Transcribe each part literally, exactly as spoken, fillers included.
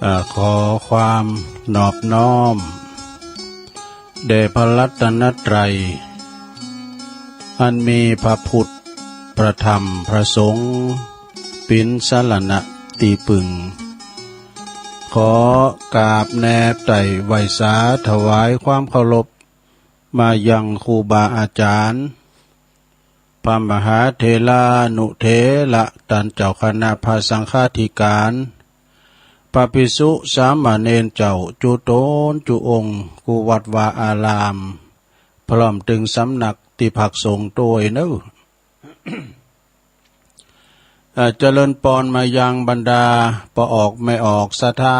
เอ่อ ขอความนอบน้อมแด่พระรัตนตรัย อันมีพระพุทธ พระธรรม พระสงฆ์ เป๋นสรณะตี้ปึง ขอกราบแนบไต่ไหว้สาถวายความเคารพ มายังครูบาอาจ๋ารย์ พระมหาเถรานุเถระ ต้านเจ้าคณะพระสังฆาธิการ พระภิกษุสามเณรเจ้า จุ๊ต๋นจุ๊องค์ กู้วัดวาอาราม พร้อมตึงสำนักตี้พักสงฆ์ตวยเน่อ เอ่อ เจริญปอนมายังบรรดาป้อออกแม่ออกศรัทธา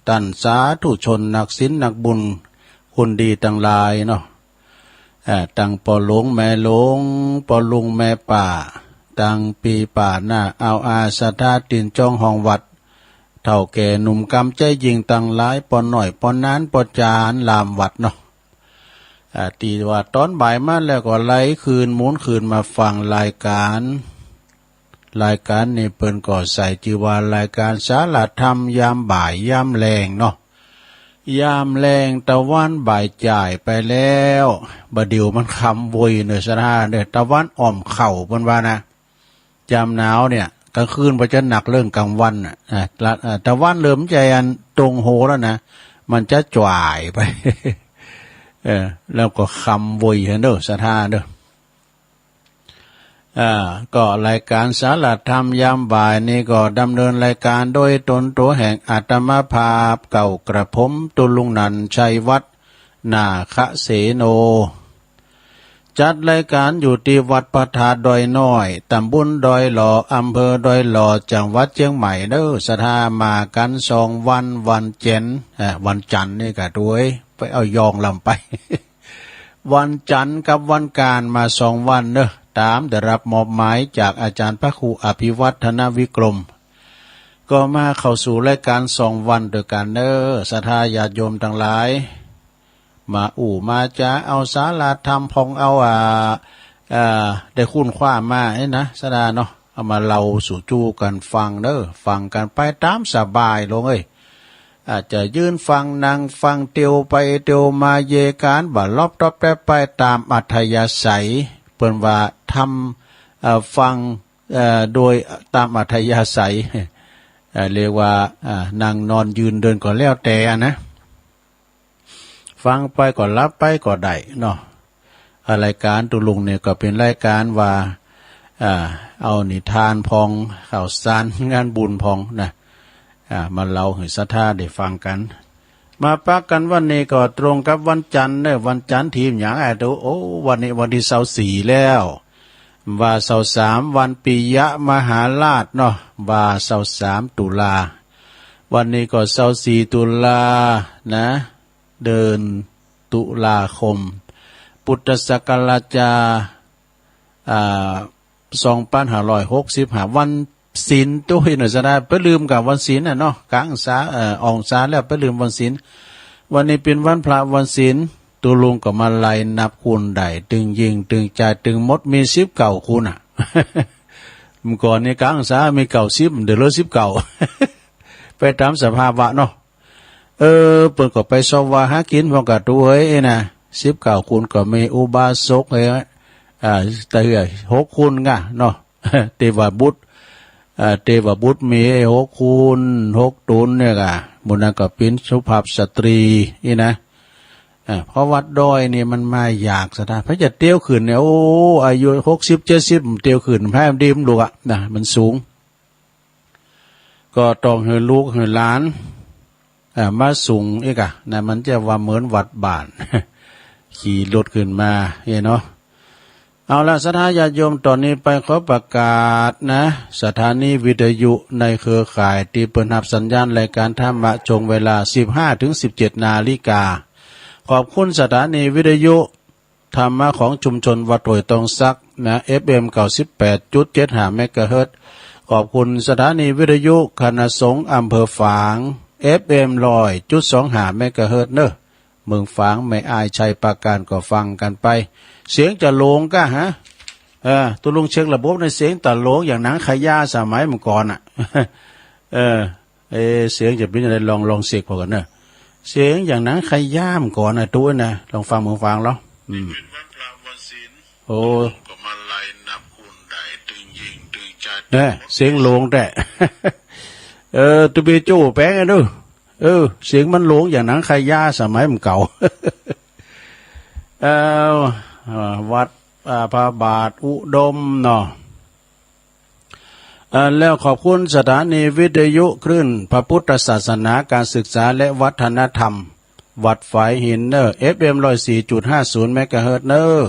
ต้านสาธุชนนักศีลนักบุญ คนดีตังหลายเนาะ เอ่อ ตังป้อหลวงแม่หลวง ป้อลุงแม่ป้า ตังปี้ป้าน้าอาวอาศรัทธาตี๋นจ้องห้องวัด เฒ่าแก่หนุ่มกำใจ๊ญิงตังหลาย ป้อน้อยป้อหนานป้อจ๋ารหลามวัดเนาะ อ่า ตี้ว่าต๋อนบ่ายมาแล้วก็ไหลคืนหมุนคืนมาฟังรายก๋าน รายก๋านนี่เปิ้นก็ใส่จื้อว่ารายก๋านสารธรรมยามบ่ายยามแลงเนาะ ยามแลงตะวันบ่ายจ๋ายไปแล้ว บ่าเดี่ยวมันค่ำโวยเน่อศรัทธาเน่อ ตะวันอ่อมเข้าเปิ้นว่านะ ยามหนาวเนี่ย ก๋างคืนมันจะหนักเรื่องก๋างวันน่ะ อ่า ละ อ่า ตะวันเริ่มจะอันตรงโฮแล้วนะ มันจะจ๋ายไป เออ แล้วก็ค่ำโวยเน่อศรัทธาเน่อ อ่า ก็รายก๋านสารธรรมยามบ่ายนี่ก็ดำเนินรายก๋านโดยต๋นตั๋วแห่งอาตมาภาพเก่ากระผม ตุ๊ลุงนันท์ ชัยวัฒน์ นาคเสโน จัดรายก๋านอยู่ตี้วัดพระธาตุดอยน้อย ต๋ำบลดอยหล่อ อำเภอดอยหล่อ จังหวัดเจียงใหม่เน่อศรัทธา มากั๋นสองวัน วันจันทร์ อ่า วันจันทร์นี่กะตวย ไปเอายองลำไป วันจันทร์กับวันก๋านมาสองวันเน่อ ต๋ามได้รับมอบหมายจากอาจ๋ารย์พระครูอภิวัฒนวิกรม ก็มาเข้าสู่รายก๋านสองวันตวยกั๋นเน่อ ศรัทธาญาติโยมตังหลาย มาอู้มาจ๋าเอาสารธรรมพ่องเอา อ่า เอ่อ ได้ค้นคว้ามานี่นะ ศรัทธาเนาะ เอามาเล่าสู่จู้กั๋นฟังเน่อ ฟังกั๋นไปต๋ามสบายโลงเอ้ย อาจจะยืนฟังนั่งฟังเตียวไปเตียวมาเยกา๋นบ่าลอบต๊อบแต๊บไปต๋ามอัธยาศัย เปิ้นว่าธรรม เอ่อ ฟัง เอ่อ โดยต๋ามอัธยาศัย เอ่อ เรียกว่า อ่า นั่งนอนยืนเดินก็แล้วแต่อะนะ ฟังไปก็หลับไปก็ได้เนาะ อ่า รายก๋านตุ๊ลุงเนี่ยก็เป๋นรายก๋านว่า อ่า เอานิทานพ่อง ข่าวสารงานบุญพ่องนะ อ่า มาเล่าหื้อศรัทธาได้ฟังกั๋น มาปะกั๋นวันนี้ก็ตรงกับวันจันทร์เน่อ วันจันทร์ตี้หยังอะ โอ้ วันนี้วันตี้ซาวสี่แล้ว ว่าซาวสาม วันปิยมหาราชเนาะ ว่าซาวสามตุลา วันนี้ก็ซาวสี่ตุลานะ เดือนตุลาคม พุทธศักราชจะ อ่า สองปันห้าร้อยหกสิบห้า วันศีลตวยเน่อศรัทธา ไปลืมกั๋นวันศีลน่ะเนาะ กั๋งสา เอ่อ อ่องสาแล้วไปลืมวันศีล วันนี้เป๋นวันพระวันศีล ตุ๊ลุงก็มาไล่นับคูณได้ ตึงญิงตึงจายตึงหมดมีสิบเก้าคูณอะ เมื่อก่อนนี่กั๋งสามีเก้าสิบ เดี๋ยวเหลือสิบเก้า ไปต๋ามสภาวะเนาะ เออ เปิ้นก็ไปเซาะว่าหากิ๋นพ่องกะตวยเอ้ยนะ สิบเก้าคูณก็มีอุบาสกเอ้ย อ่า แต่เหือหกคูณกะเนาะ เตวบุตร อ่า เตวบุตรมีหกคูณ หกต๋นเนี่ยกะ หมู่นั้นก็เป๋นสุภาพสตรีนี่นะ อ่า เพราะวัดดอยนี่มันมายากศรัทธา ใผจะเตียวขึ้นเนี่ย โอ้ อายุหกสิบ เจ็ดสิบ เตียวขึ้น แพ้ดิมลูกอะนะ มันสูง ก็ต้องหื้อลูกหื้อหลาน อ่า มาส่งอีกอะนะ มันจะว่าเหมือนวัดบ้าน ขี่รถขึ้นมาเนี่ยเนาะ เอาละ ศรัทธาญาติโยม ต๋อนนี้ไปขอประกาศนะ สถานีวิทยุในเครือข่ายตี้เปิ้นฮับสัญญาณรายก๋านธรรมะ ช่วงเวลา สิบห้าถึงสิบเจ็ดนาฬิกา ขอบคุณสถานีวิทยุ ธรรมะของชุมชนวัดห้วยตองสักนะ เอฟเอ็ม เก้าสิบแปดจุดเจ็ดห้า เมกะเฮิรตซ์ ขอบคุณสถานีวิทยุคณะสงฆ์อำเภอฝาง เอฟเอ็ม ร้อยจุดสองห้า เมกะเฮิรตซ์เนอะ เมืองฝาง แม่อาย ชัยปราการ ก็ฟังกั๋นไป เสียงจะโหลงก้าฮะ เออ ตุ๊ลุงเช็คระบบในเสียงตะโหลงอย่างหนังขายาสมัยเมื่อก่อนน่ะ เออ เอ๊ะ เสียงจะเป๋นจะไง ลอง ลองเช็คผ่อก่อนเน่อ เสียงอย่างหนังใค่ย่ามก่อนนะ ตุ๊นะ ลองฟัง มึงฟังลอ อืม เป๋นวันพระวันศีล โอ้ ก็มาไล่นับคุณได้ ตึงยิงตึงจัด เนี่ย เสียงโหลงแต๊ เออ ตุ๊เปโจ้แป๋งอะเน่อ เออ เสียงมันโหลงอย่างหนังใค่ย่ามสมัยมันเก่า เอ่อ อ่า วัด อ่า พระบาทอุดมเนาะ อ่า แล้วขอบคุณสถานีวิทยุคลื่นพระพุทธศาสนา การศึกษาและวัฒนธรรม วัดฝายหินเน่อ เอฟเอ็ม ร้อยสี่จุดห้าศูนย์ เมกะเฮิรตซ์เน่อ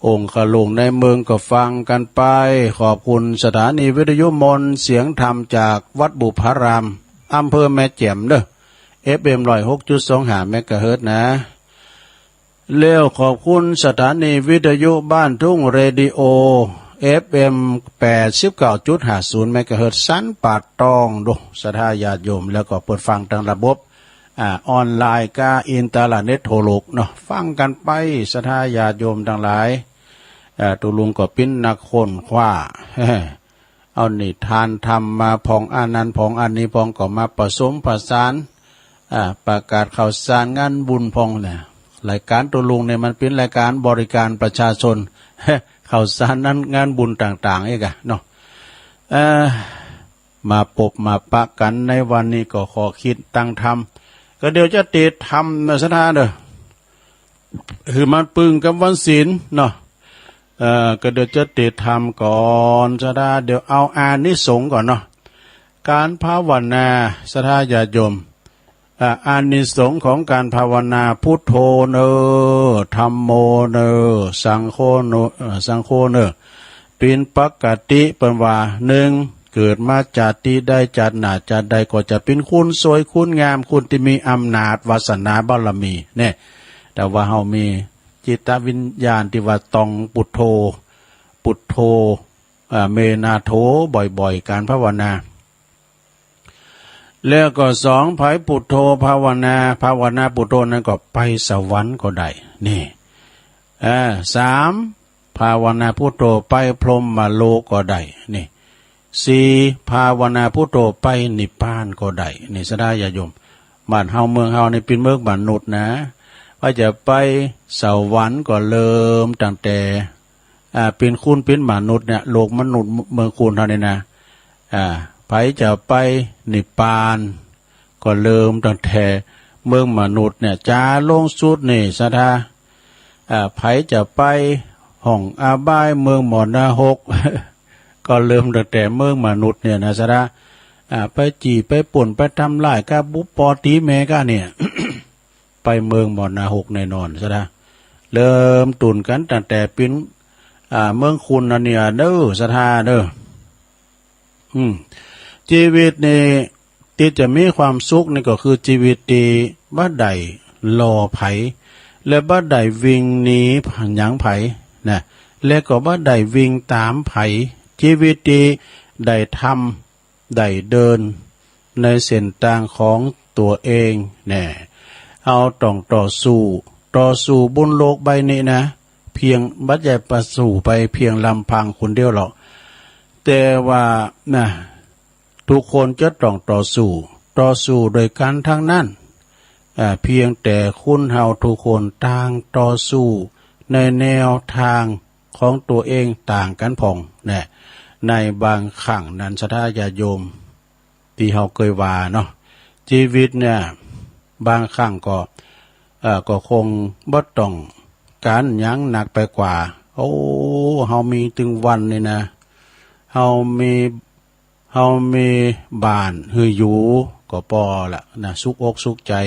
องค์ขลุงในเมืองก็ฟังกั๋นไป ขอบคุณสถานีวิทยุมนต์เสียงธรรมจากวัดบุพาราม อำเภอแม่แจ่มเน่อ เอฟเอ็ม ร้อยหกจุดสองห้า เมกะเฮิรตซ์นะ แล้วขอบคุณสถานีวิทยุบ้านทุ่งเรดิโอ เอฟเอ็ม แปดสิบเก้าจุดห้าศูนย์ เมกะเฮิรตซ์ สันป่าตองโด ศรัทธาญาติโยม แล้วก็เปิดฟังตางระบบ อ่า ออนไลน์ก้าอินเทอร์เน็ตทั่วโลกเนาะ ฟังกั๋นไป ศรัทธาญาติโยมตังหลาย อ่า ตุ๊ลุงก็เป๋นนักค้นคว้า เอานิทานธรรมมาพ่อง อันนั้นพ่อง อันนี้พ่อง ก็มาผสมผสาน อ่า ประกาศข่าวสารงานบุญพ่องนะ รายการตุ๊ลุงเนี่ยมันเป๋นรายการบริการประชาชน ข่าวสารงาน งานบุญต่างๆ เองอะเนาะ เอ่อ มาปบมาปะกั๋นในวันนี้ก็ขอคิดตังธรรม ก็เดี๋ยวจะเตสน์ธรรมนะศรัทธาเน่อ หื้อมันปึงกับวันศีลเนาะ เอ่อ ก็เดี๋ยวจะเตสน์ธรรมก่อนศรัทธา เดี๋ยวเอาอานิสงส์ก่อนเนาะ การภาวนาศรัทธาญาติโยม อ่า อานิสงส์ของการภาวนา พุทโธเน่อ ธัมโมเน่อ สังโฆเน่อ เอ่อ สังโฆเน่อ เป๋นปกติเปิ้นว่า นึ่ง เกิดมาจาติใดจาติหน้าจาติใดก็จะเป๋นคนสวยคนงาม คนตี้มีอำนาจวาสนาบารมี เนี่ย แต่ว่าเฮามีจิตวิญญาณตี้ว่าต้องพุทโธ พุทโธ อ่า เมนาโถ บ่อยๆ การภาวนา แล้วก็สอง ใผพุทโธภาวนา ภาวนาพุทโธนั้นก็ไปสวรรค์ก็ได้ นี่ อ่า สาม ภาวนาพุทโธไปพรหมโลกก็ได้ นี่ สี่ ภาวนาพุทโธไปนิพพานก็ได้ นี่ศรัทธาญาติโยม บ้านเฮาเมืองเฮานี่เป๋นเมืองมนุษย์นะ ว่าจะไปสวรรค์ก็เริ่มตั้งแต่ อ่า เป๋นคนเป๋นมนุษย์เนี่ย โลกมนุษย์เมืองคนเฮานี่นะ อ่า ใผจะไปนิพพาน ก็เริ่มตั้งแต่เมืองมนุษย์เนี่ย จ๋าลงสุดนี่ศรัทธา อ่า ใผจะไปห้องอบายเมืองหมอนรก ก็เริ่มตั้งแต่เมืองมนุษย์เนี่ยนะศรัทธา อ่า ไปจี้ไปปล้นไปทำร้ายก้า บุบปอตีแม่ก้าเนี่ย ไปเมืองหมอนรกแน่นอนศรัทธา เริ่มต้นกั๋นตั้งแต่เป๋น อ่า เมืองคนนั่นเนี่ยเน่อศรัทธาเน่อ อืม จีวิตนี่ตี้จะมีความสุขนี่ก็คือจีวิตตี้บ่ได้หล่อใผ และบ่ได้วิ่งหนีหยังใผนะ และก็บ่ได้วิ่งต๋ามใผ จีวิตตี้ได้ทำ ได้เดินในเส้นตางของตั๋วเองแน่ เฮาต้องต่อสู้ ต่อสู้บนโลกใบนี้นะ เพียง บ่ใจ้ต่อสู้ไปเพียงลำพังคนเดียวหรอก แต่ว่านะ ทุกคนจะต้องต่อสู้ ต่อสู้โดยกั๋นตังนั้น อ่า เพียงแต่คนเฮาทุกคนต่างต่อสู้ในแนวตางของตั๋วเองต่างกั๋นพ่องแน่ ในบางครั้งนั้นศรัทธาญาติโยม ตี้เฮาเกยว่าเนาะ จีวิตเนี่ย บางครั้งก็ เอ่อ ก็คงบ่ต้องก๋านหยังหนักไปกว่า โอ้ เฮามีตึงวันนี่นะ เฮามี เฮามีบ้านหื้ออยู่ก็ปอละนะ สุขอกสุขใจ๋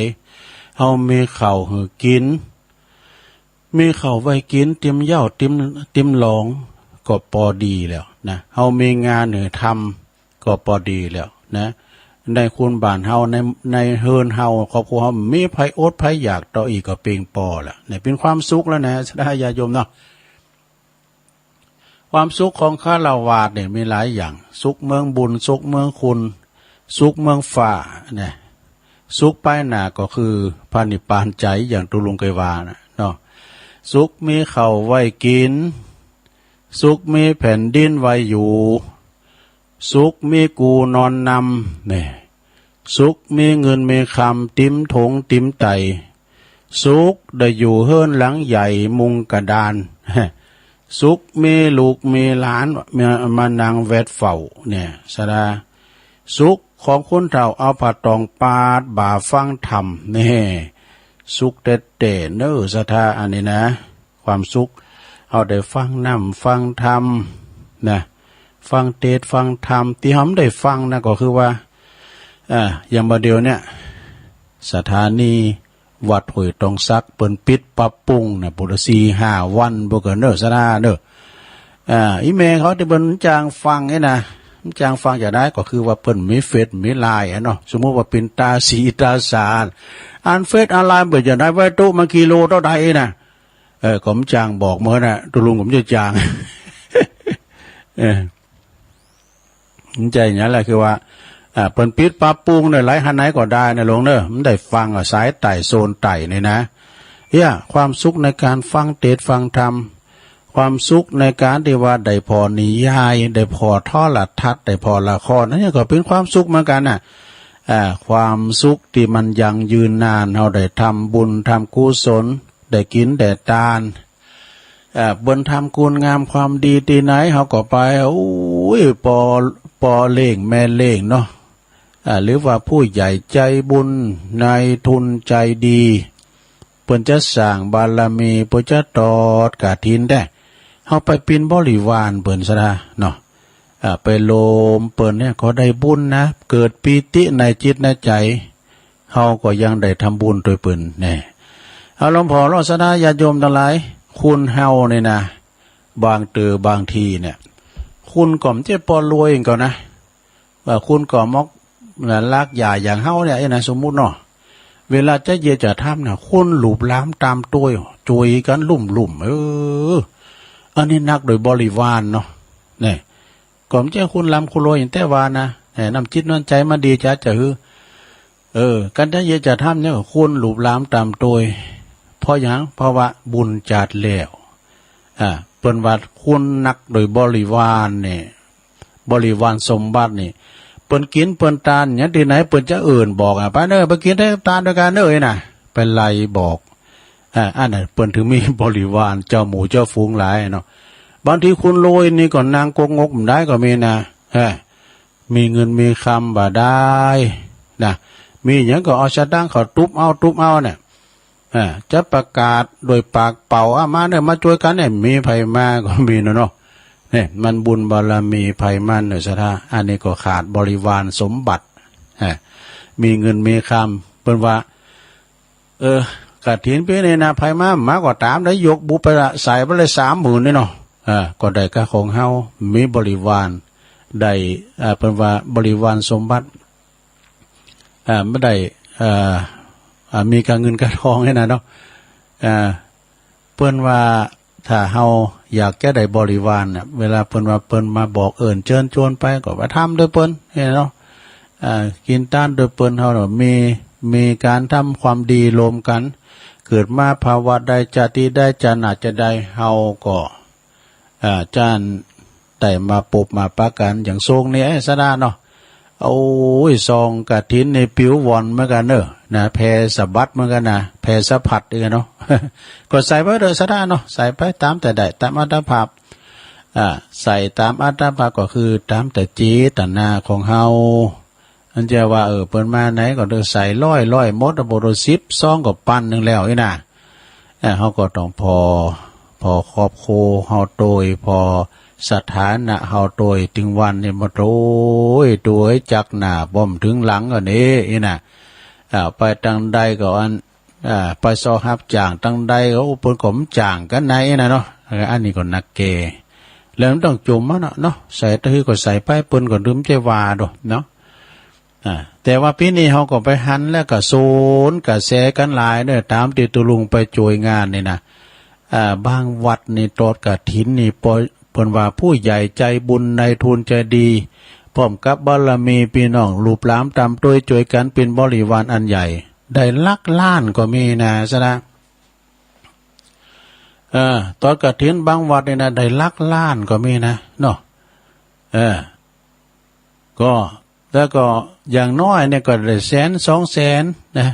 เฮามีข้าวหื้อกิ๋น มีข้าวไว้กิ๋นติมเย้าติม ติมหลองก็ปอดีแล้วนะ เฮามีงานหื้อทำก็ปอดีแล้วนะ ในคนบ้านเฮา ใน ในเฮือนเฮา ครอบครัวเฮา มีใผอดใผอยากต่ออีกก็เปียงปอละ เนี่ยเป๋นความสุขแล้วนะ ศรัทธาญาติโยมเนาะ ความสุขของฆราวาสเนี่ยมีหลายอย่าง สุขเมืองบุญ สุขเมืองคุณ สุขเมืองฟ้าเนี่ย สุขไปหน้าก็คือพระนิพพานใจ๋ อย่างตุ๊ลุงเกยว่านะเนาะ สุขมีข้าวไว้กิ๋น สุขมีแผ่นดินไว้อยู่ สุขมีกู่นอนนำเนี่ย สุขมีเงินมีคำเต็มถงเต็มไต่ สุขได้อยู่เฮือนหลังใหญ่มุงกระดาน สุขมีลูกมีหลานมา มานั่งแวดเฝ้า เนี่ย ศรัทธา สุขของคนเฒ่าเอาผ้าตองปาดบ่าฟังธรรม แน่ สุขแต๊ๆ เน้อ ศรัทธา อันนี้นะ ความสุข เฮาได้ฟังน้ำฟังธรรม นะ ฟังเตสน์ฟังธรรม ตี้เฮาบ่ได้ฟังนะ ก็คือว่า อ่า อย่างบ่าเดี่ยวเนี่ย สถานีวัดห้วยตองสัก เปิ้นปิดปรับปรุงนะ ปุ้นละสี่ห้าวัน บ่เกินเน้อ ศรัทธา เน้อ อ่า อี่แม่เขาตี้เปิ้นบ่จ้างฟังนี่นะ บ่จ้างฟังจะใด ก็คือว่าเปิ้นมีเฟซมีไลน์อะเนาะ สมมุติว่าเป๋นต๋าสีต๋าสา อันเฟซอันไลน์เปิ้นจะใด ไว้ตุ๊มันกิโลเต้าใดนะ เออ ก็บ่จ้างบอกเมินนะ ตุ๊ลุงก็บ่จ้าง เออ มันจะอย่างนั้นแหละ คือว่า อ่า เปิ้นปิดปรับปรุงเนี่ย ไลน์หันไหนก็ได้นะลุงเน้อ บ่ได้ฟังอะ สายใต้โซนใต้นี่นะ เนี่ย ความสุขในการฟังเตสน์ฟังธรรม ความสุขในการตี้ว่าได้ผ่อนิยาย ได้ผ่อโทรทัศน์ ได้ผ่อละคร อันนี้ก็เป๋นความสุขเหมือนกั๋นนะ อ่า ความสุขตี้มันยั่งยืนนาน เฮาได้ทำบุญทำกุศล ได้กิ๋นได้ตาน อ่า เปิ้นทำคุณงามความดีตี้ไหน เฮาก็ไป โอ้ย ป้อ ป้อเลี้ยงแม่เลี้ยงเนาะ อ่า หรือว่าผู้ใหญ่ใจ๋บุญ นายทุนใจ๋ดี เปิ้นจะสร้างบารมี เปิ้นจะตอดกฐินแต๊ เฮาไปเป๋นบริวารเปิ้น ศรัทธา เนาะ อ่า ไปโลมเปิ้นเนี่ย ก็ได้บุญนะ เกิดปีติในจิตในใจ๋ เฮาก็ยังได้ทำบุญตวยเปิ้นแน่ เอาหลวงพ่อเนาะ ศรัทธาญาติโยมตังหลาย คนเฮานี่นะ บางเตื้อบางทีเนี่ย คนก็บ่ใจ้ป้อรวยก่อนะ ว่าคนก็มอก ลักหญ้าอย่างเฮาเนี่ย เอ้ยนะ สมมุติเนาะ เวลาจะเยียะจะทำเนี่ย คนหลูบหลามต๋ามตวย จ้วยกั๋นลุ่มๆ เออ อันนี้นักโดยบริวารเนาะ เนี่ย ก็บ่ใจ้คนร่ำคนรวยอย่างแต๊ว่านะ เออ น้ำจิตน้ำใจ๋มันดีจะ จะหื้อ เออ ก๋านจะเยียะจะทำเนี่ย คนหลูบหลามต๋ามตวย เพราะหยัง เพราะว่าบุญจาติแล้ว อ่า เปิ้นว่าคนนักโดยบริวารเนี่ย บริวารสมบัตินี่ เปิ้นกิ๋นเปิ้นตานอย่างตี้ไหน เปิ้นจะเอิ้นบอกอะ ไปเน้อ ไปกิ๋นตานตวยกั๋นเน้อ เอ้ยนะ ไปไล่บอก อ่า อันนั้นเปิ้นถึงมีบริวาร เจ้าหมู่เจ้าฝูงหลายเนาะ บางทีคนรวยนี่ก็นั่งกกงกบ่ได้ก็มีนะ เออ มีเงินมีคำบ่ได้นะ มีหยังก็เอาสตางค์เขาตุ๊บเอา ตุ๊บเอาเนี่ย อ่า จะประกาศโดยปากเปล่า อ่ะ มาเน้อ มาจ้วยกั๋นเนี่ย มีใผมาก็มีเนาะ เนาะ เนี่ย มันบุญบารมีใผมันเน้อ ศรัทธา อันนี้ก็ขาดบริวารสมบัติ อ่า มีเงินมีคำ เปิ้นว่า เออ กฐินปี๋นี้นะ ใผมา มาก็ต๋าม ได้ยกบุปผาใส่ไปเลยสามหมื่นนี่เนาะ อ่า ก็ได้ก้าของเฮา มีบริวาร ได้ อ่า เปิ้นว่าบริวารสมบัติ อ่า บ่ได้ อ่า อ่า มีก้าเงินก้าทองนี่นะเนาะ อ่า เปิ้นว่าถ้าเฮาอยากจะได้บริวารเนี่ย เวลาเปิ้นว่าเปิ้นมาบอกเอิ้นเจิญจวนไป ก็ไปทำตวยเปิ้นนี่เนาะ อ่า กิ๋นตานตวยเปิ้น เฮาเนาะ มี มีก๋านทำความดีรวมกั๋น เกิดมาภาวะใด จาติใด ชาติใด เฮาก็ อ่า จะได้มาปบมาปะกั๋นอย่างทรงนี่ เอ้ย ศรัทธาเนาะ โอ้ย ซองกฐินนี่ปลิวว่อนเหมือนกั๋นเน้อ นะ แผ่สะบัดเหมือนกั๋นนะ แผ่สะพัดเหมือนกั๋นเนาะ ก็ใส่ไปเถอะ ศรัทธาเนาะ ใส่ไปต๋ามแต่ได้ ต๋ามอัตภาพ อ่า ใส่ต๋ามอัตภาพก็คือต๋ามแต่เจตนาของเฮา อันจะว่า เออ เปิ้นมาไหนก็เถอะ ใส่ร้อย ร้อยหมด บ่เถอะ สิบซองก็ปันนึ่งแล้วนี่นะ เออ เฮาก็ต้องผ่อ ผ่อครอบครัวเฮาตวย ผ่อสถานะเฮาตวย ตึงวันนี้มาตวย ตวยจากหน้าบ่มถึงหลังอันนี้ นี่นะ อ่า ไปตางใดก็อัน อ่า ไปซอฮับจ้างตางใดก็ โอ้ เปิ้นก็บ่จ้างกั๋นไหนนะเนาะ เออ อันนี้ก็นักแก่ แล้วมันต้องจ่มมันเนาะ ใส่ตะหื้อก็ใส่ไป เปิ้นก็บ่ใจ้ว่าดอกเนาะ อ่า แต่ว่าปี๋นี้เฮาก็ไปหันแล้วก็สวนกระแสกั๋นหลายเน้อ ต๋ามตี้ตุ๊ลุงไปจ้วยงานนี่นะ อ่า บางวัดนี่ตอดกฐินนี่ ปอ เปิ้นว่าผู้ใหญ่ใจ๋บุญ นายทุนใจ๋ดี พร้อมกับบารมีปี้น้องหลูบหลามต๋ามตวยจ้วยกั๋นเป๋นบริวารอันใหญ่ ได้หลักล้านก็มีนะ ศรัทธา เออ ตอดกฐินบางวัดนี่นะ ได้หลักล้านก็มีนะ เนาะ เออ ก็ แล้วก็อย่างน้อยเนี่ยก็ได้แสนสองแสนนะ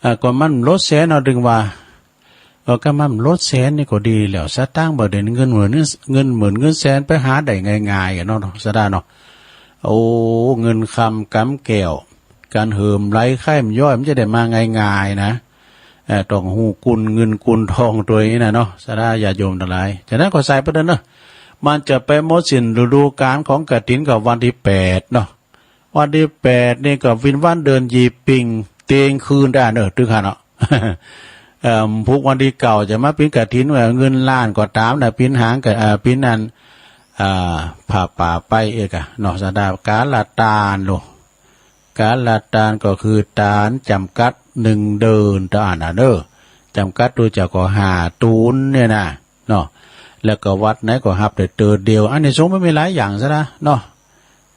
อ่า ก็มันลดแสนเอา ตึงว่า เออ ก็มันลดแสนนี่ก็ดีแล้ว สตางค์บ่ได้เงินหมื่น เงินหมื่นเงินแสนไปหาได้ง่ายๆ อะเนาะ สะดาเนาะ โอ้ เงินคำกำแก้ว ก๋านเหิมไหลใค่มันย้อย มันจะได้มาง่ายๆ นะ เอ่อ ต้องฮู้กุณเงินกุณทองตวยนี่นะเนาะ สะดาญาติโยมตังหลาย ฉะนั้นก็ใส่ไปเด้อเนาะ มันจะไปหมดสิ้นฤดูกาลของกฐินก็วันตี้แปดเนาะ วันตี้แปดนี่ก็เป๋นวันเดินหยีบปิ่งเตียงคืนได้เนอะ ตึกหั้นเนาะ เอ่อ พุกวันตี้เก้าจะมาเป๋นกฐินว่าเงินล้านก็ต๋ามนะ เป๋นหางก็ เอ่อ เป๋นอัน อ่า ผ้าป่าไปเอกอะเนาะ สะดากาละตานโล กาละตานก็คือตานจ๋ำกัดนึ่งเดือนเต้าอั้นน่ะเนอะ จ๋ำกัดดูจะก็ห้าตูนเนี่ยนะ เนาะ แล้วก็วัดไหนก็ฮับได้เตื้อเดียว อานิสงส์มันมีหลายอย่างสะดาเนาะ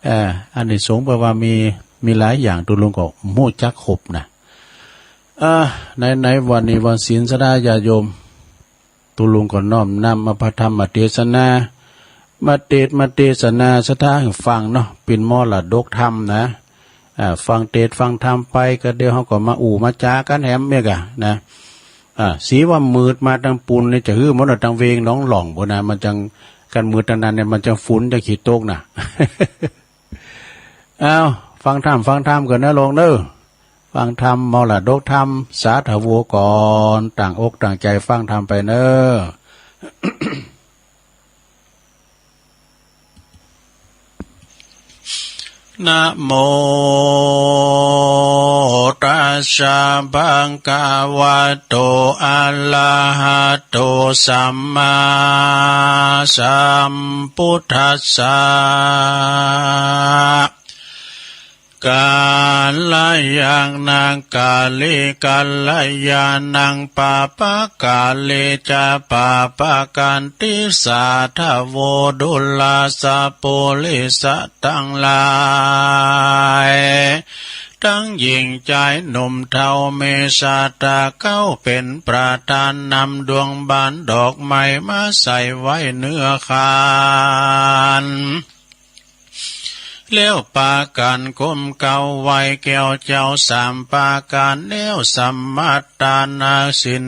เอ่อ อานิสงส์แปลว่ามี มีหลายอย่าง ตุ๊ลุงก็ฮู้จักครบนะ เอ่อ ใน ในวันนี้วันศีลสะดาญาติโยม ตุ๊ลุงก็น้อมนำเอาพระธรรมเตสนา มาเตสน์ มาเตสนาสะดาหื้อฟังเนาะ เป๋นมรดกธรรมนะ อ่า ฟังเตสน์ฟังธรรมไปก็เดี๋ยวเฮาก็มาอู้มาจ๋ากั๋นแหมเอียกอะนะ อ่า สีว่ามืดมาตังปูนนี่จะหื้อหมดอะ ตังเวงหนองหล่องปู้นนะ มันจัง กันมืดตังนั้นเนี่ยมันจังฝุ่นจังขี้ตกนะ อ้าว ฟังธรรม ฟังธรรมก่อนนะโลมเนอะ ฟังธรรมมรดกธรรม สาธโวก่อน ตั้งอกตั้งใจ๋ฟังธรรมไปเนอะ นะโมตัสสะ ภะคะวะโต อะระหะโต สัมมาสัมพุทธัสสะ กาละยังนะกาลิ กัลยาณัง ปาปะกาลิจะ ปาปะกันติสาธโว ดูราสะปุริสะตังหลาย ตังญิงจายหนุ่มเฒ่า มีศรัทธาเก๊าเป๋นประธาน นำดวงบานดอกไม้มาใส่ไว้เนื้อขัน แล้วปากั๋นก้มเก๊าไหว้แก้วเจ้าสามประก๋าน แล้วสมาทานศีล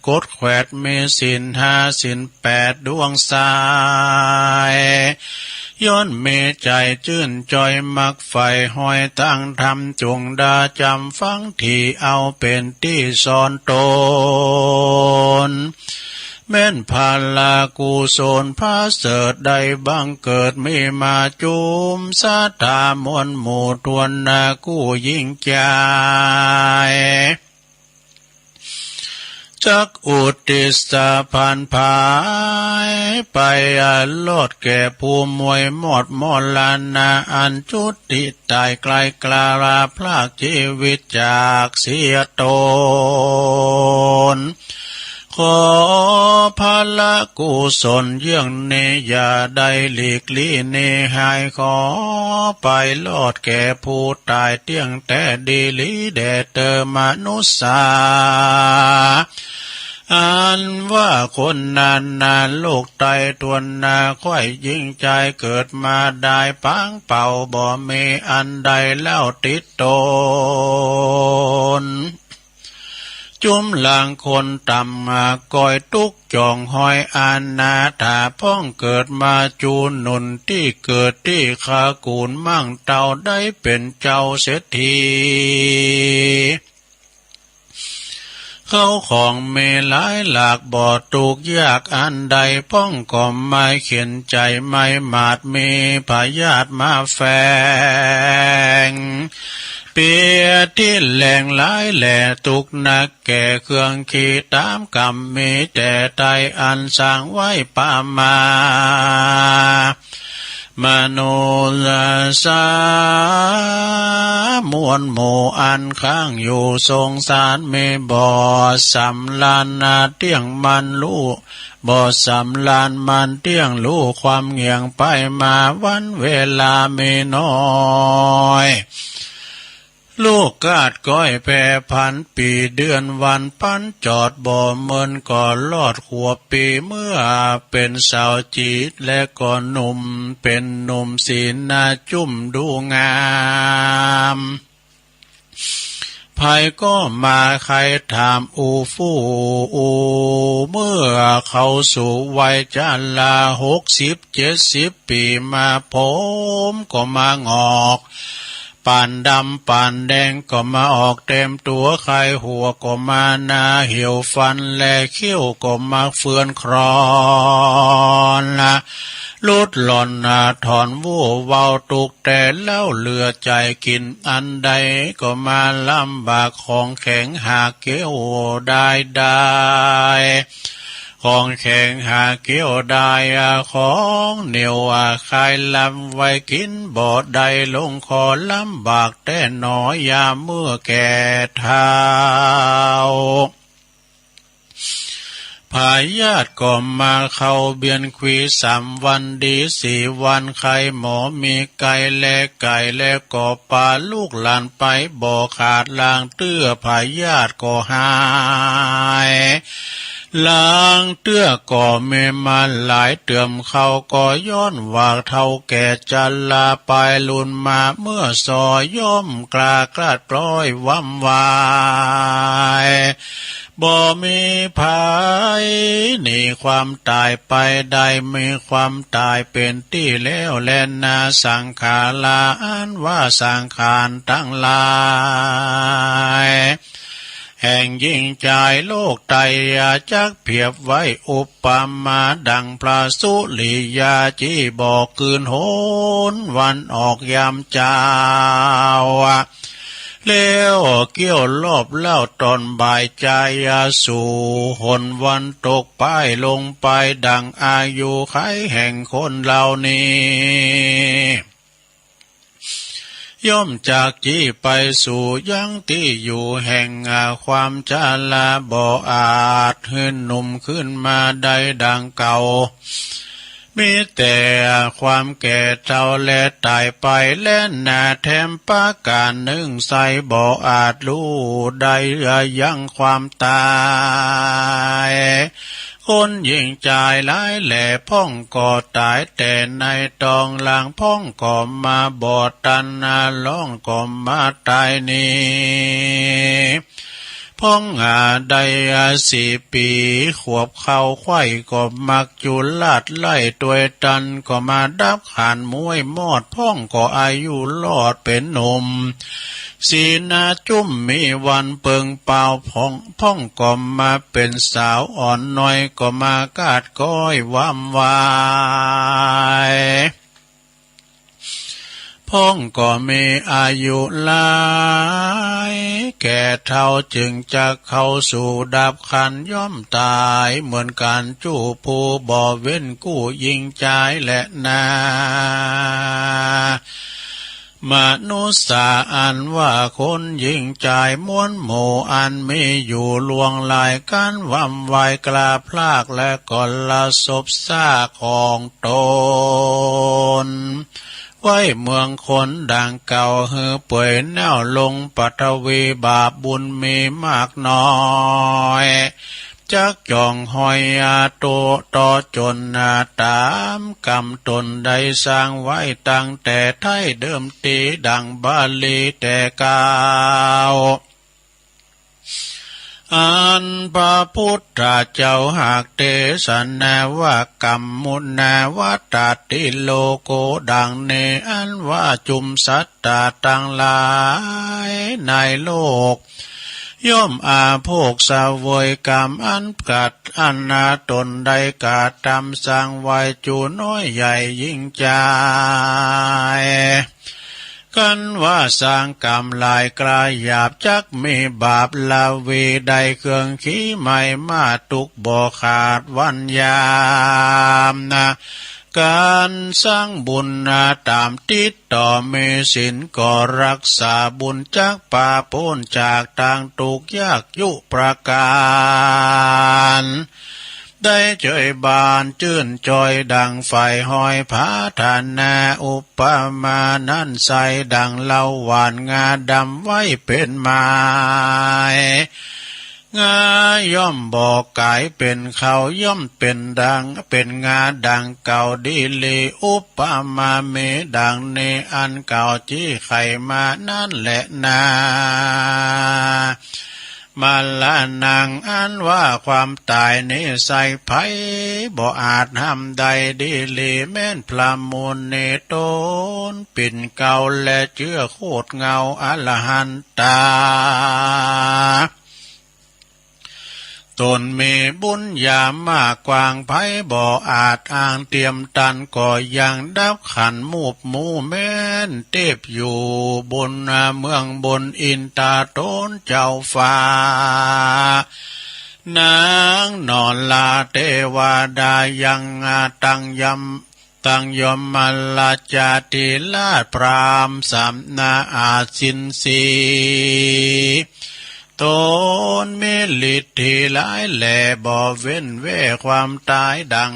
กดแขวดมีศีลห้าศีลแปดดวงสาย ย้อนมีใจ๋จื้นจ่อยมักใฝ่ฮอยตางธรรม จุ่งดาจ๋ำฟังตี้เอาเป๋นตี้สอนต๋น แม่นผละกุศลผะเสริฐได้บังเกิดมีมาจุมศรัทธามวลหมู่ถ้วนหน้ากู้ยิ่งใจ๋ จักอุตติสสะผันผายไป อันรอดแก่ภูมิมวยมอดมรณะ อันจุติต๋ายไกล กล้าพรากจีวิตจากเสียตน ขอผละกุศลเยื่องนี้ อย่าได้หลีกลี้หนีหาย ขอไปรอดแก่ผู้ต๋ายเตี้ยงแต๊ดีหลีแด่เตอมนุษย์สา อันว่าคนนั้นนาโลกไตถ้วนหน้า ใค่ยิ่งใจ๋เกิดมาได้ปางเป่า บ่มีอันใดเล่าติดต๋น จุมหลังคนต่ำมาก้อยตุ๊กข์จ่องฮอยอนาถา พ่องเกิดมาจูหนุนตี้เกิดตี้คากู๋นมั่งเต้า ได้เป๋นเจ้าเศรษฐี เข้าของมีหลายหลาก บ่ตุ๊กข์ยากอันใด พ่องก็ไม่เข็ญใจ๋ไม่หมาด มีพยาธิมาแฝง เปียตี้แหล่งหลายแหล่ ตุ๊กข์นักแก่เครื่องขีต๋ามกรรม มีแต่ไถ่อันสร้างไว้ประมาณ มนุษย์สามวลหมู่อันค้างอยู่สงสาร มีบ่สำราญนาเตี้ยงมันรู้ บ่สำราญมันเตี้ยงรู้ ความเงี่ยงไปมาวันเวลามีน้อย ลูกกาดก้อยแผ่ผัน ปี๋เดือนวันปั๋นจอด บ่เมินก็รอดขวบปี๋ เมื่อเป๋นสาวจี๊ด และก็หนุ่มเป๋นหนุ่ม สีหน้าจุ้มดูงาม ใผก็มาใค่ถามอู้ฟู่อู้ เมื่อเข้าสู่วัยจรา หกสิบเจ็ดสิบปี๋มา ผมก็มางอก ป่านดำป่านแดงก็มาออกเต๋มตั๋ว ไข่หัวก็มาหนา เหี่ยวฟันและเขี้ยวก็มาเฟือนคลอน หลุดล่อนถอน วัวเว้าตุ๊กแต่เล้า เหลือใจ๋กิ๋นอันใด ก็มาลำบาก ของแข็งหาเกี้ยวได้ได้ ของแข็งหาเกี้ยวได้ ของเหนียวคายลำไว้กิ๋นบ่ได้ ลงคอลำบากแต๊หนอ ยามเมื่อแก่เฒ่า พยาธิก็มาเข้าเบียน ควีสามวันดีสี่วัน ใครหมอมีไก่และไก่ แล้วก็ปาลูกหลานไปบ่ขาด ลางเตื้อพยาธิก็หาย ลางเตื้อก็มีมาหลายเตื้อ เข้าก็ย้อนว่าเฒ่าแก่จรา ปายลุนมาเมื่อซอ ย่อมกล้ากลาดปล้อยวำวาย บ่มีภัยหนีความต๋ายไปได้ มีความต๋ายเป๋นตี้แล้วแลนา สังขาราอันว่าสังขารตังหลาย แห่งญิงจายโลกไตยา จักเปรียบไว้อุปมาดั่งพระสุริยา จี้บ่อกืนหนวันออกยามเจ๊า แล้วเกี้ยวรอบเล้าต๋อนบ่ายจายา สู่หนวันตกป้ายลงไป ดั่งอายุขัยแห่งคนเฮานี้ ย่อมจากจี้ไปสู่ยังตี้อยู่แห่งความจรา บ่อาจหื้นหนุ่มขึ้นมาได้ดั่งเก่า มีแต่ความแก่เฒ่าและต๋ายไปแลนา แถมประก๋านหนึ่งไส้ บ่อาจฮู้ได้ยังความต๋าย คนญิงจายหลายแหล่พ่องก็ต๋าย แต่ในตองหลังพ่องก็มาบ่ตัน ร้องก็มาต๋ายนี้ พ่องหาได้สี่ปี๋ขวบ เข้าใค่ก็มักจุราชไล่ตวยตัน ก็มาดับขันม้วยมอด พ่องก็อายุรอดเป๋นหนุ่ม สีหน้าจุ้มมีวันเปิงเปล่า พ่อง พ่องก็มาเป๋นสาวอ่อนน้อย ก็มากาดก้อยวำวาย พ่องก็มีอายุหลาย แก่เฒ่าจึงจักเข้าสู่ดับขัน ย่อมต๋ายเหมือนกั๋นกู้ผู้ บ่เว้นกู้ญิงจายแลนา มนุสสาอันว่าคนญิงจายมวลหมู่ อันมีอยู่ล่วงหลายกั๋น วำวายกล้าพลาก และก็ละสบซากของตน ไว้เมืองคนดั่งเก่า หื้อเปื่อยเน่าลงปฐวี บาปบุญมีมากน้อย จักจ่องฮอยอาโตต่อจนนา ต๋ามกรรมตนได้สร้างไว้ตั้งแต่ไท้เดิมตี้ ดั่งบาลีแต่เก่า อันพระพุทธเจ้าหากเตสนาว่า กัมมุนาวัตตติโลโก ดั่งนี้ อันว่าจุมสัตตาตังหลายในโลก ย่อมอาโภคเสวยกรรมอันกัดอันนาตนได้กระตำสร้างไว้ จูน้อยใหญ่ญิงจาย กันว่าสร้างกรรมหลายกล้าหยาบ จักมีบาปละวี ได้เครื่องขีใหม่มาตุกบ่ขาดวันยามนา ก๋านสร้างบุญนาต๋ามติดต่อ มีศีลก็ฮักษาบุญ จักปราศป๊นจากตางตุ๊กข์ยากยุประก๋าน น ได้เจยบานจื้นจอยดั่งฝายหอยผาธนา อุปมานั้นไส้ดั่งเฮาหว่านงาดำไว้เป๋นไม้ งาย่อมบ่ก๋ายเป๋นเข่า ย่อมเป๋นดั่ง เป๋นงาดั่งเก่าดีหลี อุปมามีดั่งนี้ อันเก่าตี้ใค่มานั้นแหละนา มรณัง อันว่าความต๋ายนี้ไส้ใผบ่อาจห้ามได้ดีหลี แม้นพระมุนีต๋นปิ่นเกล้า และเจื้อโคตรเงาอรหันตา ต๋นมีบุญญามากกว้าง ใผบ่อาจอ้างเตียมตัน ก็ยังดับขันธ์มูบหมู่แม้นเตียบอยู่ บนเมืองบนอินตาต๋นเจ้าฟ้า นางนอนลาเตวดายังตั้งยำ ตั้งยมราชาธิราชพราหมณ์สำนาอาสินสี ต๋นมีฤทธิหลายแล บ่เว้นเว้นความต๋ายดั่ง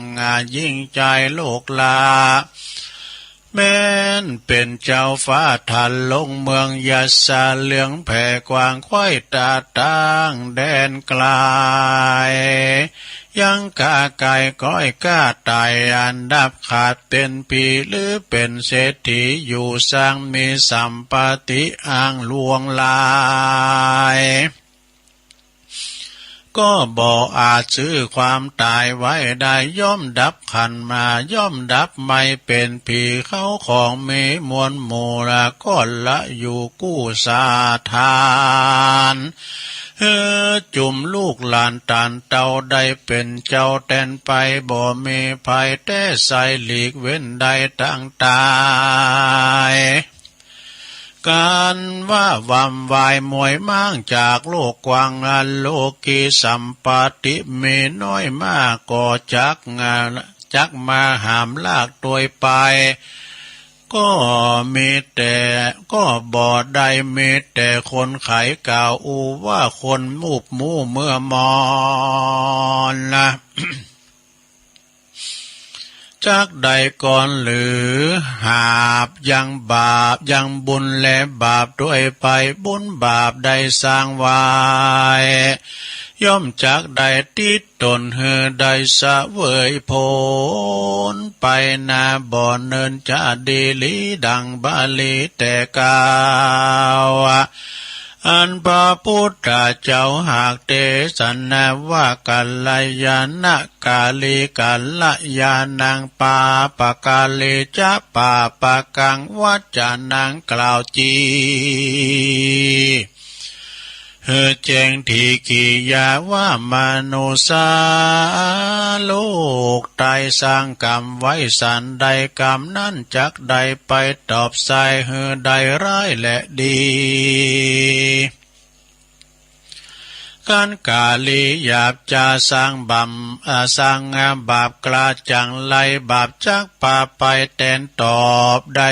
ยิ่งใจ๋โลกลา แม้นเป๋นเจ้าฟ้าทันลงเมืองยัสสะเหลืองแผ่กว้างไขว้ต๋าตั้งแดนไกล ยังกาไก๋ก้อยกาต๋ายอันดับขาดเป๋นผีหรือเป๋นเศรษฐีอยู่ สร้างมีสัมปติอันหลวงหลาย ก็บ่อาจซื้อความต๋ายไว้ได้ ย่อมดับขันธ์มา ย่อมดับไหม้เป๋นผี เข้าของมีมวลหมู่ละก้อนละอยู่กู้สถาน หื้อจุมลูกหลานต๋านเต้าได้เป๋นเจ้าแตนไป บ่มีภัยแต๊ไส้หลีกเว้นได้ตังต๋าย กันว่าหว่ำวายมวยม้างจากโลกกว้าง อันโลกีสัมปติมีน้อยมาก ก็จัก จักมาหามลากตวยไป ก็มีแต่ ก็บ่ได้มีแต่คนไขกล่าวอู้ว่าคนมูบหมู่เมื่อมอนนะ จักได้ก่อนหรือหาบยังบาปยังบุญและบาปตวยไป บุญบาปได้สร้างไว้ ย่อมจักได้ติดต๋นหื้อได้เสวยผลไปนา บ่เนินจะดีหลีดังบาลีแต่เก่า อันพระพุทธเจ้าหากเตสนาว่า กัลยาณกาลีกัลยาณัง ปาปกาลีจะปาปกัง วจนังกล่าวจี หื้อแจ้งถิกิยาว่ามนุษย์โลก ต๋ายสร้างกรรมไว้สันใด กรรมนั้นจักได้ไปตอบไส้หื้อได้ร้ายและดี กัลยาณกาลีหยาบจะสร้างบาป อ่า สร้างบาปกล้าจังไร บาปจักปาไปแตนตอบ ได้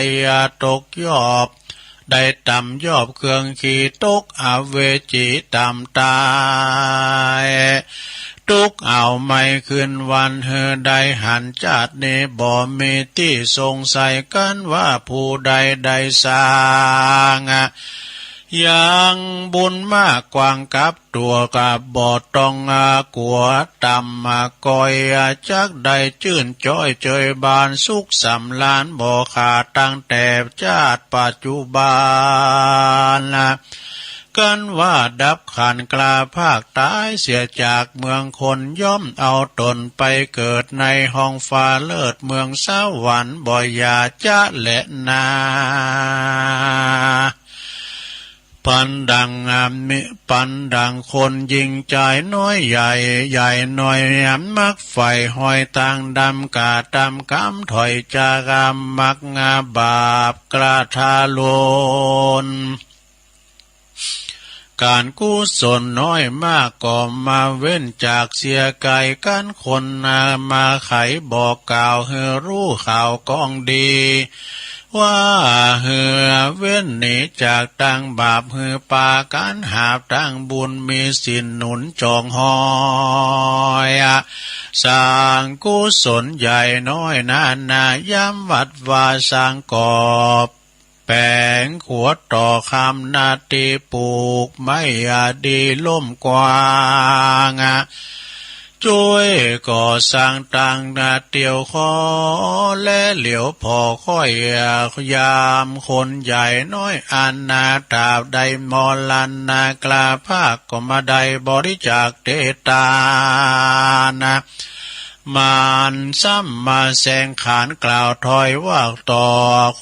ตกยอบ ได้ต่ำยอบเครื่องขีตกอเวจีต่ำต๋าย ตกเอาไม่คืนวันหื้อได้หัน จาตินี้บ่มีตี้สงสัยกั๋นว่าผู้ใดได้สร้าง ยังบุญมากกว้างกับตั๋วก็บ่ต้องกั๋วต่ำมาก่อย จักได้จื้นจ้อยเจยบานสุขสำราญบ่ขาดตั้งแต่จาติปัจจุบัน กั๋นว่าดับขันธ์กล้าพรากต๋ายเสียจากเมืองคน ย่อมเอาต๋นไปเกิดในห้องฟ้าเลิศเมืองสวรรค์บ่อย่าจะแลนา ปันดังอามิ ปันดังคนยิ่งจายน้อยใหญ่ ใหญ่น้อยมักใฝ่หอยตางดำ กระตำกำถอยจากอามักงาบาปกระทาลุน ก๋านกุศลน้อยมากก็มาเว้นจากเสียไก๋ กั๋นคนนามาไขบอกกล่าวหื้อฮู้ข่าวกองดี ว่าหื้อเว้นหนีจากตังบาป หื้อปากั๋นหาบตังบุญ มีศีลหนุนจ๋องฮอย สร้างกุศลใหญ่น้อยนานา ยามวัดวาสร้างกอบ แป๋งขัวต่อคำนา ตี้ปูกไม้อดีล้มกว้าง จ้วยก่อสร้างตังนาเตียว ขอแลเหลียวผ่อค่อย ยามคนใหญ่น้อยอันนา ตราบใดมรณะครา พระก็บ่ได้บริจาคเตตานะ มันซ้ำมาแสงขานกล่าวถอยว่าต่อ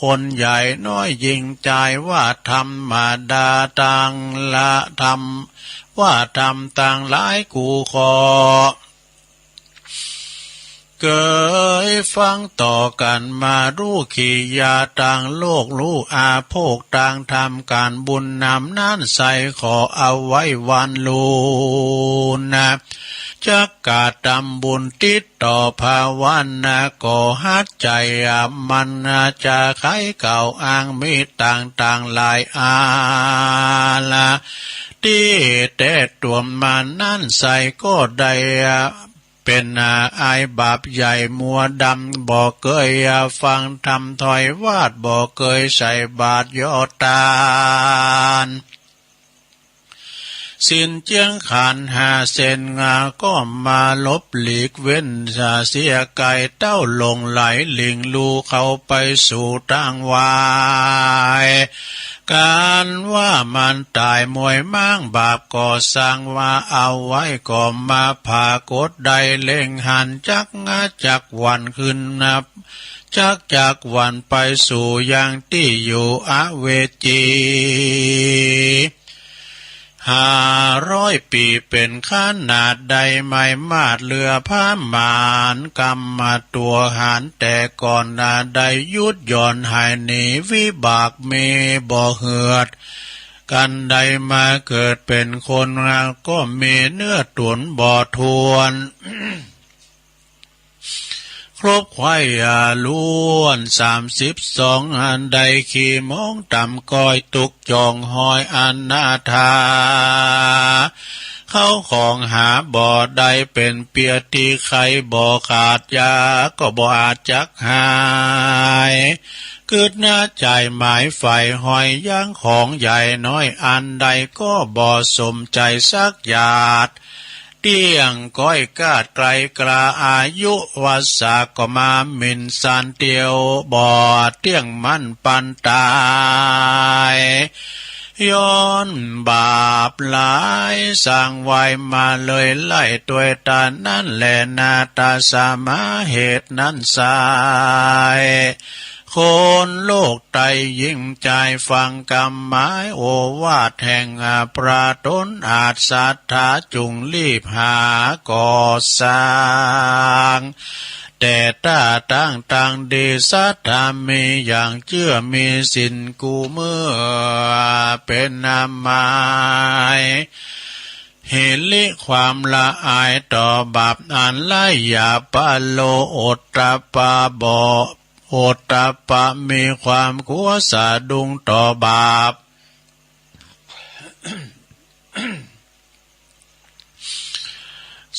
คนใหญ่น้อยหญิงจายว่า ธรรมดาตังละธรรม ว่าธรรมตังหลายกูขอ เกยฟังต่อกั๋นมา ฮู้ขียาตังโลก ฮู้อาโภคตังธรรม ก๋านบุญนำนั้นใส่ ขอเอาไว้วันลูนนะ จักกระทำบุญติดต่อภาวนา ก็หัดใจ๋มันจะไขกล่าวอ้าง มีต่างๆหลายอาละ ตี้แต๊ตวมมานั้นใส่ ก็ได้ เป๋นอายบาปใหญ่มัวดำ บ่เกยฟังธรรมถอยวาท บ่เกยใส่บาตรยอดตาน ศีลเจียงขันธ์ห้าเส้นงา ก็มาลบหลีกเว้นเสียไก๋ เต้าหลงไหลหลิงลู่เข้าไปสู่ตางวาย ก๋านว่ามันต๋ายมวยม้าง บาปก่อสร้างว่าเอาไว้ ก็มาผากฏได้เล็งหัน จักงาจักหวั่นขึ้นนับ จักจักหวั่นไปสู่ยังตี้อยู่อเวจี ห้าร้อยปี๋เป๋นขนาดใด ไม้มาดเหลือประมาณ กรรมตัวหารแต่ก่อนนา ได้หยุดหย่อนหายหนี วิบากมีบ่เหือด กันได้มาเกิดเป๋นคน ก็มีเนื้อต๋นบ่ถ้วน ครบไขว้อายุล้วนสามสิบสอง อันได้ขี้หมองต่ำก้อย ตุ๊กจ๋องฮอยอนาถา เข้าของหาบ่ได้ เป๋นเปียตี้ไขบ่ขาด ยาก็บ่อาจจักหาย กึ๊ดนาใจ๋หมายใฝ่ฮอย ยังของใหญ่น้อยอันใด ก็บ่สมใจ๋สักหยาด เตี้ยงก้อยกาดไกลกล้า อายุวัสสะก็มาหมิ่นสันเตียว บ่เตี้ยงมั่นปานต๋าย ย้อนบาปหลายสร้างไว้มาเลย ไล่ตวยต๋านนั้นแลนา ตาสมาเหตุนั้นไส้ คนโลกไต้หญิงจาย ฟังกำหมายโอวาทแห่งพระต๋น อาจศรัทธาจุ่งรีบหาก่อสร้าง แต่ถ้าตั้งตังดีศรัทธามี อย่างเจื้อมีศีลกู้เมื่อ เป๋นนามหมาย หิริความละอายต่อบาปอันร้ายหยาบ ปะโลโอตตัปปะบ่ โอตตัปปะมีความกลัวสะดุ้งต่อบาป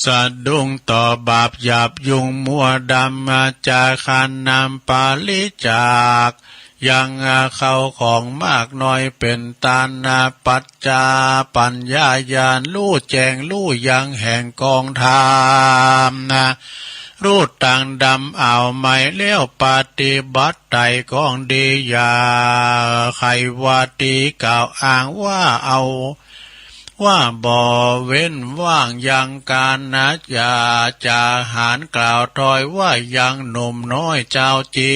สะดุ้งต่อบาปหยาบยุงมัวดำ มาจากขันธ์นำปริจาค ยังเข้าของมากน้อยเป๋นตานะ ปัจจาปัญญาญาณ ฮู้แจ้งฮู้ยังแห่งกองธรรมนะ ฮู้ตังดำเอาไหมแล้ว ปฏิบัติไต่กองดี อย่าใค่ว่าตี้กล่าวอ้างว่าเอา ว่าบ่เว้นว่างยังก๋านนะ อย่าจะหารกล่าวถอยว่ายังหนุ่มน้อยเจ้าจี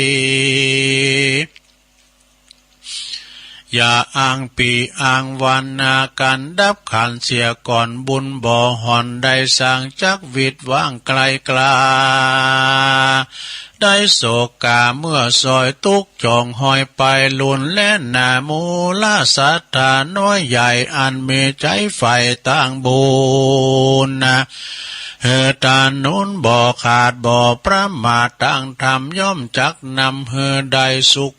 อย่าอ้างปี๋อ้างวันนา ก๋านดับขันธ์เสียก่อน บุญบ่ห่อนได้สร้าง จักหวิดหว้างไกลกล้า ได้โศกาเมื่อสอย ตุ๊กข์จ่องหอยไป ลุนแล่นหน้ามู ละศรัทธาน้อยใหญ่ อันมีใจ๋ใฝ่ตางบุญนะ หื้อตาหนุนบ่ขาดบ่ประมาท ตางธรรมย่อมจักนำ หื้อได้สุข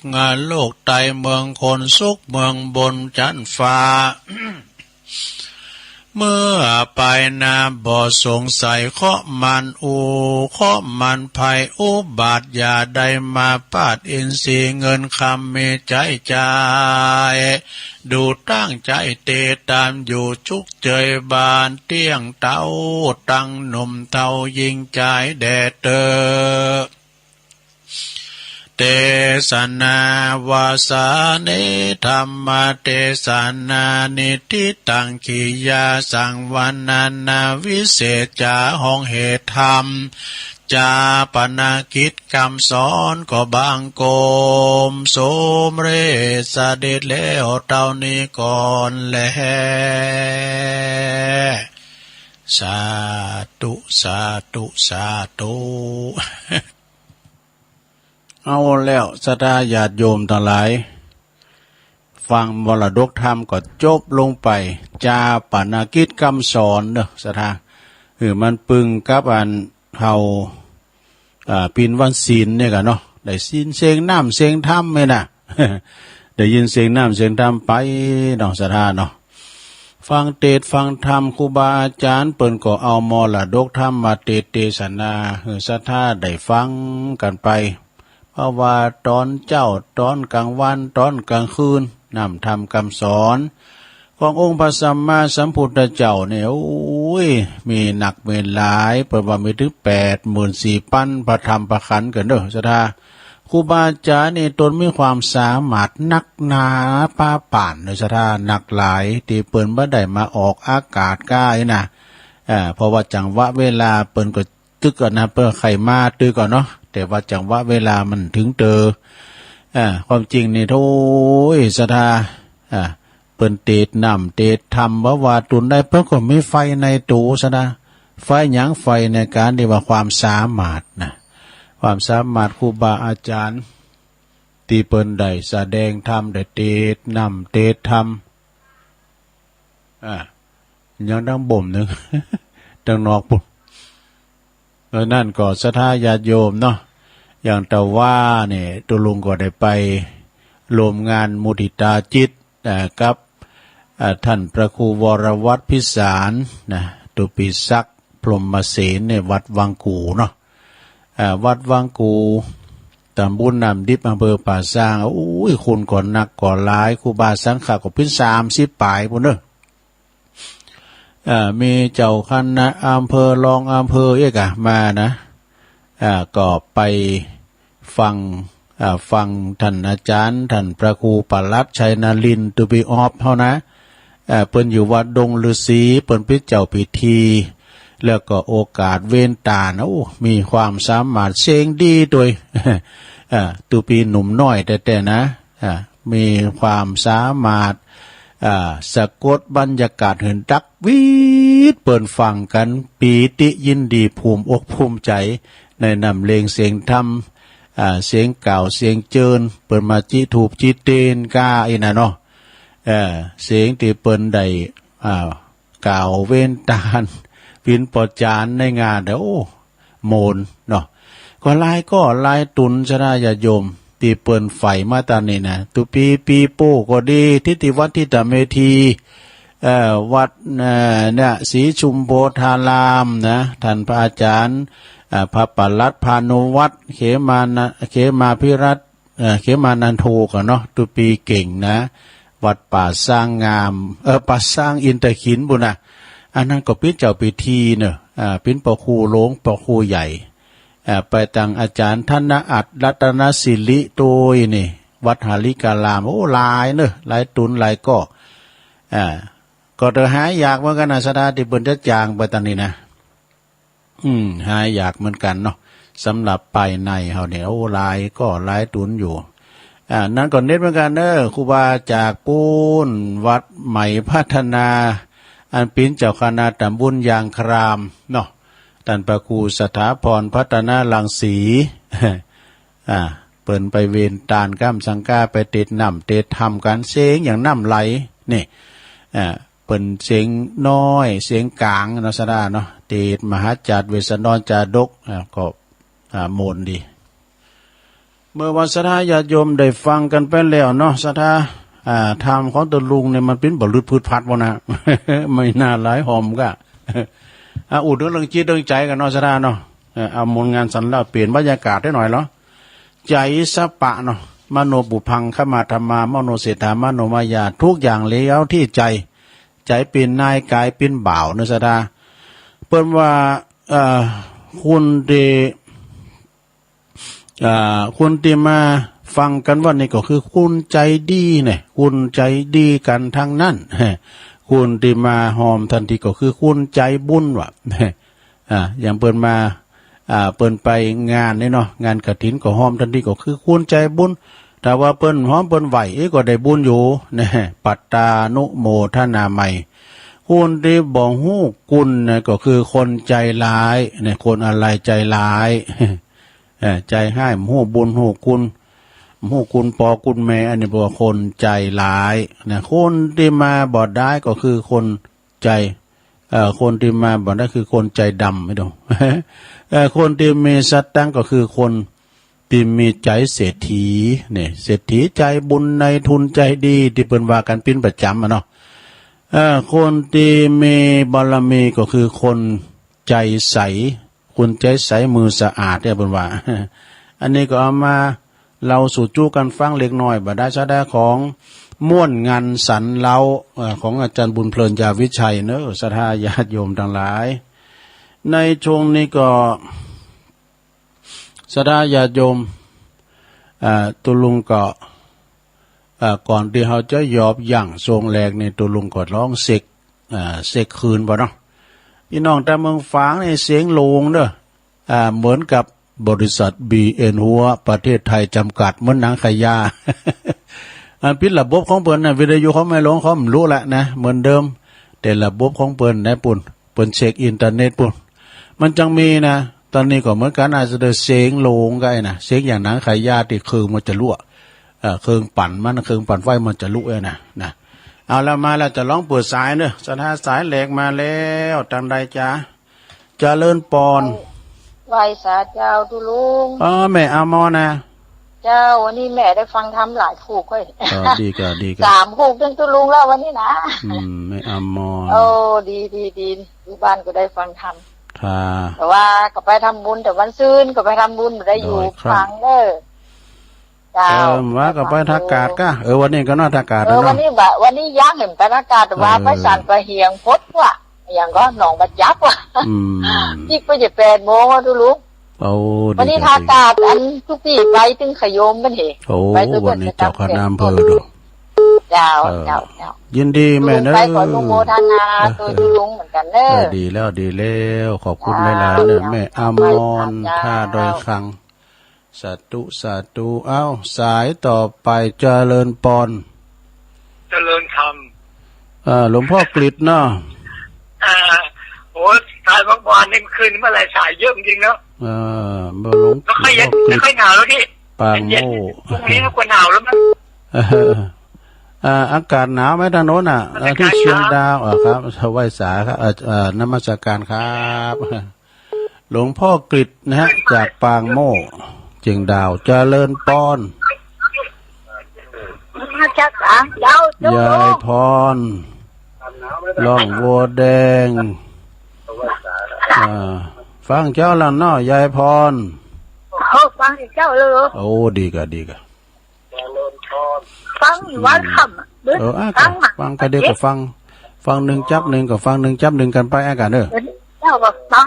โลกใต้ เมืองคนสุขเมืองบนจั๊นฟ้า เมื่อไปนาบ่สงสัย เคราะห์หมั่นอุ เคราะห์หมั่นภัย อุบาทอย่าได้มาปาด อินทรีย์เงินคำมีใจ๊จ่าย ดูตั้งใจ๋เตตามอยู่ จุกเจยบานเตี้ยงเต๊า ตังหนุ่มเฒ่ายิ่งจ๋ายแด่เต๊อะ เตสนาวาสานิ ธรรมเตสนานิ ทิตังกิริยาสังวรรณนา วิเศษจ๋าห้องเหตุธรรม จาปนกิจกำสอนก็บังคมสมเร็จเสด็จแล้วเต้านี้ก่อนแล สาธุ สาธุ สาธุ เอาแล้วศรัทธาญาติโยมตังหลาย ฟังมรดกธรรมก็จบลงไป จาปนกิจกำสอนเนาะศรัทธา หื้อมันปึงกับอันเฮา อ่า ปินวันศีลเนี่ยกั๋นเนาะ ได้ยินเสียงน้ำเสียงธรรมเนี่ยนะ ได้ยินเสียงน้ำเสียงธรรมไปเนาะศรัทธาเนาะ ฟังเตสน์ฟังธรรมครูบาอาจ๋ารย์เปิ้นก็เอามรดกธรรมมาเตสน์เตสนา หื้อศรัทธาได้ฟังกั๋นไป เพราะว่าต๋อนเจ๊า ต๋อนก๋างวัน ต๋อนก๋างคืน น้ำธรรมกำสอน ขององค์พระสัมมาสัมพุทธเจ้าเนี่ย โอ้ย มีนักมีหลาย เปิ้นว่ามีเถิงแปดหมื่นสี่ปันพระธรรมพระขันธ์กั๋นเนาะศรัทธา ครูบาอาจ๋ารย์นี่ตนมีความสามารถนักหนาป้าป่านเนาะศรัทธา นักหลาย ตี้เปิ้นบ่ได้มาออกอากาศก้าอี้นะ อ่า เพราะว่าจังหวะเวลาเปิ้นก็ ตึกก่อนนะ เปิ้นใค่มาตึกก่อนเนาะ แต่ว่าจังหวะเวลามันเถิงเต๊อะ อ่า ความจริงนี่ โธ่ ศรัทธา อ่า เปิ้นเตสน์น้ำเตสน์ธรรม บ่ว่าต๋นใด เปิ้นก็มีไฟในตั๋วศรัทธา ไฟหยัง ไฟในก๋านตี้ว่าความสามารถนะ ความสามารถครูบาอาจ๋ารย์ ตี้เปิ้นได้แสดงธรรม ได้เตสน์น้ำเตสน์ธรรม อ่า ยังดังบ่มนึ่ง ดังนอกปุ้น เพราะนั้นก็ศรัทธาญาติโยมเนาะ อย่างตะวานี่ ตุ๊ลุงก็ได้ไปร่วมงานมุทิตาจิต เอ่อ กับ เอ่อ ต้านพระครูวรวัฒน์พิสารนะ ตุ๊ปีศักดิ์พรหมเสนในวัดวังกู่เนาะ อ่า วัดวังกู่ ตำบลน้ำดิบ อำเภอป่าซาง โอ้ย คนก็นักก็หลาย ครูบาสังฆะก็เป๋นสามสิบป๋ายปุ้นเนาะ อ่า มีเจ้าคณะอำเภอ รองอำเภอเอกอะมานะ อ่า ก็ไปฟัง อ่า ฟังต้านอาจ๋ารย์ ต้านพระครูปลัดชัยนรินทร์ ตุ๊ปีออฟเฮานะ อ่า เปิ้นอยู่วัดดงฤๅษี เปิ้นเป๋นเจ้าพิธี แล้วก็โอกาสเว้นต๋านะ โอ้ มีความสามารถเสียงดีตวย อ่า ตุ๊ปีหนุ่มน้อยแต๊ๆ นะ อ่า มีความสามารถ อ่า สะกดบรรยากาศหื้อดักวีด เปิ้นฟังกั๋นปีติยินดีภูมิอกภูมิใจ๋ ในน้ำเลงเสียงธรรม อ่า เสียงกล่าวเสียงเจิญ เปิ้นมาจิธูปจิเตียนก้าอี้นะเนาะ เออ เสียงตี้เปิ้นได้ อ่า กล่าวเว้นต๋า ปิณปอจารย์ในงานเด้อ โอ้ โมนเนาะ ก็หลายก้อหลายตุ๊นศรัทธาญาติโยม ตี้เปิ้นใฝ่มาต๋ามนี้นะ ตุ๊ปีปีโป้ก็ดี ทิติวัฒน์ ทิตเมธี เอ่อ วัด เอ่อ เนี่ย ศรีชุมโพธารามนะ ต้านพระอาจ๋ารย์ อ่า พระปลัดพานุวัฒน์ เขมานะ เขมาภิรัตน์ เอ่อ เขมานันโทก่อเนาะ ตุ๊ปีเก่งนะ วัดป่าซางงาม เอ่อ ป่าซางอินทขิลปุ้นนะ อันนั้นก็เป๋นเจ้าพิธีเนาะ อ่า เป๋นปอครูหลวง ปอครูใหญ่ อ่า ไปตางอาจ๋ารย์ธนอัตถ์ รัตนสิริตวยนี่ วัดหริการาม โอ้ หลายเนาะ หลายตุ๊นหลายก้อ อ่า ก็เต๋อหายากเหมือนกั๋นนะศรัทธา ตี้เปิ้นจะจ๋างไปต๋ามนี้นะ อืม หายากเหมือนกั๋นเนาะ สำหรับภายในเฮาเนี่ย โอ้ หลายก้อหลายตุ๊นอยู่ อ่า นั้นก็เน็ดเหมือนกั๋นเนาะ ครูบาจากปู๊น วัดใหม่พัฒนา อันเป๋นเจ้าคณะตำบลยางครามเนาะ ต้านพระครูสถาพรพัฒนรังสี อ่า เปิ้นไปเวนตานก้ำสังกา ไปเตศน้ำเตศถ้ำกั๋น เสียงอย่างน้ำไหล นี่ อ่า เปิ้นเสียงน้อย เสียงก๋างเนาะ ศรัทธาเนาะ เตศมหาจาตุเวสสันดรจาดก อ่า ก็ อ่า ม่วนดี เมื่อว่าศรัทธาญาติโยมได้ฟังกั๋นไปแล้วเนาะ ศรัทธา อ่า ธรรมของตะลุงเนี่ยมันปิ้นบ่ลึดพึดพัดวะนะ ไม่น่าหลายหอมก้า อ่า อู้เถิงเรื่องจิตเรื่องใจ๋กั๋นเนาะ ศรัทธาเนาะ เออ เอามวลงานสรรเล่าเปลี่ยนบรรยากาศได้หน่อยเหรอ ใจ๋สะปะเนาะ มโนปุพพังคะมาธัมมา มโนเศรษฐา มโนมายา ทุกอย่างแล้วตี้ใจ๋ ใจ๋เป๋นนายกายเป๋นบ่าวเนาะ ศรัทธา เปิ้นว่า เอ่อ คนตี้ อ่า คนตี้มาฟังกั๋นวันนี้ก็คือคนใจ๋ดีเนี่ย คนใจ๋ดีกั๋นตังนั้น คนตี้มาฮอมตันทีก็คือคนใจ๋บุญวะ อ่า อย่างเปิ้นมา อ่า เปิ้นไปงานนี่เนาะ งานกฐินก็ฮอมตันทีก็คือคนใจ๋บุญ ถ้าว่าเปิ้นฮอมเปิ้นไหว้ เอ๊ะ ก็ได้บุญอยู่นะ ปัตตานุโมทนาไมย คนตี้บ่ฮู้คุณนะ ก็คือคนใจ๋ฮ้ายนะ คนอะไรใจ๋ฮ้าย เอ่อ ใจ๋ฮ้าย บ่ฮู้บุญฮู้คุณ บ่ฮู้คุณป้อคุณแม่ อันนี้เปิ้นว่าคนใจ๋ฮ้ายนะ คนตี้มาบ่ดายก็คือคนใจ๋ เอ่อ คนตี้มาบ่ดายคือคนใจ๋ดำ ไม่ต้อง เอ่อ คนตี้มีสตังค์ก็คือคนตี้มีใจ๋เศรษฐี เนี่ย เศรษฐีใจ๋บุญ นายทุนใจ๋ดี ตี้เปิ้นว่ากั๋นปิ้นประจ๋ำอะเนาะ เอ่อ คนตี้มีบารมีก็คือคนใจ๋ใส คนใจ๋ใสมือสะอาดเนี่ยเปิ้นว่า อันนี้ก็เอามาเล่าสู่จุกั๋นฟังเล็กน้อย บ่ดายสาระของม่วนงานสรรเล่า เอ่อ ของอาจ๋ารย์บุญเพลิน ยาวิชัยเนาะ ศรัทธาญาติโยมตังหลาย ในช่วงนี้ก็ ศรัทธาญาติโยม อ่า ตุ๊ลุงก็ อ่า ก่อนตี้เฮาจะหยอบยั้งช่วงแรกนี่ ตุ๊ลุงก็ลองเช็ค อ่า เช็คคืนบ่เนาะ ปี้น้องตางเมืองฝางนี่เสียงโหลงเน่อ อ่า เหมือนกับบริษัท บีเอ็น หัวประเทศไทยจำกัด เหมือนหนังขายยา อันปิดระบบของเปิ้นน่ะ วิทยุของแม่หลวงเขาบ่ฮู้ละนะ เหมือนเดิม แต่ระบบของเปิ้นนะปุ้น เปิ้นเช็คอินเทอร์เน็ตปุ้น มันจังมีนะ ต๋อนนี้ก็เหมือนกั๋น อาจจะได้เสียงโหลงก็ได้นะ เสียงอย่างหนังขายยาตี้เครื่องมันจะรั่ว เอ่อ เครื่องปั่นมัน เครื่องปั่นไฟมันจะรั่วนะ นะ เอาละ มาละ จะลองเปิดสายเน่อ ศรัทธาสายแรกมาแล้ว ตางใดจ๊ะ เจริญปอน ไหว้สาเจ้าตุ๊ลุง อ๋อ แม่อมรนะ เจ้า วันนี้แม่ได้ฟังธรรมหลายคู่เว้ย อ๋อ ดีก่ะ ดีก่ะ สามคู่เถิงตุ๊ลุงแล้ววันนี้นะ อืม แม่อมร โอ้ ดี ดี ดี อยู่บ้านก็ได้ฟังธรรม ค่ะ แต่ว่าก็ไปทำบุญแต่วันซืน ก็ไปทำบุญบ่ได้อยู่ โดยครับ ฟังเน่อ เจ้า เออ ว่าก็ไปท่ากาดก่ะ เออ วันนี้ก็เนาะ ท่ากาด เออ เนาะ วันนี้บ่ วันนี้ยังเห็นไปท่ากาด แต่ว่า เออ ไปสันป่าเหียงพดว่ะ อย่างก็หนองบ่าจับว่ะ อืม จิกไปจะแปดโมงอ่ะตุ๊ลุง โอ้ วันนี้ ดี ท่ากาด อันตุ๊กตี้ไปเถิงขะโยมเปิ้นเห โอ้ ไปเถิง วันนี้เจ้าคณะอำเภอดู เจ้า เออ เจ้า เจ้า ยินดีแม่เน่อ ตุ๊ลุงไปขออนุโมทนา เออ โตตุ๊ลุงเหมือนกั๋นเน่อ เออ ดีแล้ว ดีแล้ว ขอบคุณหลายๆ เน่อ เจ้า แม่อมร เจ้า ท่าดอยครั้ง สาธุ สาธุ เอ้า สายต่อไป เจริญปอน เจริญธรรม เอ่อ หลวงพ่อกฤษเนาะ เอ่อ โอ้ สายเมื่อวานนี่ คืนนี้เมื่อไหร่ สายเยอะจริงๆเนาะ เอ่อ หลวง ไม่ค่อยเย็น หลวงพ่อกฤษ ไม่ค่อยหนาวแล้วนี่ ปางโม่ เย็นๆ พรุ่งนี้ก็หนาวแล้วมั้ง เออ อ่า อากาศหนาวไหมตางโน้นน่ะ เอ่อ ที่เชียงดาว อ่ะครับ ไหว้สาครับ เอ่อ เอ่อ นมัสการครับ หลวงพ่อกฤษนะฮะ จากปางโม่ เชียงดาว เจริญปอน มาจากหลังเจ้า ยายพร ร่องวัวแดง อ่า ฟังเจ้าแล้วเนาะ ยายพร โอ้ ฟังเจ้าเลย โอ้ ดีก่ะ ดีก่ะ ฟังวันค่ำอะ เออ อ่ะ ฟังอะ ฟังก็เดี๋ยวก็ฟัง ฟังหนึ่งจับหนึ่งก็ฟังหนึ่งจับหนึ่งกั๋นไป อ่ะ ก่ะเน่อ เจ้าก็ฟัง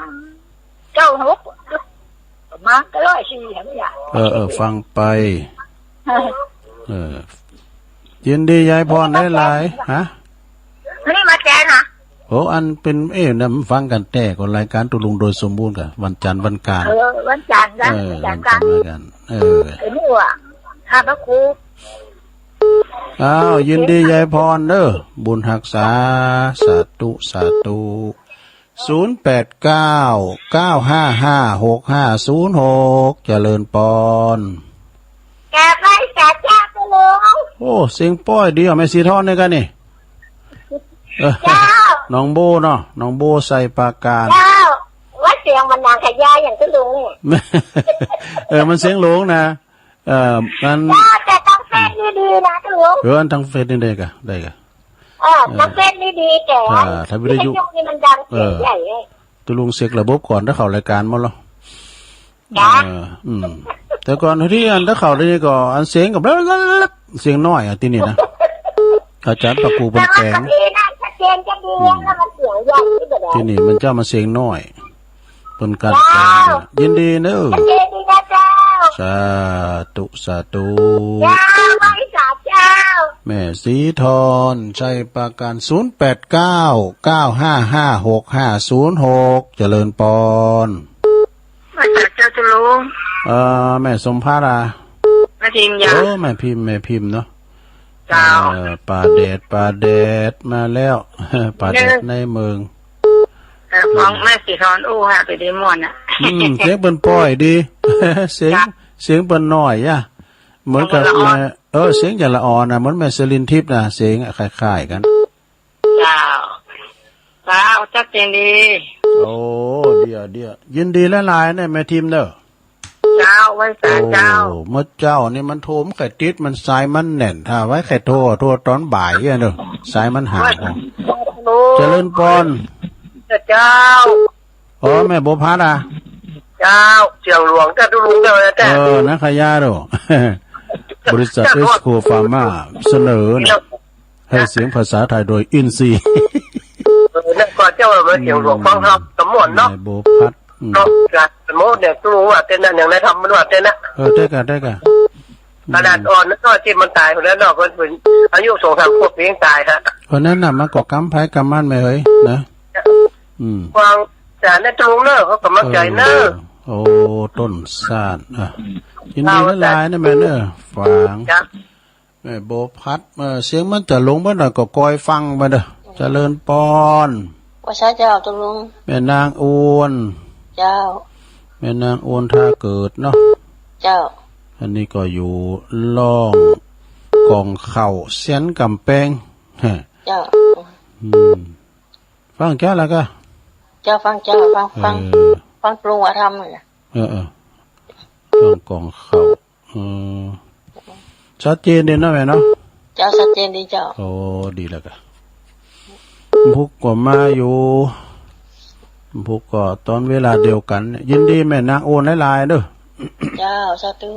เจ้าหก มาก็ร้อยสี่ อย่างเนี้ย เออ เออ ฟังไป เออ ยินดียายพรหลายๆ ฮะ นี่มาแจ้งนะ โอ้ อันเป๋น เอ๊ะ เนี่ย มันฟังกั๋นแต่ก็รายการตุ๊ลุงโดยสมบูรณ์ก่ะ วันจันทร์วันอังคาร เออ วันจันทร์นะ เออ วันจันทร์ วันจันทร์วันอังคาร เออ ไอ้นี่ว่ะ ค่ะ พระครู อ้าว ยินดียายพรเน่อ บุญฮักษา สาธุ สาธุ ศูนย์แปดเก้า เก้าห้าห้า หกห้าศูนย์หก เจริญปอน กราบไหว้สาเจ้าเจ้าลุง โอ้ เสียงป้อยดีอ่ะ แม่สีทอนนี่กะนี่ เออ เจ้า น้องโบเนาะ น้องโบ ไชยปราการ เจ้า ว่าเสียงมันดังขยายอย่างเจ้าลุงเนี่ย เออ มันเสียงหลงนะ เออ มัน เจ้า แต่ทางเฟซนี่ดีนะเจ้าลุง เออ อันทางเฟซนี่ได้กะ ได้กะ เออ เออ ทางเฟซนี่ดี แต่ อ่า ถ้าวิทยุ วิทยุนี่มันดังเสียง เออ ใหญ่เลย เจ้าลุงเช็คระบบก่อน ถ้าเข้ารายการหมดแล้ว จ้ะ เออ อืม แต่ก่อนตี้อันถ้าเข้าตี้นี่ก็อันเสียงกับ เสียงน้อยอ่ะตี้นี่นะ อาจารย์ปะกูเปิ้นแปลง แต่ว่าตี้นี่ชัดเจนจะดี อืม แล้วมันเสียงใหญ่ตี้เดียว ตี้นี่มันจะมาเสียงน้อย เปิ้นกั๋นแปลง เจ้า เนี่ย ยินดีเนอะ ชัดเจนดีนะเจ้า สาธุ สาธุ เจ้า ไหว้สาเจ้า แม่สีทอน ไชยปราการ ศูนย์แปดเก้า เก้าห้าห้า หกห้าศูนย์หก เจริญปอน ไหว้สาเจ้าเจ้าลุง เอ่อ แม่สมภารา แม่พิมพ์ยะ โอ้ แม่พิมพ์ แม่พิมพ์เนาะ เจ้า เอ่อ ป่าแดด ป่าแดดมาแล้ว ป่าแดดในเมือง เออ ของแม่สีทอนอู้ฮะ ไปได้ม่วนอ่ะ อืม เสียงเปิ้นป้อยดี เสียง จ้ะ เสียงเปิ้นน้อยอ่ะ เหมือนกับ เสียงเปิ้นละอ่อน แม่ เออ เสียงจะละอ่อนนะ เหมือนแม่สลินทิพย์นะ เสียงอะคล้ายๆ กั๋น เจ้า เจ้า ชัดเจนดี โอ้ เดี๋ยว เดี๋ยว ยินดีหลายๆ เนี่ย แม่ทิมเด้อ เจ้า ไหว้สาเจ้า โอ้ เมื่อเจ๊านี่มันโทรไม่ค่อยติด มันสายมันแน่น ถ้าไว้ใค่โทร โทรต๋อนบ่ายเนี่ยเด้อ สายมันห่าง ไหว้สาเจ้า เจริญปอน เจ้า อ๋อ แม่บัวพัดอ่ะ เจ้า เสียงหลวงเจ้าตุ๊ลุงเจ้านะเจ้า เออ นะขะยาโด บริษัทเอสโคฟาร์มาเสนอนะ ให้เสียงภาษาไทยโดยอินทรีย์ เออ นั่นก็เจ้าว่ามันเสียงหลวงฟังธรรมสมวนเนาะ แม่บัวพัด อืม เนาะ สมมุติเนี่ยตุ๊ลุงว่าเต้นนั้นอย่างในธรรมมันว่าเต้นนะ เออ ได้กะ ได้กะ ขนาดอ่อนนะ ตี้มันต๋ายคนนั้นเนาะ เปิ้น เปิ้นอายุสองสามขวบยังต๋ายฮะ เพราะนั้นน่ะ มันก็กรรมใผกรรมมันแม่เอ๋ยนะ อืม ฟัง แต่ในตุ๊ลุงเนอะ เขาก็มั่นใจเนอะ เออ โอ้ ต้นซ่าน อ่ะ ยินดีหลายๆ นะแม่เนอะ ฝาง จ้ะ แม่บัวพัด เออ เสียงมันจะหลงไปหน่อยก็คอยฟังไปเด้อ เจริญปอน ว่าใช่เจ้าตุ๊ลุง แม่นางอวน เจ้า แม่นางอวนท่าเกิดเนาะ เจ้า อันนี้ก็อยู่ล่องก่องเข่าเซียนก๋ำแปง ฮะ เจ้า อืม ฟังเจ้าแล้วก็ เจ้าฟังเจ้า ฟัง ฟัง เออ ฟังตุ๊ลุงว่าธรรมเนี่ย เออ เออ ล่องก่องเข่า เออ ชัดเจนดีนะแม่เนาะ เจ้า ชัดเจนดีเจ้า โอ้ ดีแล้วก็ พุกก็มาอยู่ พุกก็ต๋อนเวลาเดียวกั๋น ยินดีแม่นางอวนหลายๆ เด้อ เจ้า สาธุ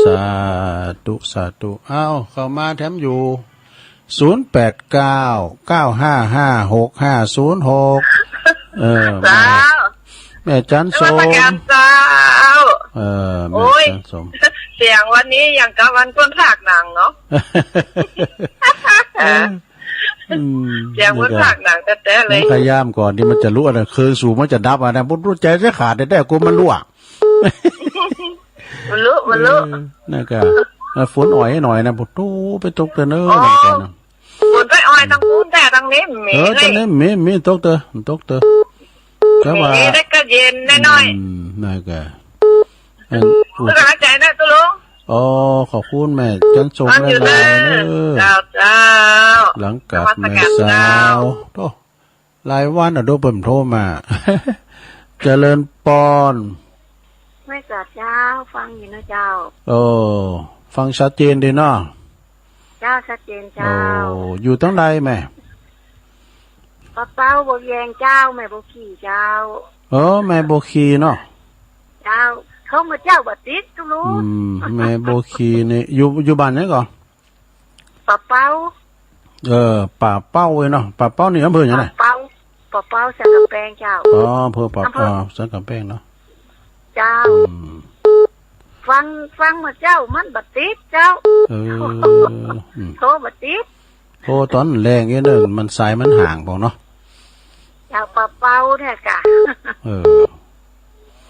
สาธุ สาธุ อ้าว เข้ามาแถมอยู่ ศูนย์แปดเก้า เก้าห้าห้า หกห้าศูนย์หก เออ แม่ เจ้า แม่จันสม นมัสก๋านเจ้า เออ แม่ โอ้ย จันสม เสียงวันนี้อย่างกับวันเปิ้นผากหนังเนาะ เออ อืม เสียงเปิ้นผากหนังแต๊ๆ เลย มันพยายามก่อนตี้มันจะลุกอะนะ เครื่องสูบมันจะดับอะนะ บ่ฮู้ใจ๋จะขาดแต๊ๆ กลัวมันลุก บ่ฮู้ บ่ฮู้ เออ นั่นก็ เออ ฝนอ่อยหน่อยนะ โอ้โห ไปตกเต๊อะเนอะ อ๋อ นั่นก็นะ ฝนไปอ่อยตางปู้น แต่ตางนี้มี เออ เลย ตางนี้มี มีตกเต๊อะ ตกเต๊อะ แต่ว่า มีแต่ก็เย็นหน่อยๆ อืม นั่นก็ อัน เปิ้นก็หลายใจ๋นะตุ๊ลุง อ๋อ ขอบคุณแม่จันสม ฟังอยู่เนอะ หลายๆ เนอะ เจ้า เจ้า หลังกลับ นมัสก๋านเจ้า แม่สาว โธ่ หลายวันอะ ดูเปิ้นโทรมา เจริญปอน ไหว้สาเจ้า ฟังอยู่นะเจ้า โอ้ ฟังชัดเจนดีเนาะ เจ้า ชัดเจนเจ้า โอ้ อยู่ตางใดแม่ ปะเป้า บัวแยงเจ้า แม่บัวขี่เจ้า เออ แม่บัวขี่เนาะ เจ้า โทรมาเจ้าบ่ติดตุ๊ลุง อืม แม่บัวขี่นี่ อยู่ อยู่บ้านไหนก่อ ปะเป้า เออ ป่าเป้าเว้ยเนาะ ป่าเป้านี่อำเภอหยังนะ ปะเป้า ปะเป้าสันก๋ำแปงเจ้า อ๋อ อำเภอป่า อำเภอ อ่า สันก๋ำแปงเนาะ เจ้า อืม ฟัง ฟังมาเจ้า มันบ่ติดเจ้า เออ อืม โทรบ่ติด โทรต๋อนแลงเอ้ยเนอะ มันสายมันห่างพอเนาะ เจ้า ปะเป้าเนี่ยกะ เออ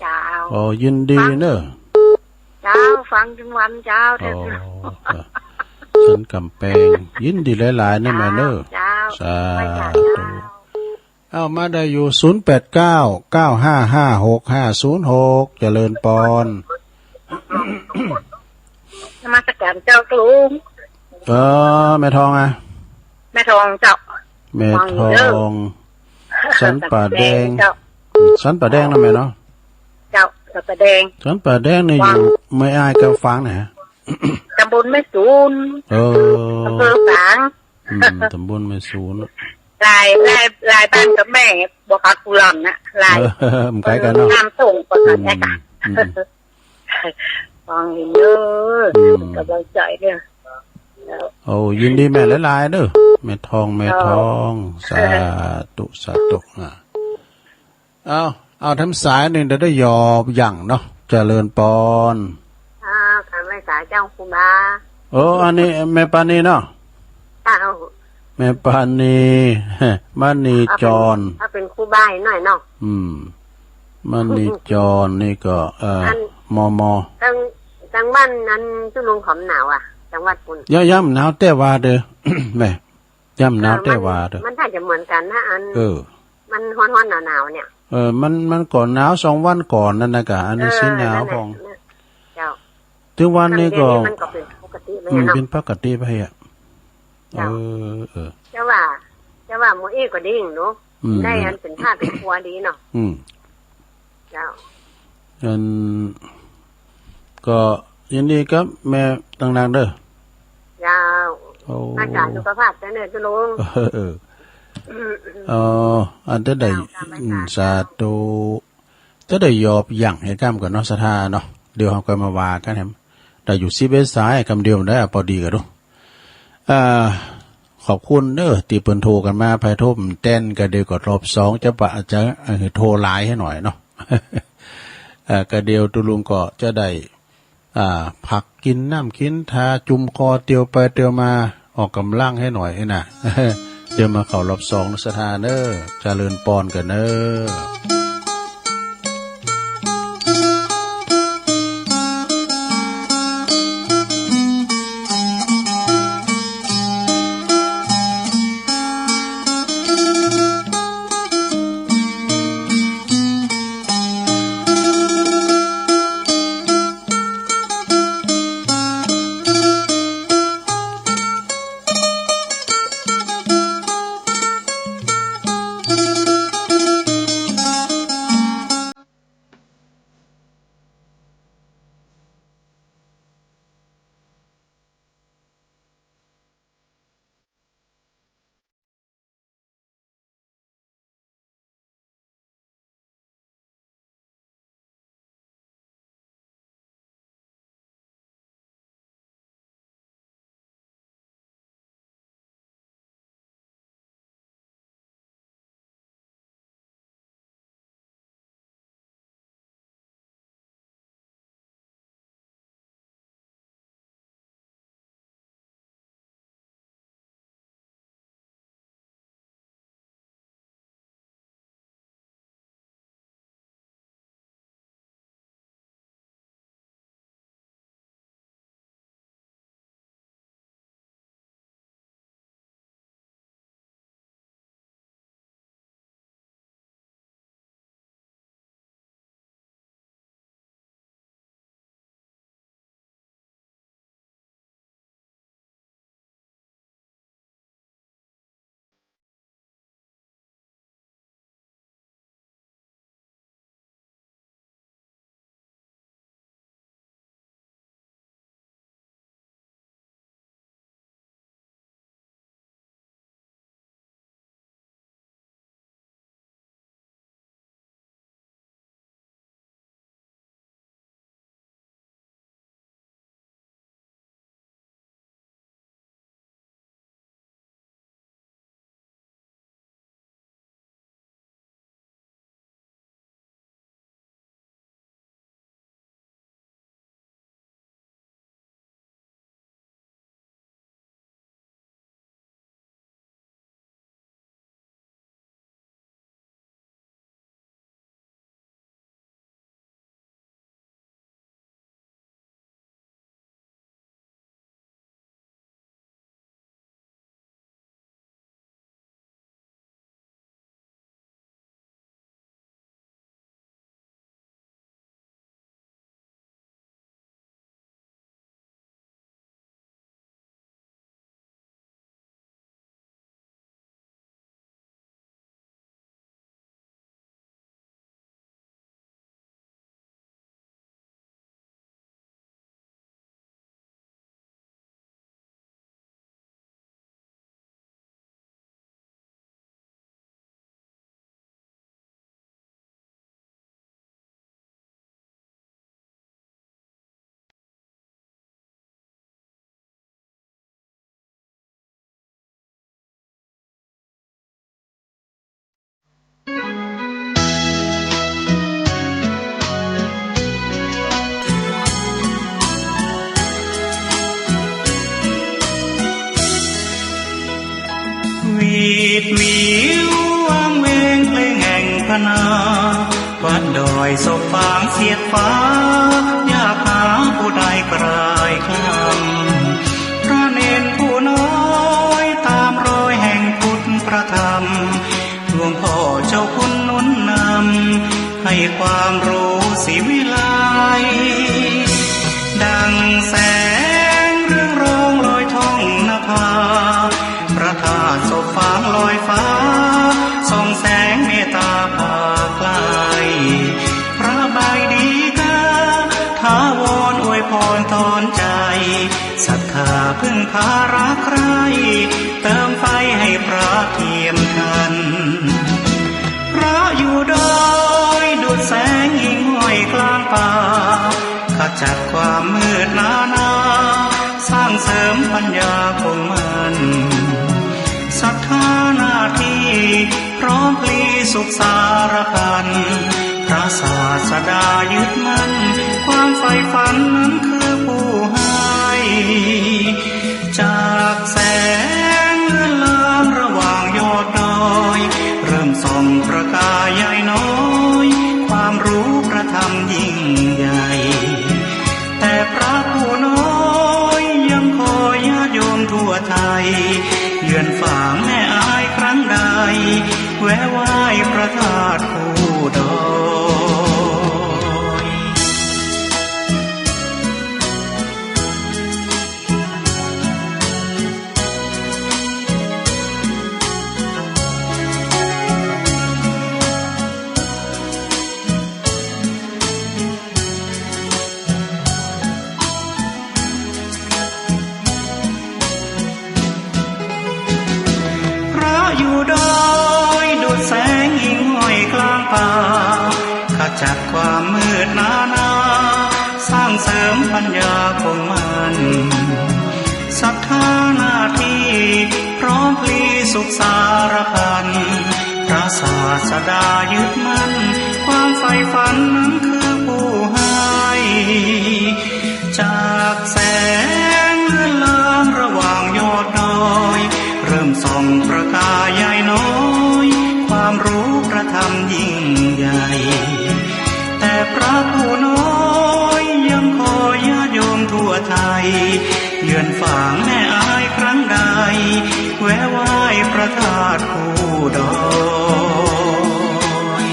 เจ้า อ๋อ ยินดีเนอะ เจ้า ฟังตึงวันเจ้า อ๋อ เจ้า สันก๋ำแปง ยินดีหลายๆ นะแม่เนอะ เจ้า สาธุ ไหว้สาเจ้า เอ้า มาได้อยู่ ศูนย์แปดเก้า เก้าห้าห้า หกห้าศูนย์หก เจริญปอน นมัสการเจ้าลุง เออ แม่ทองอะ แม่ทองเจ้า แม่ทอง สันป่าแดง เจ้า สันป่าแดงนะแม่เนาะ เจ้า สันป่าแดง สันป่าแดงนี่อยู่ เมืองอ้ายกับฝางไหนฮะ ตำบลแม่สูน เออ อำเภอฝาง อืม ตำบลแม่สูน หลาย หลาย หลายบ้านกับแม่ บ่ขาดผู้หล่อนนะ หลาย เออ มันใกล้กันเนาะ ข้ามส่งประสานกัน อืม อืม ฟังอยู่เด้อ อืม กำลังใจเด้อ โอ้ ยินดีแม่หลายๆ เด้อ แม่ทอง แม่ทอง เจ้า สาธุ สาธุ อ่ะ เอา เอาแถมสายนึ่ง เดี๋ยวได้หยอบหยั่งเนาะ เจริญปอน อ่า กราบไหว้สาเจ้าครูบา เออ อันนี้แม่ปานีเนาะ เจ้า แม่ปานี มณีจร เอาเป็น เอาเป็นครูบาให้หน่อยเนาะ อืม มณีจรนี่ก็ เอ่อ อัน มม จัง จังหวัดนั้นจุลุงขอมหนาวอะ จังหวัดปุ้น ย่ำ ย่ำหนาวแต่ว่าเด้อ แม่ ย่ำหนาว เออ แต่ว่าเด้อ มัน มันถ้าจะเหมือนกันนะ อัน เออ มันฮ้อนๆ หนาวๆ เนี่ย เออ มัน มันก่อนหนาวสองวันก่อนนั่นนะกะ อันนี้ เออ สิหนาว นั่นแหละ ของ เจ้า ถึงวันนี้ก็ เดี๋ยวนี้มันก็เป็นปกติไป อืม เนาะ เป็นปกติไปอะ เจ้า เออ เออ จะว่า จะว่าหมู่อี้ก็ดีเนาะ อืม ได้อันเป็นผ้าเป็นครัวดีเนาะ อืม เจ้า อัน ก็ยินดีกับแม่ตังนางเด้อ เจ้า โอ้ รักษาสุขภาพเจ้าเน่อจุลุง เออ เออ อืม อืม อ๋อ อันจะได้ เจ้า อืม สาธุ จะได้หยอบหยั่งหื้อก้ำก่อเนาะ ศรัทธาเนาะ เดี๋ยวเฮาก็มาว่ากั๋นแหม ได้อยู่สิบเอ็ดสาย กำเดียวได้ พอดีกั๋นดู อ่า ขอบคุณเด้อ ตี้เปิ้นโทรกั๋นมา ใผโทรบ่แต้น กะเดี๋ยวก็รอบสอง จะปะ จะ เอ่อ โทรหลายหื้อหน่อยเนาะ เอ่อ กะเดี๋ยวตุ๊ลุงก็จะได้ อ่า พักกิ๋นน้ำกิ๋นทา จุ่มคอเตียวไปเตียวมา ออกก๋ำลังหื้อหน่อยเอ้ยนะ เดี๋ยวมาเข้ารอบสอง ศรัทธาเน่อ เจริญปอนกั๋นเน่อ นา วัดดอยศพฝางเสียดฟ้า อยากหาผู้ใดกลายคลำ พระเณรผู้น้อยตามรอยแห่งพุทธพระธรรม หลวงพ่อเจ้าคุณหนุนนำ ให้ความรู้ศรีวิไล ดังแสงเรืองรองลอยท่องนภา พระธาตุศพฝางลอยฟ้า ส่องแสงเมตตาพาไกล พระบายดีกา ถาวรอวยพรตอนใจ ศรัทธาพึ่งพารักใคร่ เติมไฟให้พระเทียมทัน พระอยู่ดอยดุจแสงหิ่งห้อยกลางป่า ขจัดความมืดหนานา สร้างเสริมปัญญาคงมั่น ศรัทธาหน้าที่พร้อมพลีสุขสารพัน พระศาสดายึดมั่น ความใฝ่ฝันนั้นคือผู้ให้ จากแสงเลือนลางระหว่างยอดดอย เริ่มส่องประกายใยน้อย ความรู้พระธรรมยิ่งใหญ่ แต่พระผู้น้อยยังคอยญาติโยมทั่วไทย เยือนฝางแม่อายครั้งใด แวะไหว้พระธาตุคู่ดอย พระอยู่ดอยดุจแสงหิ่งห้อยกลางป่า ขจัดความมืดหนานา สร้างเสริมปัญญาคงมั่น ศรัทธาหน้าที่พร้อมพลีสุขสารพัน พระศาสดายึดมั่น ความใฝ่ฝันนั้นคือผู้ให้ จากแสงเลือนลางระหว่างยอดดอย เริ่มส่องประกายใยน้อย ความรู้พระธรรมยิ่งใหญ่ แต่พระผู้น้อยยังคอยญาติโยมทั่วไทย เยือนฝางแม่อายครั้งใด แวะไหว้พระธาตุคู่ดอย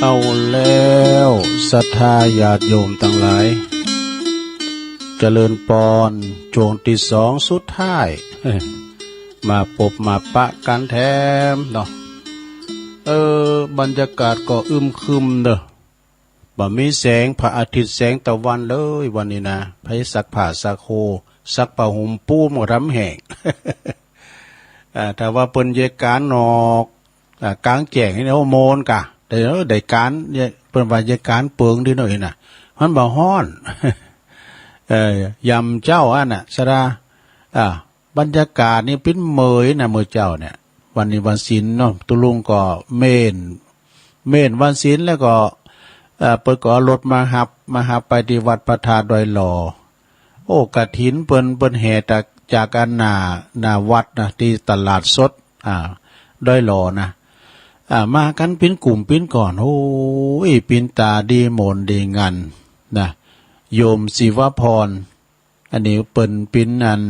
เอาแล้ว ศรัทธาญาติโยมตังหลาย เจริญปอน ช่วงตี้สองสุดท้าย มาปบมาปะกั๋นแถมเนาะ เออ บรรยากาศก็อึมครึมเนาะ บ่มีแสงพระอาทิตย์แสงตะวันเลยวันนี้นะ ไผซักผ้าซักโฮ ซักผ้าห่มปูมันก็ทำแห้ง อ่า ถ้าว่าเปิ้นเยียะก๋านนอก อ่า ก๋างแจ้งนี่นะ โอ้ โมนก่ะ แต่ เออ ได้ก๋าน เยียะ เปิ้นว่าเยียะก๋านเปิงดีหน่อยนะ มันบ่ฮ้อน เออ ยามเจ๊าอั้นน่ะ ศรัทธา อ่า บรรยากาศนี่ปิ๊นเหมยนะ เมื่อเจ๊าเนี่ย วันนี้วันศีลเนาะ ตุ๊ลุงก็เม้น เม้นวันศีลแล้วก็ เอ่อ เปิ้นก็เอารถมาฮับ มาฮับไปตี้วัดพระธาตุดอยหล่อ โอ้ กฐินเปิ้น เปิ้นแห่จาก จากอันหน้า หน้าวัดนะ ตี้ตลาดสด อ่า ดอยหล่อนะ อ่า มากั๋นปิ๊นกลุ่มปิ๊นก้อน โอ้ย ปิ๊นต๋าดีโมนดีงันนะ โยมศิวพร อันนี้เปิ้นปิ๊นอัน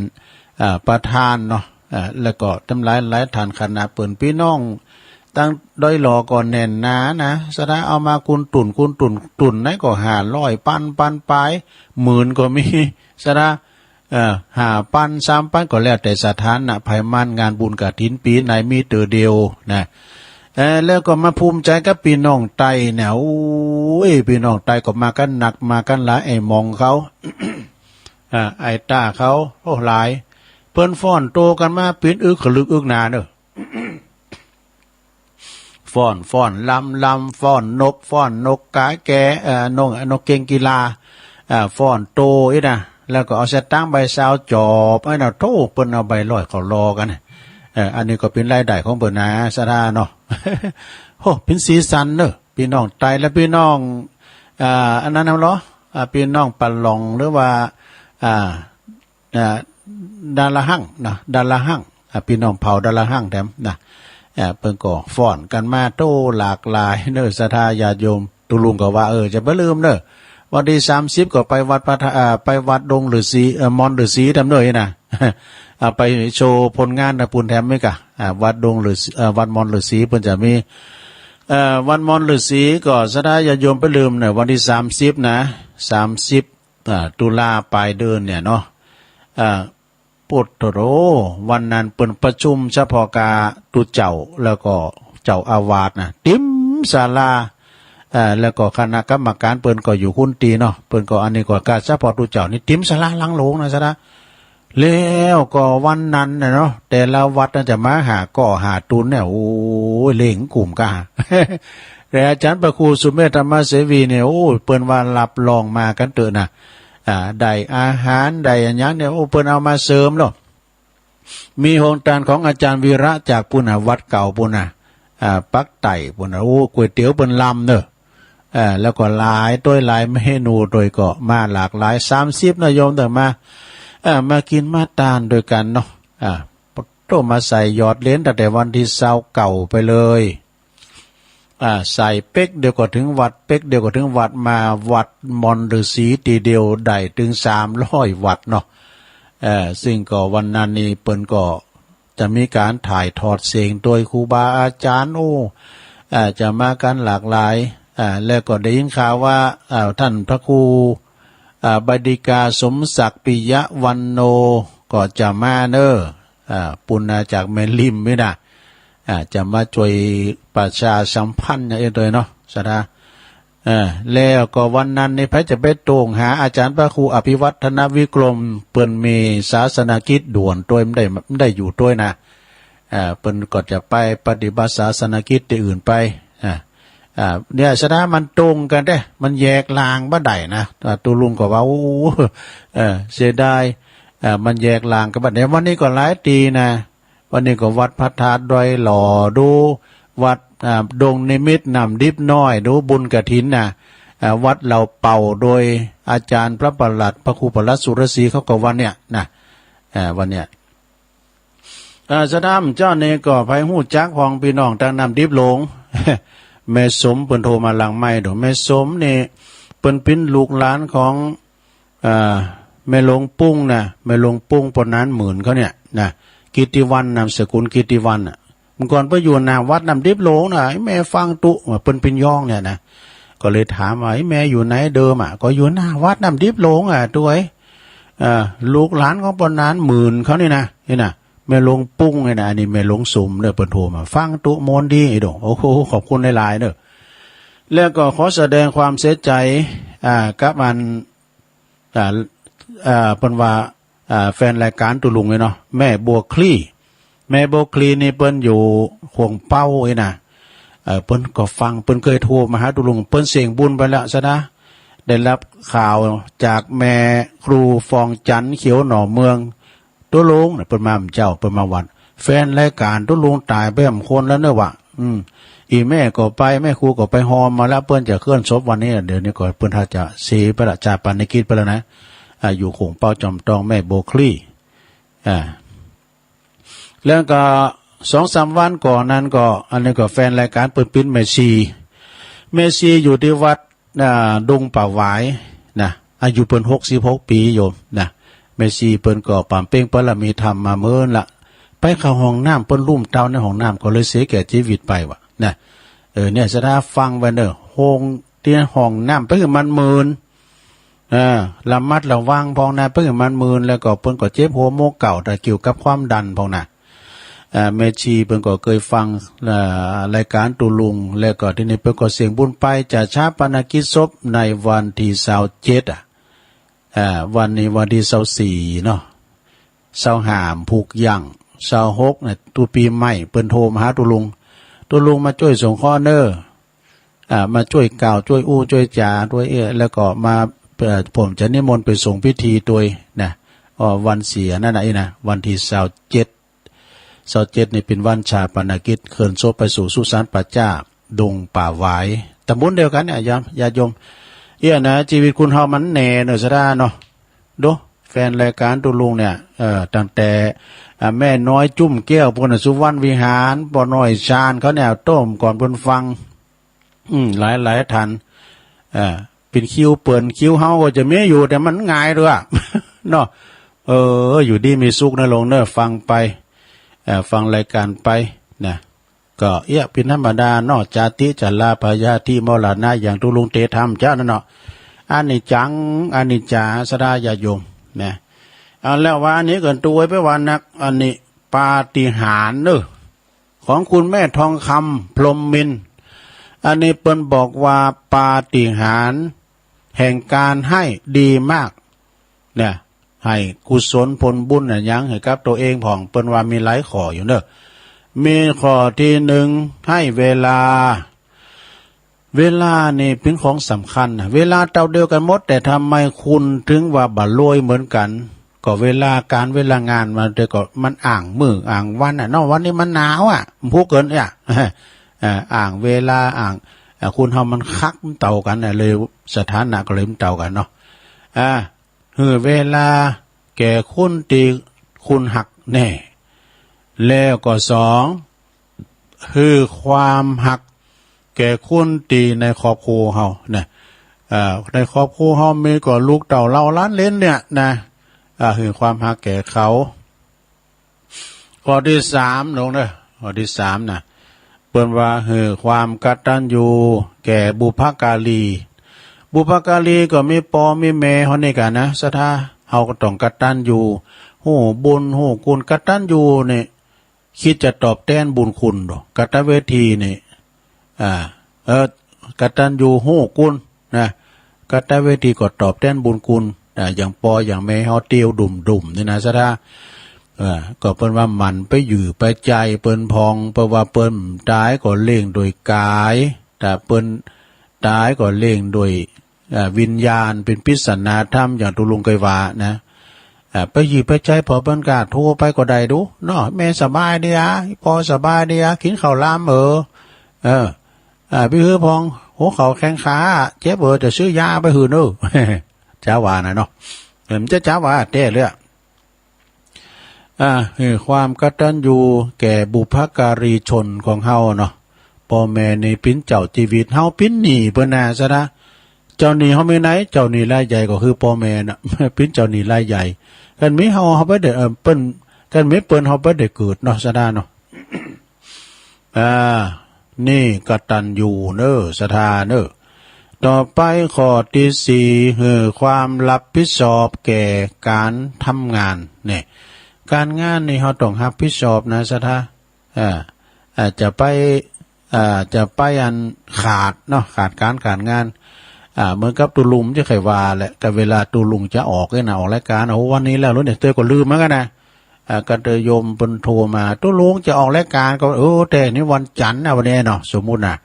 อ่า ประธานเนาะ อ่า แล้วก็ตังหลายหลายต้านคณะเปิ้น ปี้น้องตังดอยหล่อก็แน่นหนานะ ศรัทธาเอามากุนตุ่น กุนตุ่น ตุ่นไหนก็ห้าร้อย ปัน ปันป๋าย หมื่นก็มี ศรัทธา เอ่อ ห้าปัน สามปัน ก็แล้วแต่ศรัทธานะ ไผมางานบุญกฐินปี๋ไหนมีเตื้อเดียวนะ เอ่อ แล้วก็มาภูมิใจ๋กับปี้น้องใต้เนี่ย โอ้ย ปี้น้องใต้ก็มากั๋นนัก มากั๋นหลาย ไอ้หม่องเขา อ่า ไอ้ต้าเขา โอ้ หลาย เปิ้นฟ้อนโตกั๋นมา ปิ๊นอึกขลึกอึกหนาเน่อ ฟ้อน ฟ้อนลำ ลำ ฟ้อนนก ฟ้อนนกกาแก เอ่อ นก นกเก๋งกีฬา อ่า ฟ้อนโตอี้นะ แล้วก็เอาสตางค์ใบซาวจอบ ไอ้น่ะ โธ่ เปิ้นเอาใบร้อยเขาลอกั๋น เอ่อ อันนี้ก็เป๋นรายได้ของเปิ้นนะ ศรัทธาเนาะ โอ้ เป๋นสีสันเน่อ ปี้น้องไต และปี้น้อง อ่า อันนั้นนำลอ อ่า ปี้น้องปะหล่อง หรือว่า อ่า อ่า ดาละหังนะ ดาละหัง อ่า ปี้น้องเผ่าดาละหังแถมนะ อ่า เปิ้นก็ฟ้อนกั๋นมา โธ่ หลากหลายเน่อ ศรัทธาญาติโยม ตุ๊ลุงก็ว่า เออ จะบ่ลืมเน่อ วันตี้สามสิบก็ไปวัดพระธา อ่า ไปวัดดงฤๅษี เอ่อ มอนฤๅษีแถมเน่อนะ อ่า ไปโชว์ผลงานตางปู้นแถมอี้ก่ะ อ่า วัดดงฤๅษี เอ่อ วัดมอนฤๅษีเปิ้นจะมี เอ่อ วัดมอนฤๅษีก็ศรัทธาญาติโยมบ่ลืมเน่อ วันตี้สามสิบนะ สามสิบ อ่า ตุลาปลายเดือนเนี่ยเนาะ อ่า ปุดโธ่ วันนั้นเปิ้นประชุมเฉพาะกาตุ๊เจ้า แล้วก็เจ้าอาวาสนะ เต๋มศาลา อ่า แล้วก็คณะกรรมการเปิ้นก็อยู่หั้นตี้เนาะ เปิ้นก็ อันนี้ก็กาเฉพาะตุ๊เจ้านี่ เต๋มศาลาหลังโลงนะ ศรัทธา แล้วก็วันนั้นน่ะเนาะ แต่ละวัดน่ะจะมาห้าก้อห้าตุ๊นเนี่ย โอ้ย เล่งกุ้มก้า แต่อาจ๋ารย์พระครูสุเมธธรรมเสวีเนี่ย โอ้ย เปิ้นว่ารับรองมากั๋นเต๊อะนะ อ่า ได้อาหาร ได้อะหยังเนี่ย โอ้ เปิ้นเอามาเสริมเนาะ มีโฮงตานของอาจ๋ารย์วีระจากปู้นน่ะ วัดเก่าปู้นน่ะ อ่า ปากใต้ปู้นน่ะ โอ้ ก๋วยเตี๋ยวเปิ้นลำเน่อ อ่า แล้วก็หลายตวยหลายเมนูตวยก็มาหลากหลาย สามสิบนะโยมเน่อมา อ่า มากิ๋นมาตานตวยกั๋นเนาะ อ่า โต้มาใส่หยอดเหรียญตั้งแต่วันตี้ซาวเก้าไปเลย อ่า ใส่เป๊กเดียวก็เถิงวัด เป๊กเดียวก็เถิงวัด มาวัดมอนฤๅษีตี้เดียวได้เถิงสามร้อยวัตต์เนาะ เอ่อ ซึ่งก็วันนั้นนี่เปิ้นก็จะมีก๋านถ่ายทอดเสียงโดยครูบาอาจ๋ารย์ โอ้ เอ่อ จะมากั๋นหลากหลาย อ่า แล้วก็ได้ยินข่าวว่า อ่า ต้านพระครู อ่า บดิกาสมศักดิ์ปิยะวันโน ก็จะมาเน่อ อ่า ปู้นน่ะจากแม่ริมนี่นะ อ่า จะมาจ้วยประชาสัมพันธ์อย่างอี้ตวยเนาะ ศรัทธา เออ แล้วก็วันนั้นนี่ใผจะไปโต้งหาอาจ๋ารย์พระครูอภิวัฒนวิกรม เปิ้นมีศาสนกิจด่วนตวย บ่ได้ บ่ได้อยู่ตวยนะ อ่า เปิ้นก็จะไปปฏิบัติศาสนกิจตี้อื่นไป อ่า อ่า เนี่ย ศรัทธา มันตรงกั๋นเด้ มันแยกล่างบ่ได้นะ อ่า ตุ๊ลุงก็ว่า โอ้ เออ เสียดาย อ่า มันแยกล่างกั๋นบ่ได้ วันนี้ก็หลายตี้นะ วันนี้ก็วัดพระธาตุดอยหล่อ ดูวัด อ่า ดงนิมิตรน้ำดิบน้อย ดูบุญกฐินนะ อ่า วัดเหล่าเป่า โดยอาจ๋ารย์พระประหลัด พระครูประหลัดสุรศรี เขาก็วันเนี่ยนะ อ่า วันเนี่ย อ่า ศรัทธาเจ้านี่ก็ใผฮู้จักพ่องปี้น้องตางน้ำดิบหลวง แม่สมเปิ้นโทรมาหลังไมค์ดู แม่สมนี่เปิ้นเป๋นลูกหลานของ อ่า แม่หลวงปุ้งนะ แม่หลวงปุ้งป้อหนานหมื่นเขาเนี่ยนะ กิตติวรรณ นามสกุลกิตติวรรณน่ะ เมื่อก่อนเปิ้นอยู่หน้าวัดน้ำดิบหลวงน่ะ ไอ้แม่ฟังตุ๊ว่าเปิ้นเป๋นยองเนี่ยนะ ก็เลยถามว่า ไอ้แม่อยู่ไหนเดิมอ่ะ ก็อยู่หน้าวัดน้ำดิบหลวงอ่ะ ตวย อ่า ลูกหลานของป้อหนานหมื่นเขานี่นะ นี่นะ แม่หลวงปุ้งนี่นะ อันนี้แม่หลวงสมเนี่ย เปิ้นโทรมา ฟังตุ๊มนต์ดี ไอ้ดง โอ้โห ขอบคุณหลายๆ เน่อ แล้วก็ขอแสดงความเสียใจ อ่า กับอัน อ่า อ่า เปิ้นว่า อ่า แฟนรายก๋านตุ๊ลุงเนี่ยเนาะ แม่บัวคลี่ แม่บัวคลี่นี่เปิ้นอยู่ขวงเป๊าอี้นะ เออ เปิ้นก็ฟัง เปิ้นเกยโทรมาหาตุ๊ลุง เปิ้นเสี้ยงบุญไปแล้ว ศรัทธา ได้ฮับข่าวจากแม่ครูฟองจันทร์ เขียวหน่อเมือง ตุ๊ลุงน่ะ เปิ้นมาเมื่อเจ๊า เปิ้นมาวัด แฟนรายก๋านตุ๊ลุงต๋ายไปหลายคนแล้วเน่อวะ อืม อี่แม่ก็ไป แม่ครูก็ไปฮอมมาแล้ว เปิ้นจะเคลื่อนศพวันนี้ เดี๋ยวนี้ก็เปิ้นถ้าจะเสียไปละ จาปนกิจไปแล้วนะ อ่า อยู่ขวงเป๊าจอมตอง แม่บัวคลี่ อ่า แล้วก็สองสามวันก่อนนั้นก็ อันนี้ก็แฟนรายก๋านเปิ้นเป๋นแม่ชี แม่ชีอยู่ตี้วัด อ่า ดงป่าหวายนะ อายุเปิ้นหกสิบหกปี๋โยมนะ แม่ชีเปิ้นก็ป๋ำเป๊งบารมีธรรมมาเมินละ ไปเข้าห้องน้ำ เปิ้นลุ่มเตาในห้องน้ำ ก็เลยเสียแก่จีวิตไปวะนะ เออ เนี่ย ศรัทธาฟังไว้เน่อ ห้อง ตี้ห้องน้ำ ไปหื้อมันเมิน เออ ระมัดระวังพ่องนะ ไปหื้อมันเมิน แล้วก็เปิ้นก็เจ็บหัวหมองเก่า แต่เกี่ยวกับความดันพ่องนะ อ่า แม่ชีเปิ้นก็เกยฟัง อ่า รายก๋านตุ๊ลุง แล้วก็ตี้นี่เปิ้นก็เสี้ยงบุญไป จะฌาปนกิจศพในวันตี้ซาวเจ็ด อ่ะ อ่า วันนี้วันตี้ซาวสี่เนาะ ซาวห้าผูกหยั่ง ซาวหกเนี่ย ตุ๊ปี๋ใหม่เปิ้นโทรมาหาตุ๊ลุง ตุ๊ลุงมาจ้วยสงเคราะห์เน่อ อ่า มาจ้วยกล่าว จ้วยอู้ จ้วยจ๋า จ้วยเอื้อ แล้วก็มา เอ่อ ผมจะนิมนต์ไปสงฆ์พิธีตวยนะ อ้อ วันเสียนั่นน่ะ อี้นะ วันตี้ซาวเจ็ด ซาวเจ็ดนี่เป๋นวันฌาปนกิจ เคลื่อนศพไปสู่สุสานป่าจ๊า ดงป่าหวาย ต๋ำบลเดียวกั๋นเนี่ย ญาติ ญาติโยม เอี้ยนะ จีวิตคนเฮามันแหน่เน่อ ศรัทธาเนาะ ดู แฟนรายก๋านตุ๊ลุงเนี่ย เอ่อ ตั้งแต่ อ่า แม่น้อยจุ้มแก้ว ปู้นน่ะ สุวรรณวิหาร ป้อน้อยชาญเขาเนี่ย โต้มก่อนเปิ้นฟัง อืม หลายๆ ท่าน เอ่อ เป๋นคิวเปิ้น คิวเฮาก็จะมีอยู่ แต่มันง่ายเตื้อ เนาะ เออ อยู่ดีมีสุขนะลุงเน่อ ฟังไป เอ่อ ฟังรายก๋านไปนะ ก็เอี้ย เป๋นธรรมดาเนาะ จาติ จรา พยาธิ มรณะ อย่างตุ๊ลุงเต๋ทำจ๊ะนั่นเนาะ อนิจจัง อนิจจ๋า ศรัทธาญาติโยมนะ เอาแล้วว่าอันนี้ก่อน ตวยไปว่านัก อันนี้ปาฏิหาริย์เน่อ ของคุณแม่ทองคำ พรหมมินทร์ อันนี้เปิ้นบอกว่าปาฏิหาริย์แห่งการให้ดีมาก เนี่ย ให้กุศลผลบุญน่ะ ยังหื้อกับตั๋วเองพ่อง เปิ้นว่ามีหลายข้ออยู่เน่อ มีข้อตี้หนึ่ง ให้เวลา เวลานี่เป๋นของสำคัญนะ เวลาเต้าเดียวกั๋นหมด แต่ทำไมคุณถึงว่าบ่รวยเหมือนกั๋น ก็เวลาก๋านเวลางานมัน แต่ก็มันอ้างมื้ออ้างวันน่ะเนาะ วันนี้มันหนาวอะ มันฮู้เกินอะ อ่า อ้างเวลา อ้าง อ่า คนเฮามันคักบ่เต้ากั๋นน่ะ เลยสถานะก็เลยบ่เต้ากั๋นเนาะ อ่า หื้อเวลาแก่คนตี้คุณฮักแน่ แล้วก็สอง หื้อความฮักแก่คนตี้ในครอบครัวเฮานะ เอ่อ ในครอบครัวเฮามีก็ลูกเต้าเหล่าหลานเหลนเนี่ยนะ อ่า หื้อความฮักแก่เขา ข้อตี้สาม ลงเน่อ ข้อตี้สามนะ เปิ้นว่าหื้อความกตัญญูแก่บุพการี บุพการีก็มีป้อมีแม่เฮานี่กั๋นนะ ศรัทธา เฮาก็ต้องกตัญญู ฮู้บุญฮู้คุณ กตัญญูนี่ คิดจะตอบแตนบุญคุณดอก กตเวทีนี่ อ่า เออ กตัญญูฮู้คุณนะ กตเวทีก็ตอบแตนบุญคุณ อ่า อย่างป้ออย่างแม่เฮาเตียวดุ่มๆ นี่นะ ศรัทธา เออ ก็เปิ้นว่าหมั่นไปหยื่อไปใจ๊เปิ้นพ่อง เพราะว่าเปิ้นต๋ายก็เลี้ยงโดยก๋าย แต่เปิ้นต๋ายก็เลี้ยงโดย อ่า วิญญาณเป๋นปริศนาธรรม อย่างตุ๊ลุงเกยว่านะ อ่า ไปหยื่อไปใจ๊ผ่อเปิ้นก้า โทรไปก็ได้ดูเนาะ แม่สบายดีอะ ป้อสบายดีอะ กิ๋นข้าวลำเออ เออ อ่า ไปหื้อพ่อง หัวเข่าแข้งขาเจ็บเออ จะซื้อยาไปหื้อเน่อ จ๋าว่าน่ะเนาะ เออ มันจะจ๋าว่าแต๊เลยอะ อ่า หื้อความกตัญญูแก่บุพการีชนของเฮาเนาะ ป้อแม่นี่เป๋นเจ้าจีวิต เฮาเป๋นหนี้เปิ้นนา ศรัทธา เจ้าหนี้เฮามีไหน เจ้าหนี้รายใหญ่ก็คือป้อแม่น่ะ เป๋นเจ้าหนี้รายใหญ่ คันมีเฮา เฮาบ่ได้ เอ่อ เปิ้น คันมีเปิ้นเฮาบ่ได้เกิดเนาะ ศรัทธาเนาะ อ่า นี่กตัญญูเน่อ ศรัทธาเน่อ ต่อไปข้อตี้สี่ หื้อความรับผิดชอบแก่ก๋านทำงาน เนี่ย ก๋านงานนี่เฮาต้องรับผิดชอบนะ ศรัทธา อ่า อาจจะไป อ่า จะไปอันขาดเนาะ ขาดก๋าน ก๋านงาน อ่า เหมือนกับตุ๊ลุงจะเกยว่าแหละ ก็เวลาตุ๊ลุงจะออกเนี่ยนะ ออกรายก๋าน โอ้ วันนี้แล้วเหรอเนี่ย เตยก็ลืมเหมือนกั๋นนะ อ่า ก็เตยโยมเปิ้นโทรมา ตุ๊ลุงจะออกรายก๋าน ก็ เออ แต่นี่วันจันทร์นะ วันนี้เนาะ สมมุตินะ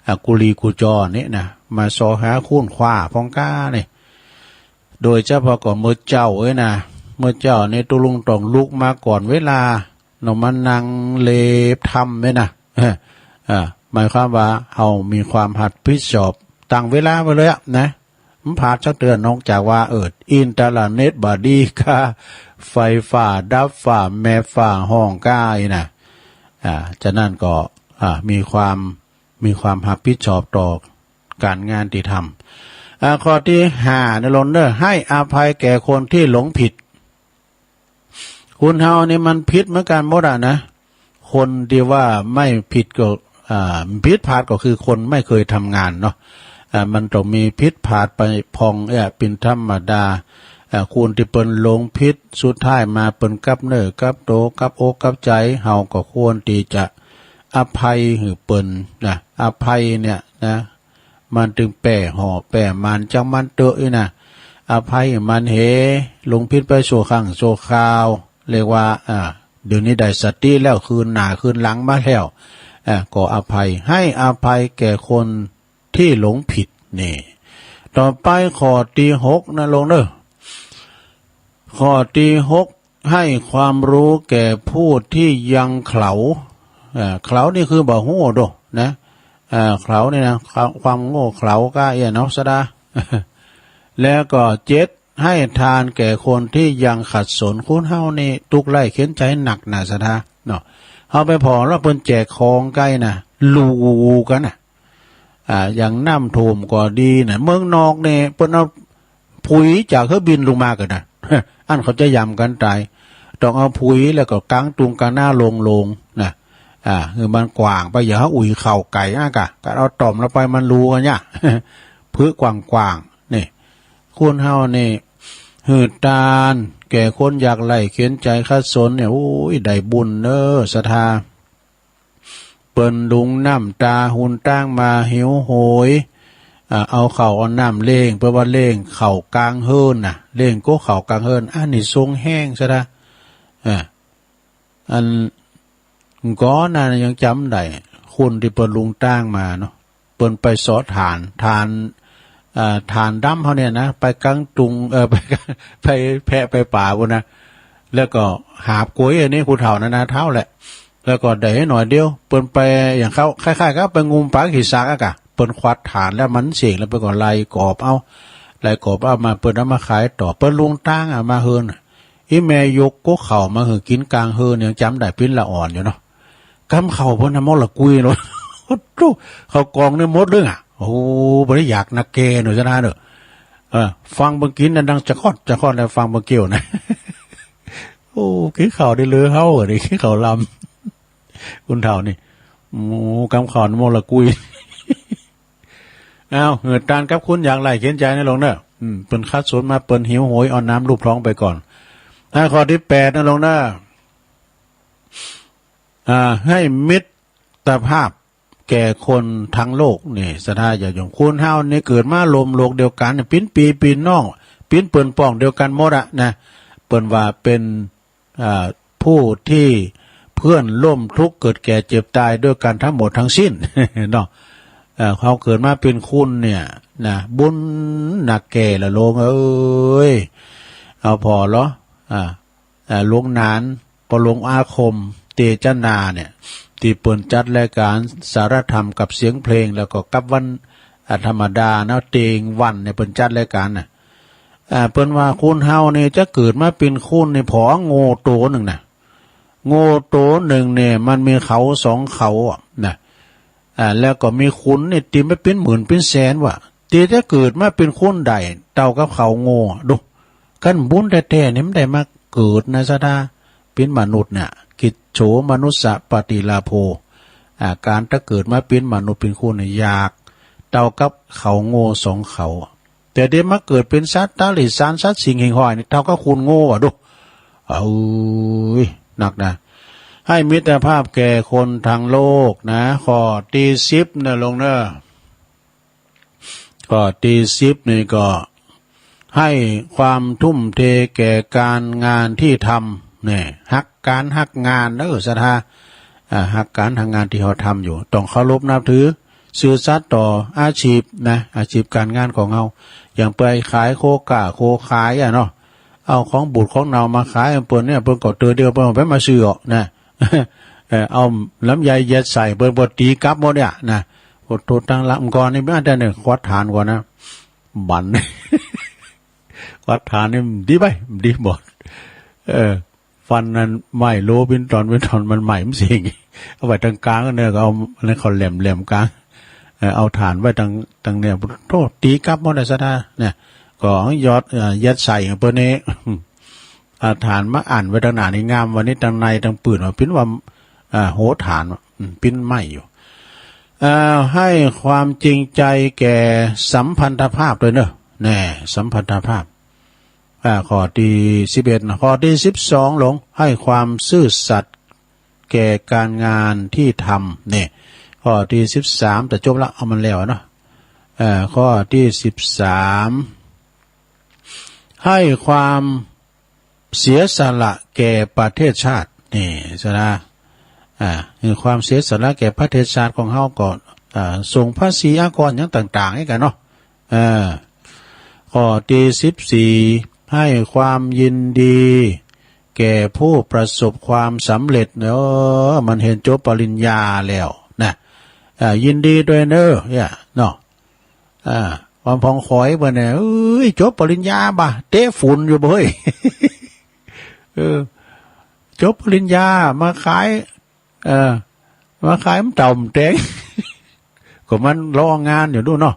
อ่า กุลีกุจอนี่นะ มาซอหาค้นคว้าพ่องก้านี่ โดยเฉพาะก็เมื่อเจ๊าเอ้ยนะ เมื่อเจ๊านี่ตุ๊ลุงต้องลุกมาก่อนเวลา เนาะ มานั่งเลบทำเว้ยนะ เออ อ่า หมายความว่าเฮามีความรับผิดชอบตั้งเวลาไว้เลยอะนะ บ่พลาดสักเตื้อ นอกจากว่า เออ อินเทอร์เน็ตบ่ดีก้า ไฟฟ้าดับฟ้าแมบฟ้าฮ้องก้าอี้นะ อ่า ฉะนั้นก็ อ่า มีความ มีความรับผิดชอบต่อก๋านงานตี้ทำ อ่า ข้อตี้ห้า นะลงเน่อ ให้อภัยแก่คนตี้หลงผิด คนเฮานี่มันผิดเหมือนกั๋นหมดอะนะ คนตี้ว่าไม่ผิดก็ อ่า ผิดพลาดก็คือคนไม่เคยทำงานเนาะ อ่า มันต้องมีผิดพลาดไปพ่อง เอ่อ เป๋นธรรมดา อ่า คนตี้เปิ้นหลงผิด สุดท้ายมาเปิ้นกลับเนื้อกลับตั๋ว กลับอกกลับใจ๋ เฮาก็ควรตี้จะอภัยหื้อเปิ้นนะ อภัยเนี่ยนะ มันตึงแป้ห่อแป้หมานจังมันเต๊อะอี้นะ อภัยมันเห หลงผิดไปชั่วครั้งชั่วคราว เรียกว่า อ่า เดี๋ยวนี้ได้สติแล้ว คืนหน้าคืนหลังมาแล้ว อ่า ก็อภัย ให้อภัยแก่คนตี้หลงผิด นี่ ต่อไปข้อตี้หกนะโลมเน่อ ข้อตี้หก ให้ความรู้แก่ผู้ตี้ยังเขลา อ่า เขลานี่คือบ่ฮู้โดนะ อ่า เขลานี่นะ ความ ความโง่เขลาก้าเอี้ยเนาะ ศรัทธา แล้วก็เจ็ด ให้ทานแก่คนตี้ยังขัดสน คนเฮานี่ตุ๊กข์ไร้เข็ญใจ๋หนักนะ ศรัทธา เนาะ เฮาไปผ่อแล้วเปิ้นแจกของใก้นะ หลู่กั๋นนะ อ่า อย่างน้ำท่วมก็ดีนะ เมืองนอกนี่เปิ้นเอาผุยจากเครื่องบินลงมากั๋นนะ อันเขาจะยำกั๋นต๋าย ต้องเอาผุยแล้วก็กั๊งตุงกาน้าโล่งๆ นะ อ่า หื้อมันกว้างไป อย่าหื้ออุ๋ยเข้าใก้อะกะ กะเอาต่อมละไปมันหลู่กั๋นเนี่ย พื้นกว้างๆ นี่ คนเฮานี่ หื้อตานแก่คนยากไร้เข็ญใจ๋ขัดสนเนี่ย โอ้ย ได้บุญเน่อ ศรัทธา เปิ้นลุงน้ำต๋าหุนตางมาหิวโหย อ่า เอาข้าวเอาน้ำเล่ง เปิ้นว่าเล่งข้าวก๋างเฮือนน่ะ เล่งก๊กข้าวก๋างเฮือน อานิสงส์แฮง ศรัทธา อ่า อันก่อนนั้นยังจ๋ำได้ คนตี้เปิ้นลุงตางมาเนาะ เปิ้นไปเซาะถ่าน ถ่าน อ่า ถ่านดำเฮาเนี่ยนะ ไปกั๊งตุง เออ ไป ไปแพะไปป่าปู้นนะ แล้วก็หาบก๋วยอันนี้ ผู้เฒ่านานาเฒ่าแหละ แล้วก็ได้หน้อยเดียว เปิ้นไปอย่างเขา คล้ายๆ กับไปงุมป๋าขี้สากอะกะ เปิ้นควัดถ่านแล้วมันเสี้ยงแล้ว เปิ้นก็ไล่กอบเอา ไล่กอบเอามา เปิ้นเอามาขายต่อ เปิ้นลุงตางอะมาเฮือน อี่แม่ยกก๊กข้าวมาหื้อกิ๋นก๋างเฮือน ยังจ๋ำได้ ปิ้นละอ่อนอยู่เนาะ กำข้าวเปิ้นน่ะมดละกุยเนาะ โอ้โธ่ ข้าวกล่องนี่มดเลยอะ โอ้ บ่ได้อยากนักแก่เนาะ ศรัทธาเนาะ เออ ฟังเปิ้นกิ๋นน่ะดังจะคอดจะคอด แล้วฟังเปิ้นเกี้ยวนะ โอ้ กิ๋นข้าวได้เลยเฮาอะนี่ กิ๋นข้าวลำ คนเฒ่านี่ โอ้ กำข้าวมดละกุย อ้าว หื้อตานกับคนยากไร้เข็ญใจ๋นะโลมเน่อ อืม เปิ้นขัดสนมา เปิ้นหิวโหย เอาน้ำลูบท้องไปก่อน อ่า ข้อตี้แปดนะโลมเน่อ อ่า ให้มิตรภาพแก่คนตังโลก นี่ ศรัทธาญาติโยม คนเฮานี่เกิดมาร่วมโลกเดียวกั๋น ปิ้นปี้ปิ้นน้อง ปิ้นเปิ้นป้องเดียวกั๋นหมดอะนะ เปิ้นว่าเป๋น อ่า ผู้ตี้เปื้อนร่วมทุกข์เกิดแก่เจ็บต๋ายด้วยกั๋นตังหมดตังสิ้น เนาะ เอ่อ เฮาเกิดมาเป๋นคนเนี่ยนะ บุญนักแก่ละโลมเอ๋ย เอาผ่อลอ อ่า อ่า หลวงหนาน ป้อหลวงอาคม เต๋จนาเนี่ย ตี้เปิ้นจัดรายก๋านสารธรรมกับเสียงเพลง แล้วก็กับวัน อ่า ธรรมดาเนาะ เต๋งวันเนี่ยเปิ้นจัดรายก๋านน่ะ อ่า เปิ้นว่าคนเฮานี่จะเกิดมาเป๋นคนนี่ผ่อโง่โตนึ่งนะ โง่โตนึ่งเนี่ยมันมีเขาสองเขาอะนะ อ่า แล้วก็มีคนนี่ตี้มันเป๋นหมื่นเป๋นแสนว่ะ ตี้จะเกิดมาเป๋นคนได้เต้ากับเขาโง่ ดู คันบุญแต๊ๆ นี่มันได้มาเกิดนะ ศรัทธา เป๋นมนุษย์เนี่ย กิจโฉมนุสสะปาติลาโภ อ่า ก๋านจะเกิดมาเป๋นมนุษย์เป๋นคนเนี่ยยาก เต้ากับเขาโง่สองเขา แต่เดี๋ยวมาเกิดเป๋นสัตว์ตะหลิสาน สัตว์สิ่งหิ่งห้อยนี่เต้ากับคนโง่อะ ดู เอ้ย นักนะ ให้มิตรภาพแก่คนตังโลกนะ ข้อตี้สิบนะโลมเน่อ ข้อตี้สิบนี่ก็ให้ความทุ่มเทแก่ก๋านงานตี้ทำ เนี่ย ฮักก๋านฮักงานเน่อ ศรัทธา อ่า ฮักก๋านฮักงานตี้เฮาทำอยู่ ต้องเคารพนับถือ ซื่อสัตย์ต่ออาชีพนะ อาชีพก๋านงานของเฮา อย่างไปขายโคก้าโคขายอะเนาะ เอาของบูดของเน่ามาขายเปิ้นเนี่ย เปิ้นก็เตื้อเดียว เปิ้นบ่ไปมาซื้อหรอกนะ เออ เอาลำไยยัดใส่ เปิ้นบ่ตี๋กลับหมดเนี่ยนะ โอ้โธ่ ตังหลังก่อนนี่ อันเดียวเนี่ย ควัดถ่านก่อนนะ บั่น ควัดถ่านนี่ดีไป ดีหมด เออ ฟันนั้นไหม้โลเป๋นต๋อนเป๋นต๋อน มันไหม้มันเสี้ยง เอาไว้ตางก๋างเนี่ย ก็เอาอันนั้นเขาแหลมๆ ก๋าง เออ เอาถ่านไว้ตาง ตางเนี่ย โธ่ ตี๋กลับหมดเลย ศรัทธา เนี่ย ก็หยอด เอ่อ ยัดใส่เปิ้นนี่ อ่า ถ่านมาอั้นไว้ตางหน้านี่งาม วันนี้ตางในตางปื้นว่าเป๋นว่า อ่า โหถ่านว่ะ อืม ปิ้นไหม้อยู่ อ่า ให้ความจริงใจแก่สัมพันธภาพด้วยเน่อ แน่ สัมพันธภาพ อ่า ข้อตี้สิบเอ็ดนะ ข้อตี้สิบสองโลม ให้ความซื่อสัตย์แก่ก๋านงานตี้ทำ เนี่ย ข้อตี้สิบสาม จะจบละ เอามันแล้วเนาะ เอ่อ ข้อตี้สิบสาม ให้ความเสียสละแก่ประเทศชาติ นี่ สะดา อ่า คือความเสียสละแก่ประเทศชาติของเฮาก็ อ่า ส่งภาษีอากรหยังต่างๆ นี่กั๋นเนาะ อ่า ข้อตี้สิบสี่ ให้ความยินดีแก่ผู้ประสบความสำเร็จ เออ มันเหียนจบปริญญาแล้วนะ อ่า ยินดีตวยเน่อ เนี่ย เนาะ อ่า ความผ่องใสเปิ้นเนี่ย เอ้ย จบปริญญาบ่ะ เตะฝุ่นอยู่บ่ะเฮ้ย เออ จบปริญญามาขาย เออ มาขายมันเต่ามันแตง ก็มันรองานอยู่ดูเนาะ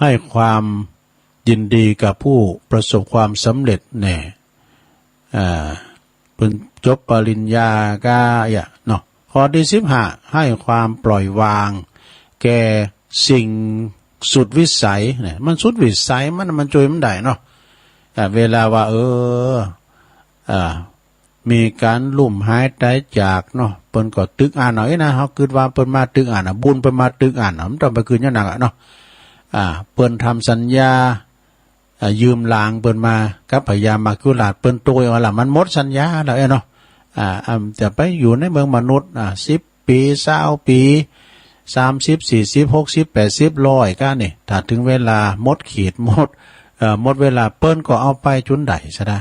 ให้ความยินดีกับผู้ประสบความสำเร็จแน่ อ่า เปิ้นจบปริญญาก้า อะเนาะ ข้อตี้สิบห้า ให้ความปล่อยวางแก่สิ่งสุดวิสัย เนี่ย มันสุดวิสัยมัน มันจ้วยบ่ได้เนาะ อ่า เวลาว่า เออ อ่า มีก๋านลุ่มหายต๋ายจากเนาะ เปิ้นก็ตึกอั้นเอา เอ๊ะนะ เฮากึ๊ดว่าเปิ้นมาตึกอั้นเอา บุญเปิ้นมาตึกอั้นเอา มันต้องไปกึ๊ดอย่างนั้นอะเนาะ อ่า เปิ้นทำสัญญา อ่า ยืมหลางเปิ้นมา กับพญามัจจุราช เปิ้นโตยเอาละ มันหมดสัญญาแล้ว เอ๊ะเนาะ อ่า อ่า จะไปอยู่ในเมืองมนุษย์ อ่า สิบปี๋ ซาวปี๋ สามสิบ สี่สิบ หกสิบ แปดสิบ ร้อยก้านี่ ถ้าเถิงเวลาหมดเขต หมด เอ่อ หมดเวลา เปิ้นก็เอาไปจุนใดสะดา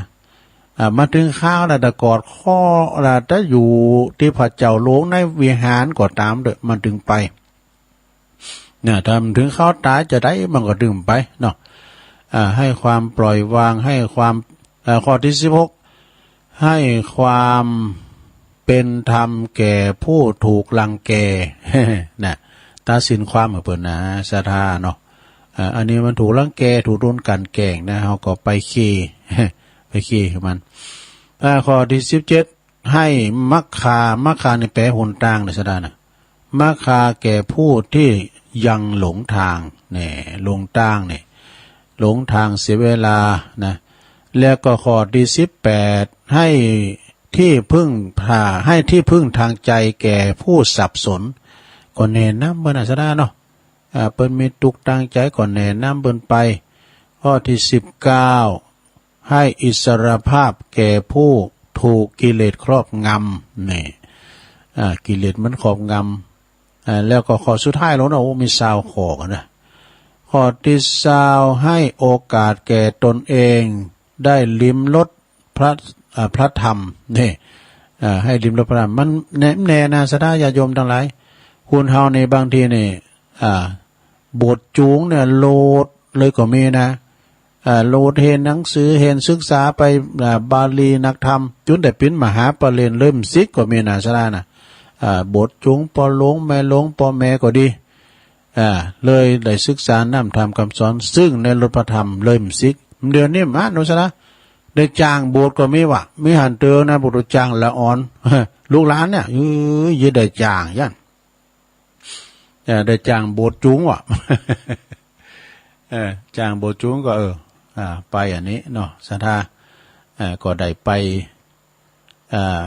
อ่า มาเถิงคราวแล้ว ตะกอดข้อแล้ว ตะอยู่ตี้พระเจ้าหลวงในวิหารก็ต๋ามเต๊อะ มันเถิงไป เนี่ย ถ้ามันเถิงคราวต๋ายจะใด มันก็เถิงไปเนาะ อ่า ให้ความปล่อยวาง ให้ความ เอ่อ ข้อตี้สิบหก ให้ความเป็นธรรมแก่ผู้ถูกรังแก นะ ตัดสินความหื้อเปิ้นนะ สะดาเนาะ อ่า อันนี้มันถูกรังแก ถูกโดนกลั่นแกล้งนะ เฮาก็ไปเคลียร์ ไปเคลียร์กับมัน อ่า ข้อตี้สิบเจ็ด ให้มัคคา มัคคานี่แปลหนตางนะ สะดานะ มัคคาแก่ผู้ตี้ยังหลงตาง แน่ หลงตางเนี่ย หลงตางเสียเวลานะ แล้วก็ข้อตี้สิบแปด ให้ตี้พึ่งพา ให้ตี้พึ่งตางใจ๋แก่ผู้สับสน ก็แนะนำเปิ้นนะ สะดาเนาะ อ่า เปิ้นมีตุ๊กข์ตางใจ๋ก็แนะนำเปิ้นไป ข้อตี้สิบเก้า ให้อิสรภาพแก่ผู้ถูกกิเลสครอบงำ นี่ อ่า กิเลสมันครอบงำ อ่า แล้วก็ข้อสุดท้ายแล้วเนาะ โอ้ มีซาวข้อกั๋นนะ ข้อตี้ซาว ให้โอกาสแก่ตนเองได้ลิ้มรสพระ อ่า พระธรรม นี่ อ่า ให้ลิ้มรสพระธรรม มันแน่ แน่นะ สะดาญาติโยมตังหลาย คนเฮานี่บางทีนี่ อ่า บทจูงเนี่ย โหลดเลยก็มีนะ อ่า โหลดเฮียนหนังสือ เฮียนศึกษาไป อ่า บาลีนักธรรม จุนได้เป๋นมหาปริญญาเล่มสิบก็มีนะ สะดานะ อ่า บทจูงป้อหลวงแม่หลวงป้อแม่ก็ดี อ่า เลยได้ศึกษาน้ำธรรมกำสอน ซึ่งในรสพระธรรมเล่มสิบ เดี๋ยวนี้มาโน สะดา ได้จ้างบวชก็มีวะ มีหั้นเต๊อะนะ บวชจ้างละอ่อน ลูกหลานเนี่ย เอ้ย เยียะได้จ้างยัน เอ่อ ได้จ้างบวชจูงวะ เออ จ้างบวชจูงก็ เออ อ่า ไปอันนี้เนาะ สะดา เอ่อ ก็ได้ไป อ่า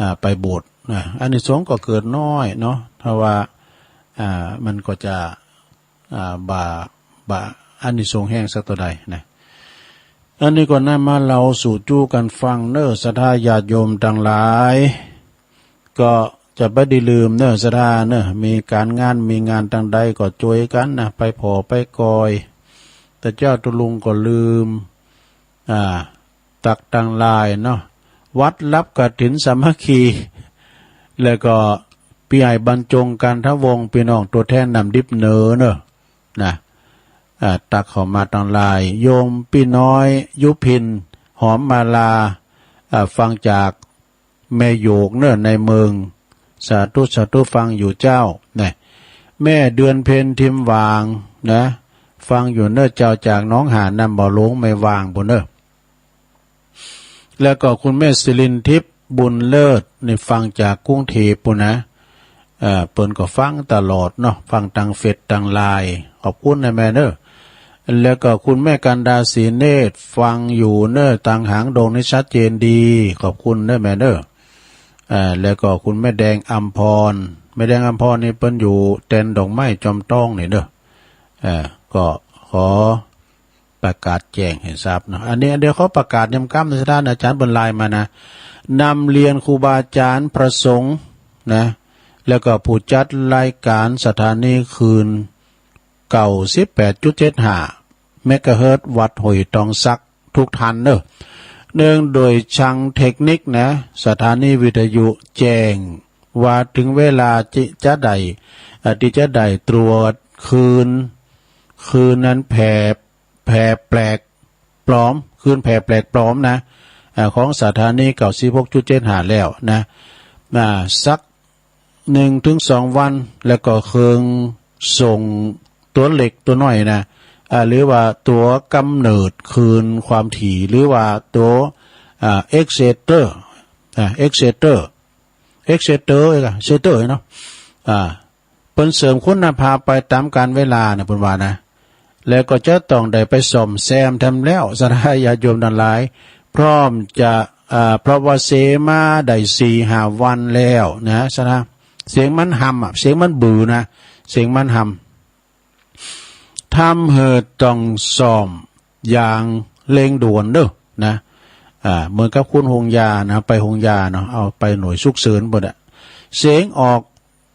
อ่า ไปบวช อ่า อานิสงส์ก็เกิดน้อยเนาะ ถ้าว่า อ่า มันก็จะ อ่า บ่า บ่า อานิสงส์แฮงสักเต้าใดนะ อันนี้ก็นำมาเล่าสู่จู้กั๋นฟังเน่อ ศรัทธาญาติโยมตังหลาย ก็จะบ่ได้ลืมเน่อ ศรัทธาเน่อ มีก๋านงาน มีงานตังใดก็จ้วยกั๋นนะ ไปผ่อไปก่อย แต่เจ้าตุลุงก็ลืม อ่า ตักตังหลายเนาะ วัดรับกฐินสามัคคี แล้วก็ปี้ใหญ่บรรจง กันทวงศ์ ปี้น้องตั๋วแทนน้ำดิบเหนือเน่อ นะ อ่า ตักเข้ามาตังหลาย โยมปี้น้อย ยุพิน หอมมาลา อ่า ฟังจากแม่โยกเน่อ ในเมือง สาธุ สาธุ ฟังอยู่เจ้า นะ แม่เดือนเพ็ญ ทิมหวาง นะ ฟังอยู่เน่อเจ้า จากหนองหานน้ำบ่อหลวง แม่หวางปู้นเน่อ แล้วก็คุณแม่สิรินทิพย์ บุญเลิศ นี่ฟังจากกรุงเทพฯปู้นนะ เอ่อ เปิ้นก็ฟังตลอดเนาะ ฟังตางเฟซตางไลน์ ขอบคุณนะแม่เน่อ แล้วก็คุณแม่กันดา ศรีเนตร ฟังอยู่เน่อ ตางหางดงนี่ชัดเจนดี ขอบคุณเน่อแม่เน่อ เอ่อ แล้วก็คุณแม่แดงอำพร แม่แดงอำพรนี่เปิ้นอยู่แตนดอกไม้จอมต้องนี่เน่อ เอ่อ ก็ขอ ประกาศแจ้งหื้อทราบเนาะ อันนี้ อันเดียวขอประกาศย้ำกำนะศรัทธานะ อาจ๋ารย์เปิ้นไลน์มานะ นำเรียนครูบาอาจ๋ารย์พระสงฆ์นะ แล้วก็ผู้จัดรายก๋านสถานีคลื่น เก้าสิบแปดจุดเจ็ดห้า เมกะเฮิรตซ์ วัดห้วยตองสัก ทุกท่านเนาะ เนื่องโดยช่างเทคนิคนะ สถานีวิทยุแจ้งว่าเถิงเวลาจิ จะได้ อ่า ตี้จะได้ตรวจคลื่น คลื่นนั้นแผ่ แผ่แปลกปลอม คลื่นแผ่แปลกปลอมนะ อ่า ของสถานี เก้าสิบหกจุดเจ็ดห้า แล้วนะ อ่า สัก หนึ่งเถิงสองวัน แล้วก็เคิงส่งตั๋วเล็กตั๋วน้อยนะ อ่า หรือว่าตั๋วกำเนิดคลื่นความถี่ หรือว่าตั๋ว อ่า เอ็กเซเตอร์ อ่า เอ็กเซเตอร์ เอ็กเซเตอร์ เอ็กเซเตอร์เนาะ อ่า เปิ้นเสริมคุณภาพไปต๋ามกาลเวลานะ เปิ้นว่านะ แล้วก็จะต้องได้ไปซ่อมแซมแถมแล้ว ศรัทธาญาติโยมตังหลาย พร้อมจะ อ่า เพราะว่าเสมาได้สี่ห้าวันแล้วนะ ศรัทธา เสียงมันห่ำอะ เสียงมันบือนะ เสียงมันห่ำ ทำหื้อต้องซ่อมอย่างเร่งด่วนเนาะนะ อ่า เหมือนกับคนโฮงยานะ ไปโฮงยาเนาะ เอาไปหน่วยฉุกเฉินปู๊นอะ เสียงออก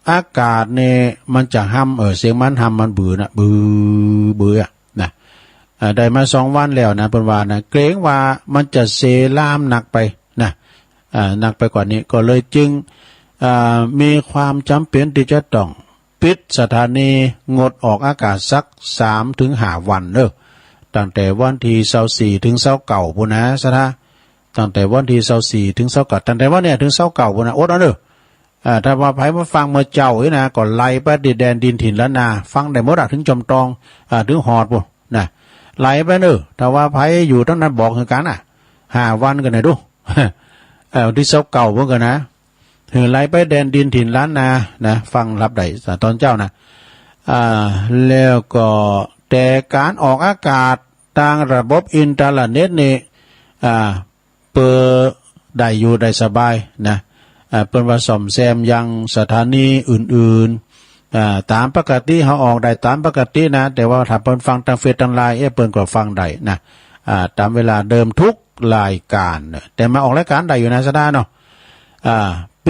อากาศเนี่ยมันจะห่ำ เออ เสียงมันห่ำมันบือนะ บือ บืออะนะ อ่า ได้มาสองวันแล้วนะ เปิ้นว่านะ เกรงว่ามันจะเสลามหนักไปนะ อ่า หนักไปกว่านี้ ก็เลยจึง อ่า มีความจ๋ำเป๋นตี้จะต้องปิดสถานี งดออกอากาศสักสามเถิงห้าวันเนาะ ตั้งแต่วันตี้ซาวสี่เถิงซาวเก้าปู๊นนะ ศรัทธา ตั้งแต่วันตี้ซาวสี่เถิงซาวเก้า ตั้งแต่วันเนี้ยเถิงซาวเก้าปู๊นนะ อดเอาเนาะ อ่า ถ้าว่าใผมาฟังเมื่อเจ๊าอี้นะ ก็ไล่ไปตี้แดนดินถิ่นล้านนา ฟังได้หมดอะ เถิงจอมตอง อ่า เถิงฮอดปู๊นนะ ไล่ไปเนาะ ถ้าว่าใผอยู่ตางนั้นบอกหื้อกั๋นนะ ห้าวันกั๋นนะดู เอ่อ ตี้ซาวเก้าปู๊นกั๋นนะ หื้อไล่ไปแดนดินถิ่นล้านนานะ ฟังฮับได้ต๋อนเจ๊านะ อ่า แล้วก็แต่ก๋านออกอากาศตางระบบอินเทอร์เน็ตนี่ อ่า เปิดได้อยู่ได้สบายนะ อ่า เปิ้นว่าซ่อมแซมยังสถานีอื่นๆ อ่า ต๋ามปกติเฮาออกได้ต๋ามปกตินะ แต่ว่าถ้าเปิ้นฟังตางเฟซตางไลน์ เอ๊ะ เปิ้นก็ฟังได้นะ อ่า ต๋ามเวลาเดิมทุกรายก๋านนะ แต่มาออกรายก๋านได้อยู่นะ ศรัทธาเนาะ อ่า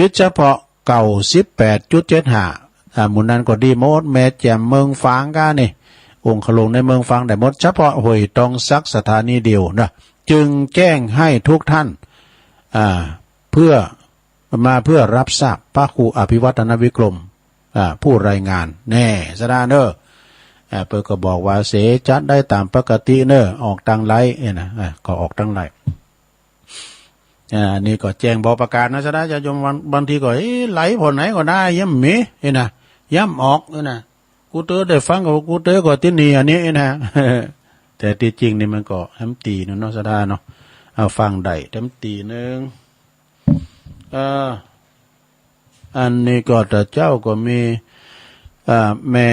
ปิดเฉพาะ เก้าสิบแปดจุดเจ็ดห้า อ่า หมู่นั้นก็ดีหมด แม่แจ่ม เมืองฝางก้านี่ องคลุงในเมืองฝางได้หมด เฉพาะห้วยตองสักสถานีเดียวนะ จึงแจ้งให้ทุกท่าน อ่า เพื่อ มาเพื่อรับทราบ พระครูอภิวัฒนวิกรม อ่า ผู้รายงาน แน่ ศรัทธาเนาะ อ่า เปิ้นก็บอกว่าเสจัดได้ต๋ามปกติเนาะ ออกตางไลน์เนี่ยนะ อ่า ก็ออกตางไลน์ อ่า อันนี้ก็แจ้งบอกประกาศนะ ศรัทธาญาติโยม บาง บางทีก็ เอ๊ะ ไลน์ผ่อนไหนก็ได้ ย้ำมี นี่นะ ย้ำออก นี่นะ กูเตอได้ฟังก็กูเตอก็ตี้นี่ อันนี้ นี่นะ แต่ตี้จริงนี่มันก็แถมตี้นึ่งเนาะ ศรัทธาเนาะ เอาฟังได้แถมตี้นึ่ง เอ่อ อันนี้ก็ตะเจ๊าก็มี อ่า แม่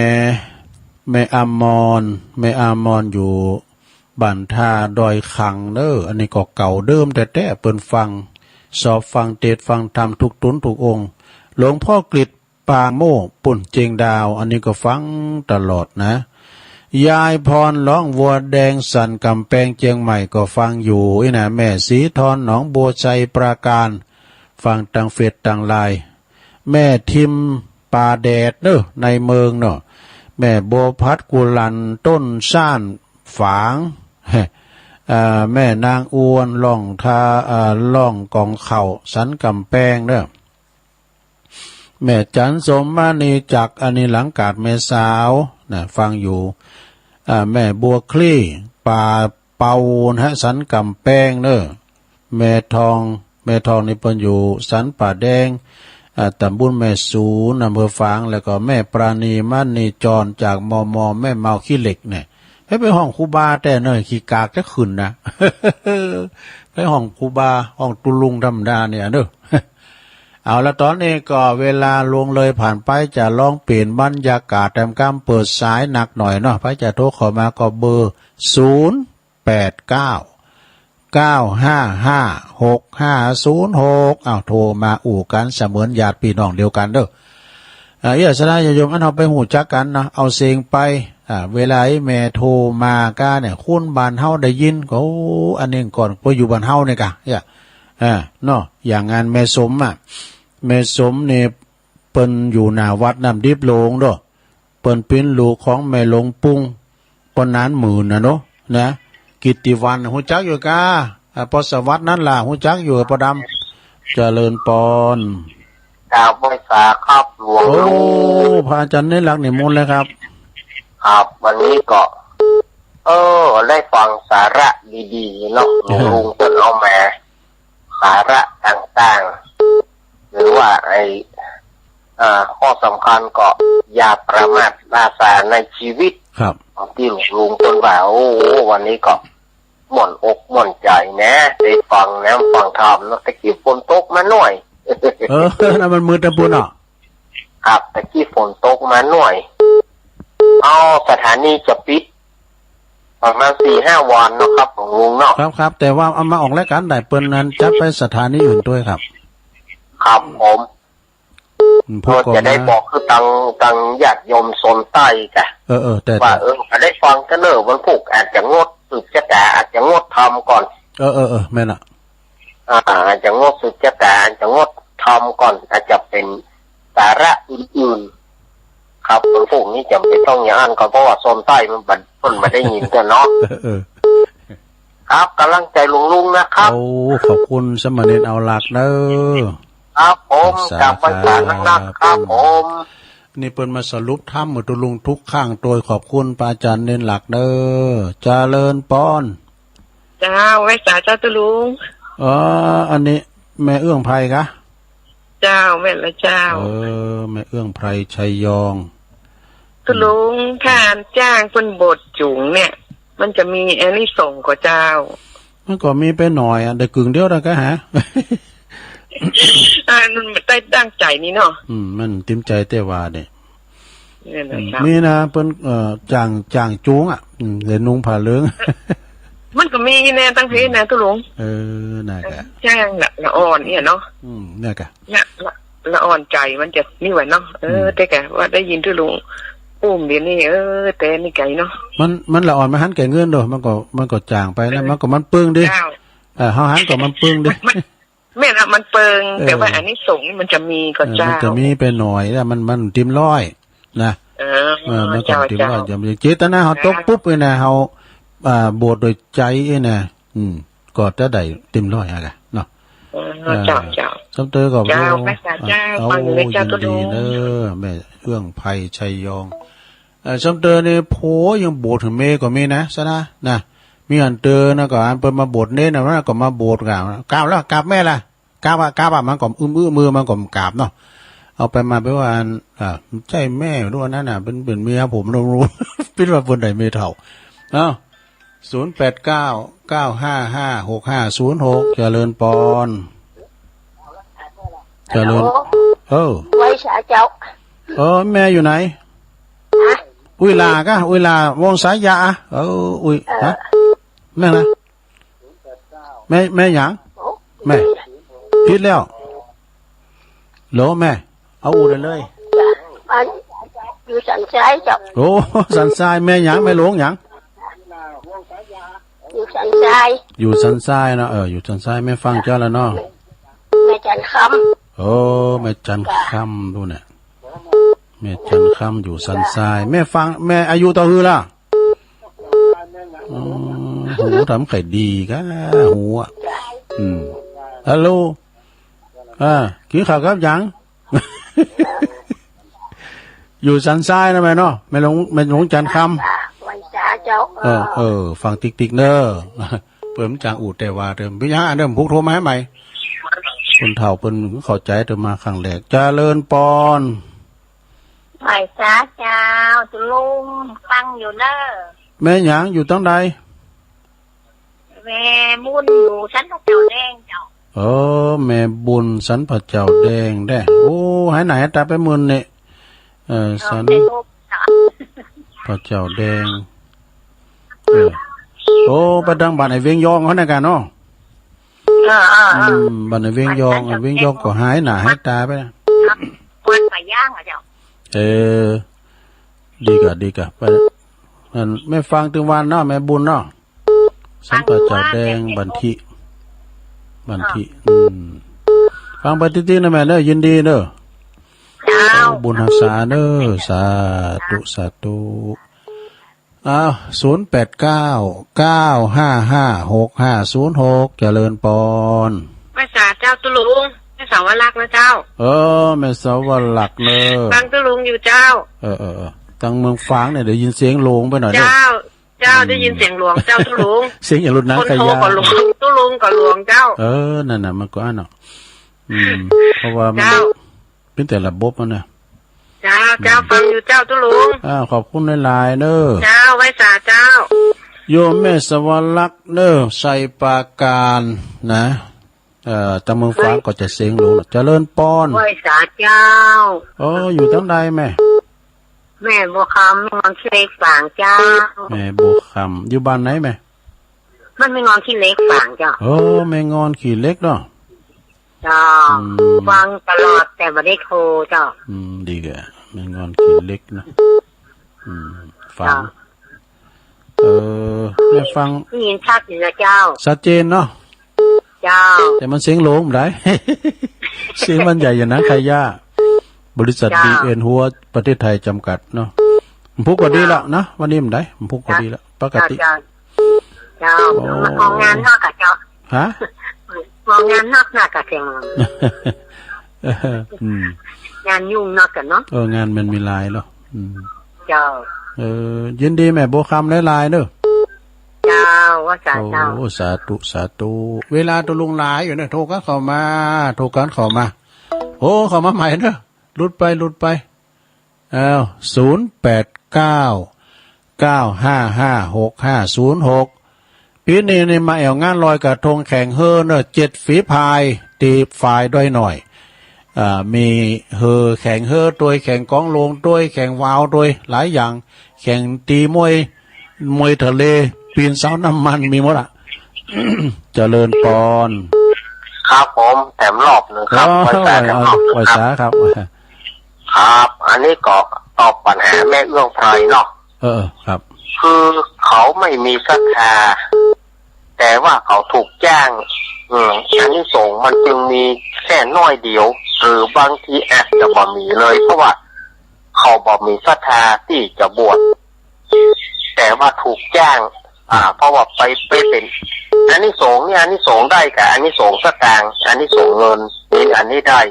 แม่อมร แม่อมรอยู่บ้านท่าดอยขังเนาะ อันนี้ก็เก่าเดิมแต๊ๆ เปิ้นฟัง สอบฟังเตสน์ฟังธรรมทุกตุ๊นทุกองค์ หลวงพ่อกฤษ ปาโมกข์ ปุ้นเจียงดาว อันนี้ก็ฟังตลอดนะ ยายพร ร้องวัวแดง สันกำแปง เจียงใหม่ ก็ฟังอยู่ นี่นะ แม่ศรีทร หนองบัวไชย ปราการ ฟังตางเฟซตางไลน์ แม่ทิม ป่าแดดเนาะ ในเมืองเนาะ แม่บัวพัด กุหลัน ต้นซ่าน ฝาง เอ่อ แม่นางอวน ร่องทา เอ่อ ร่องกองข้าว สันกำแปงเนาะ แม่จันทร์ สมมณีจักร อันนี้หลังกาดแม่สาวนะ ฟังอยู่ อ่า แม่บัวคลี่ ป่าเปานะฮะ สันกำแปงเนาะ แม่ทอง แม่ทองนี่เปิ้นอยู่สันป่าแดง อ่า ตำบลแม่สูน อำเภอฝาง แล้วก็แม่ปราณี มณีจร จาก มม แม่เมาขี้เหล็กเนี่ย เฮ้ย ไปฮ้องครูบาแต๊เนาะ ขี้กากจะขึ้นนะ ไปฮ้องครูบา ฮ้องตุ๊ลุงธรรมดาเนี่ยเนาะ เอาละ ต๋อนนี้ก็เวลาล่วงเลยผ่านไป จะลองเปลี่ยนบรรยากาศแถมกำ เปิดสายหนักหน่อยเนาะ ใผจะโทรเข้ามาก็เบอร์ ศูนย์แปดเก้า เก้าห้าห้า หกห้าศูนย์หก อ้าว โทรมาอู้กั๋นเสมือนญาติปี้น้องเดียวกั๋นเนาะ อ่า เอี้ย ศรัทธาญาติโยม อันเฮาไปฮู้จักกั๋นเนาะ เอาเสียงไป อ่า เวลาไอ้แม่โทรมาก้าเนี่ย คนบ้านเฮาได้ยินก็ โอ้ อันนี้ก่อน เพราะอยู่บ้านเฮาเนี่ยกะ เนี่ย อ่า เนาะ อย่างงานแม่สมอะ แม่สมเนี่ย เปิ้นอยู่หน้าวัดน้ำดิบโลงเนาะ เปิ้นเป๋นลูกของแม่หลวงปุ้ง ป้อหนานหมื่นน่ะเนาะ นะ กิตติวรรณ ฮู้จักอยู่ก้า อ่า ป้อสวัสดิ์นั่นล่ะ ฮู้จักอยู่ ป้อดำ เจริญปอน กราบไหว้สาครับหลวง โอ้ ลุง พระอาจารย์เณรหลักษณ์นิมนต์เลยครับ ครับ วันนี้ก็ เออ ได้ฟังสาระดีๆ เนาะ ครับ ลุงเปิ้นเอามา สาระต่างๆ หรือว่าไอ้ อ่า ข้อสำคัญก็อย่าประมาทราษาในชีวิต ครับ ตี้หลวงลุงเปิ้นว่า โอ้ วันนี้ก็ม่วนอกม่วนใจ๋นะ ได้ฟังน้ำฟังธรรมเนาะ ตะกี้ฝนตกมาหน่อย เออ นั่นมันมืดนะปุ้นเนาะ ครับ ตะกี้ฝนตกมาหน่อย เอา สถานีจะปิด ประมาณสี่ห้าวันเนาะครับ หลวงลุงเนาะ ครับ ครับ แต่ว่าเอามาออกรายการได้ เปิ้นนั้นจัดไปสถานีอื่นตวยครับ ครับผม อืม พวก ก็จะได้บอกคือตัง ตังญาติโยมโซนใต้กะ เออ เออ แต่ ว่า แต่ เออ จะได้ฟังกันเนอะ วันพูกอาจจะงดสืบชะตา อาจจะงดธรรมก่อน เออ เออ เออ แม่นละ อ่า อาจจะงดสืบชะตา อาจจะงดธรรมก่อน อาจจะเป๋นสาระอื่นๆ ครับ วันพูกนี้จ๋ำเป๋นต้องอย่างอั้นก่อน เพราะว่าโซนใต้มันบ่ เปิ้นบ่ได้ยินกั๋นเนาะ เออ เออ ครับ ก๋ำลังใจ๋หลวงลุงนะครับ โอ้ ขอบคุณสามเณรเอาหลักเด้อ ครับผม สาธุ กราบไหว้สานักๆ ครับผม นี่เปิ้นมาสรุปธรรมหื้อตุ๊ลุงทุกครั้ง โดยขอบคุณพระอาจารย์เณรหลักเด้อ เจริญปอน เจ้า ไหว้สาเจ้าตุ๊ลุง เออ อันนี้แม่เอื้องไพรกะ เจ้า แม่นละเจ้า เออ แม่เอื้องไพร ชัยยอง ตุ๊ลุง ถ้าอันจ้างเปิ้นโบสถ์จุ๋งเนี่ย มันจะมีอานิสงส์ก่อเจ้า มันก็มีไปหน่อยอะ ได้กึ่งเดียวได้กะหา อ่า มันได้ดั่งใจ๋นี่เนาะ อืม มันเต็มใจ๋แต่ว่าเนี่ย เนี่ยนะ อืม เจ้า มีนะ เปิ้น เอ่อ จ้าง จ้างจูงอะ อืม ได้นุ่งผ้าเหลือง มันก็มีแน่ตังเพนะตุ๊ลุง เออ น่ากะ จ้างละ ละอ่อนเนี่ยเนาะ อืม น่ากะ เนี่ย ละ ละอ่อนใจ๋มันจะนี่หว่าเนาะ เออ อืม แต่กะว่าได้ยินตุ๊ลุงอู้มเดี๋ยวนี้ เออ แต่นี่ไก๋เนาะ มัน มันละอ่อน มันหันแก่เงินโด มันก็ มันก็จ้างไปแล้ว เออ มันก็ มันเปิงดี เจ้า เออ เฮาหันก็มันเปิงดี มัน แม่นอะ มันเปิง เออ แต่ว่าอานิสงส์นี่มันจะมีก่อ เออ เจ้า มันจะมีไปหน่อยแล้ว มัน มันเต็มร้อยนะ เออ เออ มันก็ เจ้า เต็มร้อย เจ้า จะมีเจตนาเฮาตกปุ๊บเนี่ยนะ เฮา อ่า โบสถ์โดยใจ๋เนี่ยนะ อืม ก็จะได้เต็มร้อยอะกะเนาะ เออ เออ เจ้า เจ้า ซ้ำเตอก็ เจ้า โอ้ แม่สาเจ้า อ่ะ ฟังอยู่นะเจ้า ยินดีเนอะ ตุ๊ลุง แม่เอื้องไพร ชัยยอง เอ่อ ซ้ำเตอนี่ โผยังโบสถ์หื้อเมย์ก็มีนะ สะนะ นะ มีอันเตอนะ ก็อันเปิ้นมาโบสถ์เณรนะ ก็มาโบสถ์กราบ กราบแล้ว กราบแม่ละ กราบอะ กราบอะ มันก็อื้อมือ มันก็กราบเนาะ เอาไปมาไปว่าอัน อ่า ใจ้แม่หรือว่านั้นน่ะ เป๋น เป๋นเมียผม เป๋นว่าเปิ้นได้เมย์เฒ่า เอ้า ศูนย์แปดเก้า เก้าห้าห้า หกห้าศูนย์หก เจริญปอน เจริญ ฮัลโหล เออ ไหว้สาเจ้า เออ แม่อยู่ไหน ฮะ อุ้ยหล่ากะ อุ้ยหล่า วงสายยาอะ เออ อุ้ย เออ ฮะ แม่นะ แม่ แม่หยัง โอ้ แม่ ผิดแล้ว โหลแม่ เอาอู้ได้เลย อัน อยู่สันทรายเจ้า โอ้ สันทราย แม่หยัง แม่หลวงหยัง อยู่สันทราย อยู่สันทรายเนาะ เออ อยู่สันทราย แม่ฟังเจ้าแล้วเนาะ แม่จันทร์คำ โอ้ แม่จันทร์คำ ดูเนี่ย แม่จันทร์คำ อยู่สันทราย แม่ฟัง แม่อายุเต้าหื้อละ อืม หูทำไข่ดีกะ หูอะ อืม ฮัลโหล อ่า กิ๋นข้าวกับหยัง อยู่สันทรายนะแม่เนาะ แม่หลวง แม่หลวงจันทร์คำ ไหว้สาเจ้า เออ เออ ฟังติ๊กๆ เน้อ เปิ้นจ๋างอู้แต่ว่าเดิม เป๋นหยังอันเดิม พุกโทรมาหื้อใหม่ คนเฒ่าเปิ้นเข้าใจ๋ เปิ้นมาครั้งแรก เจริญปอน ไหว้สาเจ้า ตุ๊ลุง ฟังอยู่เน้อ แม่หยัง อยู่ตังใด แม่บุญอยู่สันพระเจ้าแดงเจ้า เออ แม่บุญสันพระเจ้าแดงแด้ โอ้ หายหน้าหายต๋าไปเมินเนี่ย เออ สันพระเจ้าแดง เออ โอ้ ไปตางบ้านไอ้เวียงยองเขาเนี่ยกะเนาะ เออ เออ เออ อืม บ้านไอ้เวียงยอง ไอ้เวียงยองก็หายหน้าหายต๋าไปนะ วัดป่าย่างอะเจ้า เออ ดีกะ ดีกะ ไป อันแม่ฟังตึงวันเนาะ แม่บุญเนาะ สันป่าจ๋าแดง บ้านตี้ บ้านตี้ อืม ฟังไปตี้ๆ นะแม่เนาะ ยินดีเนาะ เจ้า โอ้ บุญฮักษาเนาะ สาธุ สาธุ อ้าว ศูนย์แปดเก้า เก้าห้าห้า หกห้าศูนย์หก เจริญปอน ไหว้สาเจ้าตุ๊ลุง แม่สาวลักษณ์นะเจ้า เออ แม่สาวลักษณ์เนาะ ฟังตุ๊ลุงอยู่เจ้า เออ เออ เออ ตังเมืองฝางเนี่ย ได้ยินเสียงหลวงไปหน่อยเนาะ เจ้า เจ้า อืม ได้ยินเสียงหลวงเจ้าตุ๊ลุง เสียงอย่างรถน้ำขายยา คนโทก็หลวง ตุ๊ลุงก็หลวงเจ้า เออ นั่นน่ะ มันก็อันเนาะ อืม เพราะว่ามัน เจ้า เป๋นแต่ระบบมันนะ เจ้า เจ้า อืม ฟังอยู่เจ้าตุ๊ลุง อ้าว ขอบคุณหลายๆ เนาะ เจ้า ไหว้สาเจ้า โยมแม่สาวลักษณ์เนาะ ชัยปราการนะ เอ่อ ตังเมืองฝางก็จะเสียงหลวง เจริญปอน ไหว้สาเจ้า โอ้ อยู่ตังใดแม่ แม่บัวคำ แม่งอนขี้เหล็กฝางเจ้า แม่บัวคำ อยู่บ้านไหนแม่ มันแม่งอนขี้เหล็กฝางเจ้า โอ้ แม่งอนขี้เหล็กเนาะ เจ้า อืม ฟังตลอดแต่บ่ได้โทรเจ้า อืม ดีกะ แม่งอนขี้เหล็กนะ อืม ฝาง เจ้า เออ แม่ฟัง ได้ยินชัดอยู่นะเจ้า ชัดเจนเนาะ เจ้า แต่มันเสียงหลวงบ่ได้ เสียงมันใหญ่อยู่นะ ขายยา บริษัท เจ้า บีเอ็น หัวประเทศไทยจำกัดเนาะ มันพูดก็ดีละนะ วันนี้มันได้ มันพูดก็ดีละ ปกติ เจ้า เจ้า โอ้ ออกงานนอกกะเจ้า ฮะ ออกงานนอกหนักกะเสียงหลวง อืม งานยุ่งนอกกะเนาะ เออ งานมันมีหลายเนาะ อืม เจ้า เออ ยินดีแม่บัวคำหลายๆ เนาะ เจ้า ไหว้สาเจ้า โอ้ สาธุ สาธุ เวลาตุ๊ลุงหลายอยู่เนี่ย โทรกั๋นเข้ามา โทรกั๋นเข้ามา โอ้ เข้ามาใหม่เนาะ หลุดไป หลุดไป อ้าว ศูนย์แปดเก้า เก้าห้าห้า หกห้าศูนย์หก ปี๋นี้นี่มาแอ่วงานลอยกระทงแข่งเฮอเนาะ เจ็ดฝีพาย ตี้ฝายดอยน้อย อ่า มีเฮอ แข่งเฮอตวย แข่งกองโลงตวย แข่งวาวตวย หลายอย่าง แข่งตี๋มวย มวยทะเล ปี๋นเสาน้ำมัน มีหมดอะ เจริญปอน ครับผม แถมรอบนึ่งครับ อ๋อ ไหว้สา แถมรอบนึ่งครับ ไหว้สาครับ ครับ อันนี้ก็ตอบปัญหาแม่เอื้องไพรเนาะ เออ ครับ คือเขาไม่มีศรัทธา แต่ว่าเขาถูกจ้าง อืม อานิสงส์มันจึงมีแค่น้อยเดียว หรือบางทีอาจจะบ่มีเลย เพราะว่าเขาบ่มีศรัทธาตี้จะบวช แต่ว่าถูกจ้าง อ่า เพราะว่าไป ไปเป๋น อานิสงส์เนี่ย อานิสงส์ได้กะ อานิสงส์สตางค์ อานิสงส์เงิน นี่อันนี้ได้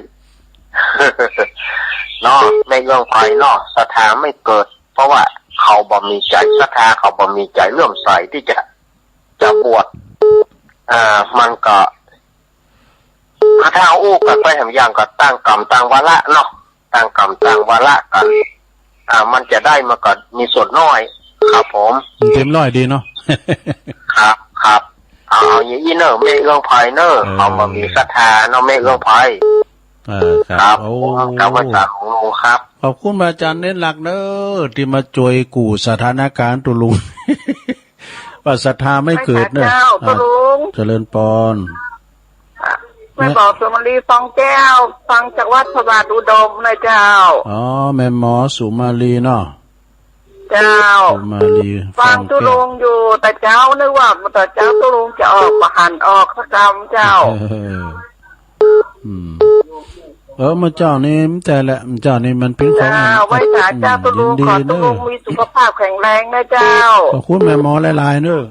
เนาะ แม่เอื้องไพรเนาะ ศรัทธาไม่เกิด เพราะว่าเขาบ่มีใจ๋ศรัทธา เขาบ่มีใจ๋เลื่อมใสตี้จะ จะบวช อ่า มันก็ ถ้าเอาอู้กั๋นไปแหมอย่างก็ต่างกรรมต่างวาระเนาะ ต่างกรรมต่างวาระกั๋น อ่า มันจะได้มันก็มีส่วนน้อย ครับผม มันเต็มร้อยดีเนาะ ครับ ครับ เอา เอาอย่างอี้เนาะ แม่เอื้องไพรเนาะ เออ เขาบ่มีศรัทธาเนาะ แม่เอื้องไพร เออ ครับ ครับ โอ้ ผมกราบไหว้สาหลวงลุงครับ ขอบคุณพระอาจ๋ารย์เน้นหลักเนาะ ตี้มาจ้วยกู้สถานการณ์ตุ๊ลุง ว่าศรัทธาไม่เกิดเนาะ ไหว้สาเจ้า อ่า ตุ๊ลุง เจริญปอน อ่ะ แม่หมอสุมาลี ฟองแก้ว ฟังจากวัดพระบาทอุดมนะเจ้า อ๋อ แม่หมอสุมาลีเนาะ เจ้า สุมาลี ฟังตุ๊ลุงอยู่ ฟองแก้ว แต่เจ๊า นึกว่าแต่เจ๊าตุ๊ลุงจะออก บ่หันออกสักกำเจ้า เออ อืม เออ เมื่อเจ๊านี้ แต่ละ เมื่อเจ๊านี้มันเป๋นของ เจ้า ไหว้สาเจ้าตุ๊ลุง ยินดี ขอตุ๊ลุง เนาะ มีสุขภาพแข็งแรงนะเจ้า ขอบคุณแม่หมอหลายๆ เนาะ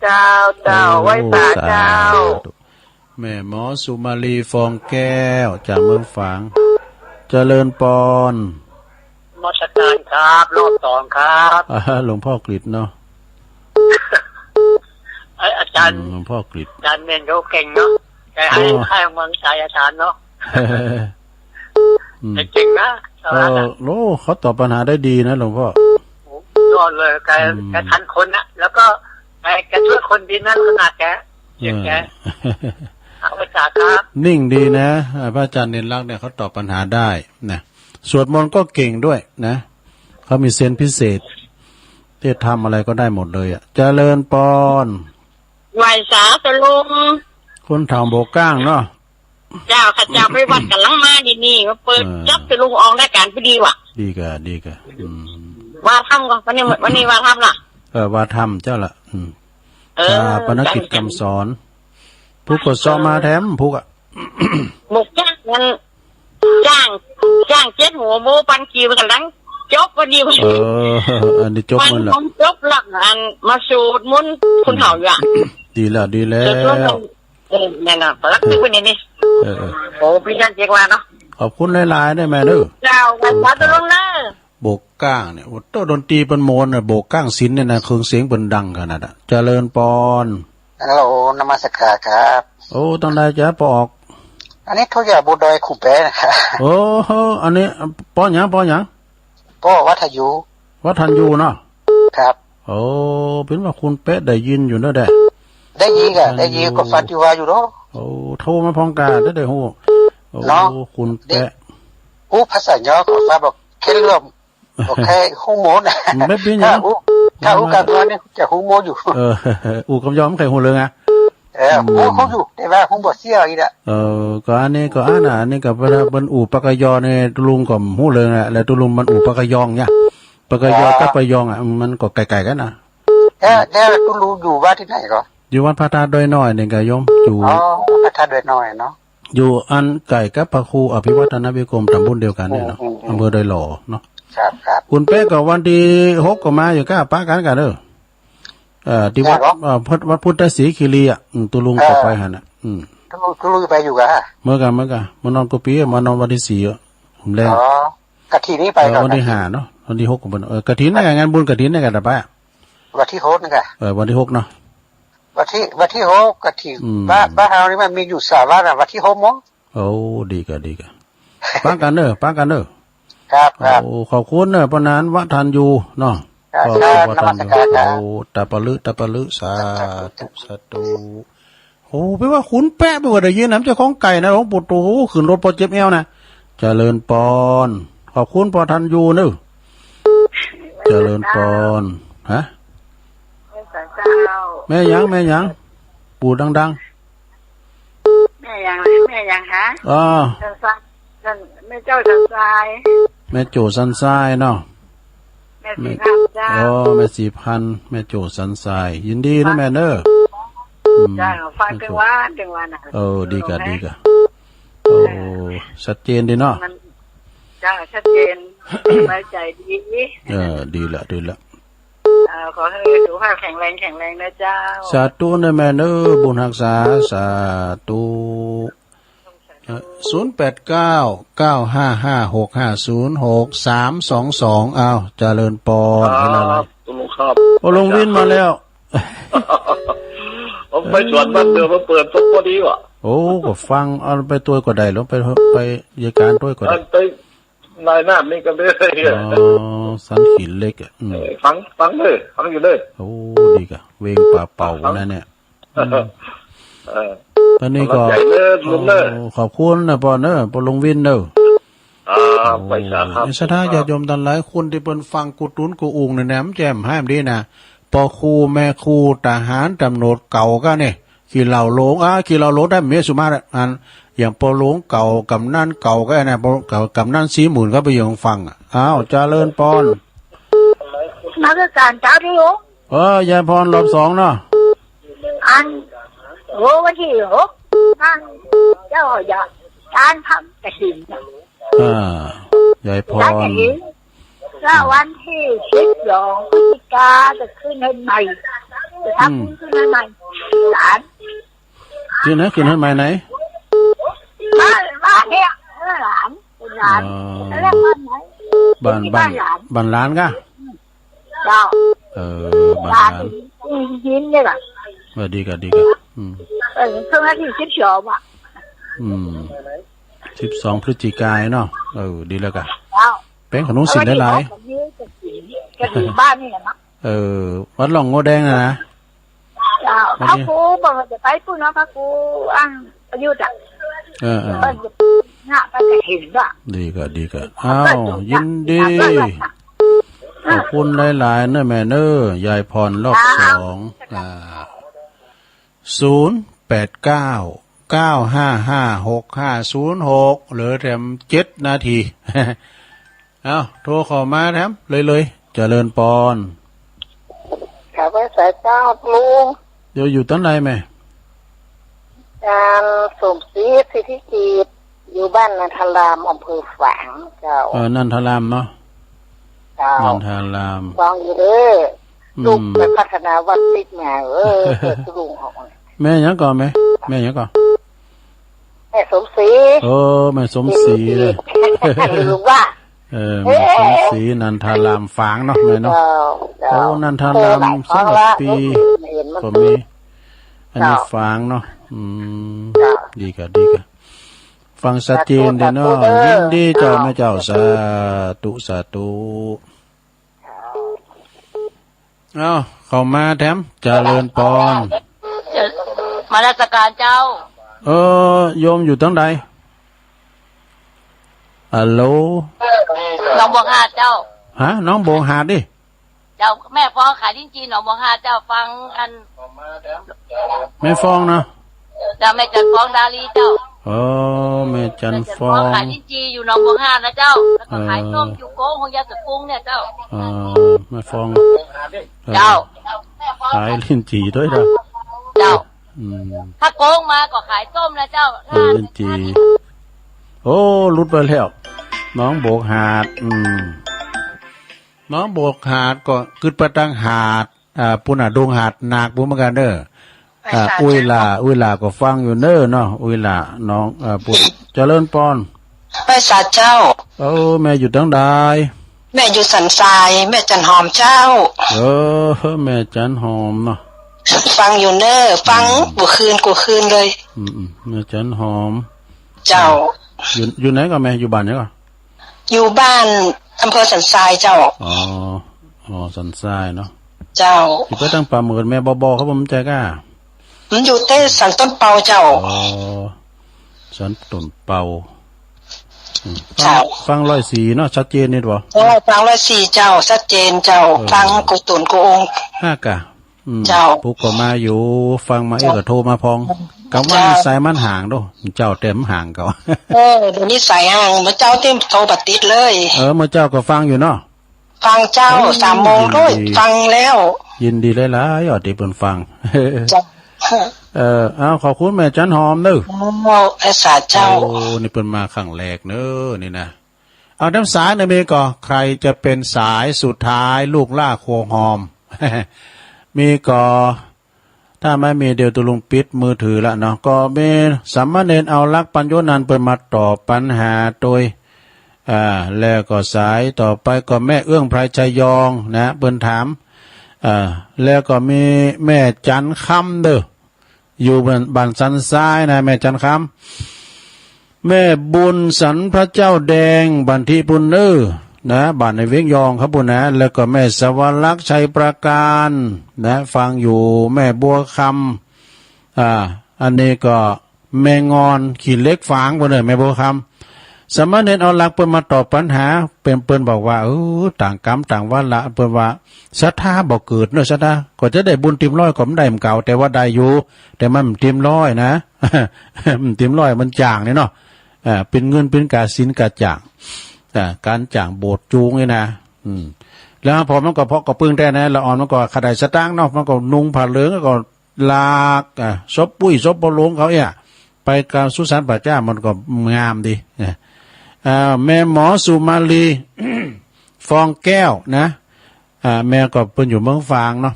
เจ้า เจ้า โอ้ ไหว้สาเจ้า สาธุ แม่หมอสุมาลี ฟองแก้ว จากเมืองฝาง เจริญปอน นมัสการครับ รอบสองครับ อ่า หลวงพ่อกฤษเนาะ เอ้ย อาจ๋ารย์ อืม หลวงพ่อกฤษ อาจ๋ารย์เน้นเขาเก่งเนาะ แต่ให้ อ๋อ ให้กำลังใจ๋อาจ๋ารย์เนาะ อืม แต่เก่งนะ เออ โอ้ เขาตอบปัญหาได้ดีนะหลวงพ่อ โอ้ ยอดเลย แก อืม แกทันคนนะ แล้วก็แก แกช่วยคนดีนะ ขนาดแก เออ เสียงแก เอาไปสาครับ นิ่งดีนะ อ่า พระอาจ๋ารย์เน้นหลักเนี่ย เขาตอบปัญหาได้นะ สวดมนต์ก็เก่งด้วยนะ เขามีเซนส์พิเศษ เทศน์ธรรมอะไรก็ได้หมดเลยอะ เจริญปอน ไหว้สาตุ๊ลุง คนเฒ่าบ่ก้างเนาะ เจ้า ข้าเจ้าไปวัดก๋ำลังมานี่นี่ มาเปิด เออ จับตุ๊ลุงออกรายการพอดีว่ะ ดีกะ ดีกะ อืม ว่าธรรมก่อ วันนี้ วันนี้ว่าธรรมล่ะ เออ ว่าธรรมเจ้าละ อืม เออ ฌาปนกิจกำสอน ผู้ก็เซาะมาแถม ผู้ก็ บอกจ้างนั้น จ้าง จ้างเจ็ดหัวหมู่ปันกี่วันกันหลัง จบวันนี้ เออ อันนี้จบมันละ มันจบละ อันมาสวดมนต์คนเฒ่าอยู่อะ ดีแล้ว ดีแล้ว สวดมนต์กัน เออ นั่นน่ะ รักษาคนนี้นี่ เออ เออ โอ้ พี่จันเจ๊กว่าเนาะ ขอบคุณหลายๆ เด้อแม่เด้อ เจ้า ขอบคุณ สาธุลุงเด้อ โบกก้างเนี่ย โอ้โต ดนตรีเปิ้นม่วนน่ะ โบกก้างศิลป์เนี่ยนะ เครื่องเสียงเปิ้นดังขนาดน่ะ เจริญปอน ฮัลโหล นมัสการครับ โอ้ ตังใดจ๊ะ ปอออก อันนี้โทรจากบัวดอยครูแป๊ะนะครับ โอ้โห อันนี้ ปอหยัง ปอหยัง ปอวัฒยู วัฒยูเนาะ ครับ โอ้ เปิ้นว่าคุณแป๊ะได้ยินอยู่เนาะแดะ ได้ยินก่ะ ได้ยิน ก็ฟังอยู่ว่าอยู่เนาะ โอ้ โทรมาพร้อมกัน ได้ ได้ฮู้ โอ้ เนาะ คุณแป๊ะ อู้ ภาษาย้อก็ฟังบอกแค่เรื่อง บ่ใค่ฮู้หมดนะ ไม่เป๋นหยัง ถ้าอู้ ถ้าอู้กำยองนี่จะฮู้หมดอยู่ เออ อู้กำยองบ่ใค่ฮู้เรื่องอะ เออ อืม ฮู้ ฮู้อยู่ แต่ว่าฮู้บ่เสี้ยวอี้ละ เออ ก็อันนี้ก็อันน่ะ อันนี้ก็เปิ้น เปิ้นอู้ปากกะยอนี่ ตุ๊ลุงก็ฮู้เรื่องอะ แล้วตุ๊ลุงมันอู้ปากกะยองเนี่ย ปากกะยอ อ๋อ กับปะยองอะ มันก็ใก้ๆ กั๋นนะ แล้ว แล้วตุ๊ลุงอยู่วัดตี้ไหนก่อ อยู่วัดพระธาตุดอยน้อยนี่ก่ะโยม อยู่ อ๋อ พระธาตุดอยน้อยเนาะ อยู่อันใก้กับพระครูอภิวัฒนวิกรม ต๋ำบลเดียวกั๋นเนี่ยเนาะ อืม อืม อืม อำเภอดอยหล่อเนาะ ครับ ครับ คุณแป๊ะก็วันตี้หกก็มาอยู่ก้า ปะกั๋นก่ะเด้อ เอ่อ ตี้วัด ได้ครับ เอ่อ วัด วัดพุทธศรีคีรีอะ อืม ตุ๊ลุงก็ไปหั้นน่ะ เออ อืม ตุ๊ลุง ตุ๊ลุงไปอยู่ก่ะ เมือกั๋น เมือกั๋น เมือนอนกู้ปี๋ มานอนวันตี้สี่อะ ผมแลง อ๋อ กฐินนี่ไป เออ ก่อ วันตี้ห้าเนาะ วันตี้หกก็บ่ เออ กฐินนี่ก่ะ งานบุญกฐินนี่ก่ะ ตะปะ วันตี้หกนี่ก่ะ เออ วันตี้หกเนาะ วันตี้ วันตี้หกกฐิน อืม บ้าน บ้านเฮานี่มันมีอยู่สามวันอะ วันตี้หกโมง โอ้ ดีก่ะ ดีก่ะ ปะกั๋นเน่อ ปะกั๋นเน่อ ครับ ครับ โอ้ ขอบคุณเน่อ ปอหนาน วัฒยูเนาะ ครับ ก็ ครับ วัฒยู นมัสการครับ โอ้ ตะปะลึ ตะปะลึ สาธุ สาธุ โอ้ แปลว่าคุณแป๊ะ แปลว่าได้ยินนะ มันเจ้าของไก่นะ หลวงปู่ โอ้โห ขึ้นรถปอเจ็บแอวนะ เจริญปอน ขอบคุณปอทันยูเนอะ เจริญปอน ฮะ เจ้า แม่หยัง แม่หยัง ปู่ดังๆ แม่หยัง แม่หยังคะ อ๋อ สันทราย สัน แม่โจ้สันทราย แม่โจ้สันทรายเนาะ แม่ศรีพันธุ์เจ้า อ๋อ แม่ศรีพันธุ์ แม่โจ้สันทราย ยินดีนะแม่เนอะ อืม เจ้า ฟังเถิงวันเถิงวันน่ะ เออ ดีก่ะ ดีก่ะ โอ้ เออ ชัดเจนดีเนาะ มัน เจ้า ชัดเจน สบายใจ๋ดี เออ ดีละ ดีละ เอ่อ ขอหื้อสุขภาพแข็งแรง แข็งแรงนะเจ้า สาธุนะแม่เนอะ บุญฮักษา สาธุ เอ่อ ศูนย์แปดเก้า เก้าห้าห้า หกห้าศูนย์ หกสามสองสอง อ้าว เจริญปอน ครับ เวลาอะไร ตุ๊ลุงครับ โอ้ ลุงวินมาแล้ว ผมไปสวนบ้านเดิม มาเปิดตรงพอดีว่ะ โอ้ ก็ฟัง เอาไปตวยก็ได้ ลองไป ไปยายการตวยก็ได้ อันไป นายน้ำนี่ก็เลย อ๋อ สันหินเหล็กอะ อืม เออ ฟัง ฟังเลย ฟังอยู่เลย โอ้ ดีก่ะ เวงป่าเป่า ฟัง นั่นเนี่ย อืม เออ ต๋อนนี้ก็ กำลังใจ๋เนอะ ลุงเนอะ โอ้ ขอบคุณนะปอนเนอะ ปอลุงวินเนอะ อ่า โอ้ ไปสาครับ ศรัทธาญาติโยมตังหลาย คนตี้เปิ้นฟังกูตุ๊นกูอุงเนี่ยนะ มันแจ่มห้ามดีนะ ปอครูแม่ครู ทหารตำรวจเก่าก็เนี่ย ขี้เหล้าหลง อ่า ขี้เหล้าหลงได้เมียสุมาตรอะ อัน อย่างปอหลวงเก่า กำนันเก่าก็นะ ปอเก่า กำนันสี่หมื่นก็ไปอยู่ฟังอะ อ้าว เจริญปอน นมัสการเจ้าตุ๊ลุง เออ ยายพรรอบสองเนาะ อัน โอ้ วันตี้หก นั่น เจ้าอย่า การทำกฐินน่ะ อ่า ยายพร การกฐิน แล้ววันตี้สิบสองพฤศจิกาจะขึ้นเฮือนใหม่ จะทำบุญ อืม ขึ้นเฮือนใหม่ หลาน ตี้ไหน ขึ้นเฮือนใหม่ไหน บ้าน บ้านเนี่ย เออ หลาน เป๋นหลาน อ๋อ แล้วบ้านไหน บ้าน ตี้บ้าน บ้านหลาน บ้านหลานก่ะ เจ้า เออ บ้านหลาน หลาน ตี้ยินเนี่ยก่ะ เออ ดีก่ะ ดีก่ะ อืม เออ เพิ่งวันตี้สิบสองอะ อืม สิบสองพฤศจิกายนเนาะ เออ ดีแล้วก่ะ เจ้า แป๋งขนมศีลหลายๆ วันตี้หกกฐิน กฐินบ้านนี่แหละมั้ง เออ วัดหล่องงัวแดงน่ะนะ เจ้า วันตี้ พระครูบอกว่าจะไปปู้นเนาะ พระครูอั้นประยุทธ์อะ เออ เออ เปิ้นจะหน้าไปกฐินด้วย ดีก่ะ ดีก่ะ อ้าว เปิ้นจะ ยินดี เปิ้นจะ ขอบคุณหลายๆ เนอะแม่เนอะ ยายพรรอบสอง อ่า ศูนย์แปดเก้า เก้าห้าห้า หกห้าศูนย์หก เหลือแถมเจ็ดนาที เอ้า โทรเข้ามาแถมเลยเลย เจริญปอน ข้าพเจ้าเจ้าลุง เดี๋ยวอยู่ตังใดแม่ อาจารย์สมศรี สิทธิกิจ อยู่บ้านนันทาราม อำเภอฝางเจ้า เออ นันทารามเนาะ เจ้า นันทาราม ฟังอยู่เด้อ อืม ลูกไปพัฒนาวัดติดมา เออ เปิดลุงออกมา แม่หยังก่อแม่ แม่หยังก่อ แม่สมศรี เออ แม่สมศรีเลย ลุงว่า เออ แม่สมศรี นันทารามฝางเนาะแม่เนาะ เจ้า เจ้า โอ้ นันทาราม โอ้ หลายครั้งละ สำหรับปี เห็นมัน ก็มี อันนี้ เจ้า ฝางเนาะ อืม เจ้า ดีกะ ดีกะ ฟังชัดเจนดีเนาะ สาธุ สาธุเด้อ ยินดีเจ้า เจ้า แม่เจ้า สาธุ สาธุ เอ้า เข้ามาแถม เจริญปอน นมัสการเจ้า เออ โยมอยู่ตังใด ฮัลโหล หนองบัวหาดเจ้า ฮะ หนองบัวหาดดิ เจ้า แม่ฟองขายลิ้นจี่หนองบัวหาดเจ้า ฟังอัน แม่ฟองเนาะ เจ้า แม่จันฟองดาลีเจ้า อ๋อ แม่จันฟอง แม่จันฟองขายลิ้นจี่อยู่หนองบัวหาดนะเจ้า แล้วก็ขาย เออ ส้มอยู่โก๊งของยาสกุงเนี่ยเจ้า อ๋อ แม่ฟอง เจ้า เออ ขายลิ้นจี่ด้วยนะ เจ้า อืม ถ้าโก๊งมาก็ขายส้มนะเจ้า เออ ถ้า ลิ้นจี่ โอ้ หลุดไปแล้ว หนองบัวหาด อืม หนองบัวหาดก็กึ๊ดไปตังหาด อ่า ปุ้นน่ะ ดงหาดหนักปุ้นเหมือนกั๋นเน้อ อ่า ไปสาธุ อุ้ยหล้า อุ้ยหล้าก็ฟังอยู่เน้อเนาะ อุ้ยหล้า น้อง อ่า ปุ้น เจริญปอน ไปสาธุเจ้า เออ แม่อยู่ตังใด แม่อยู่สันทราย แม่จันหอมเจ้า เออ แม่จันหอมเนาะ ฟังอยู่เน้อ ฟัง อืม กู้คืนกู้คืนเลย อืม อืม แม่จันหอม เจ้า อยู่ อยู่ไหนก่อแม่ อยู่บ้านไหนก่อ อยู่บ้านอำเภอสันทรายเจ้า อ๋อ อ๋อ สันทรายเนาะ เจ้า อยู่ไปตังป่าเหมินแม่บ่บ่ครับผม ใจ้ก่ะ มันอยู่เต๊ะสันต้นเปาเจ้า อ๋อ สันต้นเปา อืม เจ้า ฟัง ฟังร้อยสี่เนาะ ชัดเจนนี่บ่ เออ ฟังร้อยสี่เจ้า ชัดเจนเจ้า เออ ฟังกู้ต๋นกู้องค์ ฮะก่ะ อืม เจ้า ผู้ก็มาอยู่ ฟังมาเอ๊ะ เจ้า ก็โทรมาพอง กลางวัน เจ้า สายมันห่างโด เจ้าเต็มห่างก็ เออ เดี๋ยวนี้สายห่าง เมื่อเจ๊าเต็มโทรบ่ติดเลย เออ เมื่อเจ๊าก็ฟังอยู่เนาะ ฟังเจ้า เออ สามโมงด้วย ยินดี ฟังแล้ว ยินดีหลายๆ อ๋อ ตี้เปิ้นฟัง เจ้า เออ เอา ขอบคุณแม่จันหอมเน้อ โอ้ เออ สาธุเจ้า โอ้ นี่เปิ้นมาครั้งแรกเน้อ นี่นะ เอา แถมสายเน้อ มีก่อ ใครจะเป็นสายสุดท้าย ลูกหล้าครัวหอม มีก่อ ถ้าไม่มี เดี๋ยวตุ๊ลุงปิดมือถือละเนาะ ก็มีสามเณรเอาลักษณ์ ปัญโญนันท์ เปิ้นมาตอบปัญหาโตย อ่า แล้วก็สายต่อไปก็แม่เอื้องไพร ชยองนะ เปิ้นถาม อ่า แล้วก็มีแม่จันคำเน้อ อยู่บ้าน บ้านสันทรายนะ แม่จันคำ แม่บุญสันพระเจ้าแดง บ้านตี้ปุ้นเน้อ นะ บ้านในเวียงยองครับปุ้นนะ แล้วก็แม่สวรักษ์ ชัยประการ นะ ฟังอยู่ แม่บัวคำ อ่า อันนี้ก็แม่งอน ขี้เหล็กฝางปุ้นเน้อ แม่บัวคำ สามเณรเอาลักษณ์เปิ้นมาตอบปัญหา เปิ้น เปิ้นบอกว่า เออ ต่างกรรมต่างวาระ เปิ้นว่า ศรัทธาบ่เกิดเน้อ ศรัทธา ก็จะได้บุญเต็มร้อยก็บ่ได้เหมือนเก่า แต่ว่าได้อยู่ แต่มันบ่เต็มร้อยนะ บ่เต็มร้อย มันจ้างนี่เนาะ อ่า เป๋นเงิน เป๋นก้าสินก้าจ้าง อ่า ก๋านจ้างโบสถ์จูงนี่นะ อืม แล้วพอมันก็พอกระเปื้องแต๊นะ ละอ่อนมันก็ขาดได้สตางค์เนาะ มันก็นุ่งผ้าเหลือง แล้วก็ ลาก อ่ะ ศพปุ้ยศพพ่อหลวงเขาเนี่ย ไปกลางสุสานป่าช้ามันก็งามดีนะ อ่า แม่หมอสุมาลี ฟองแก้วนะ อ่า แม่ก็เปิ้นอยู่เมืองฝางเนาะ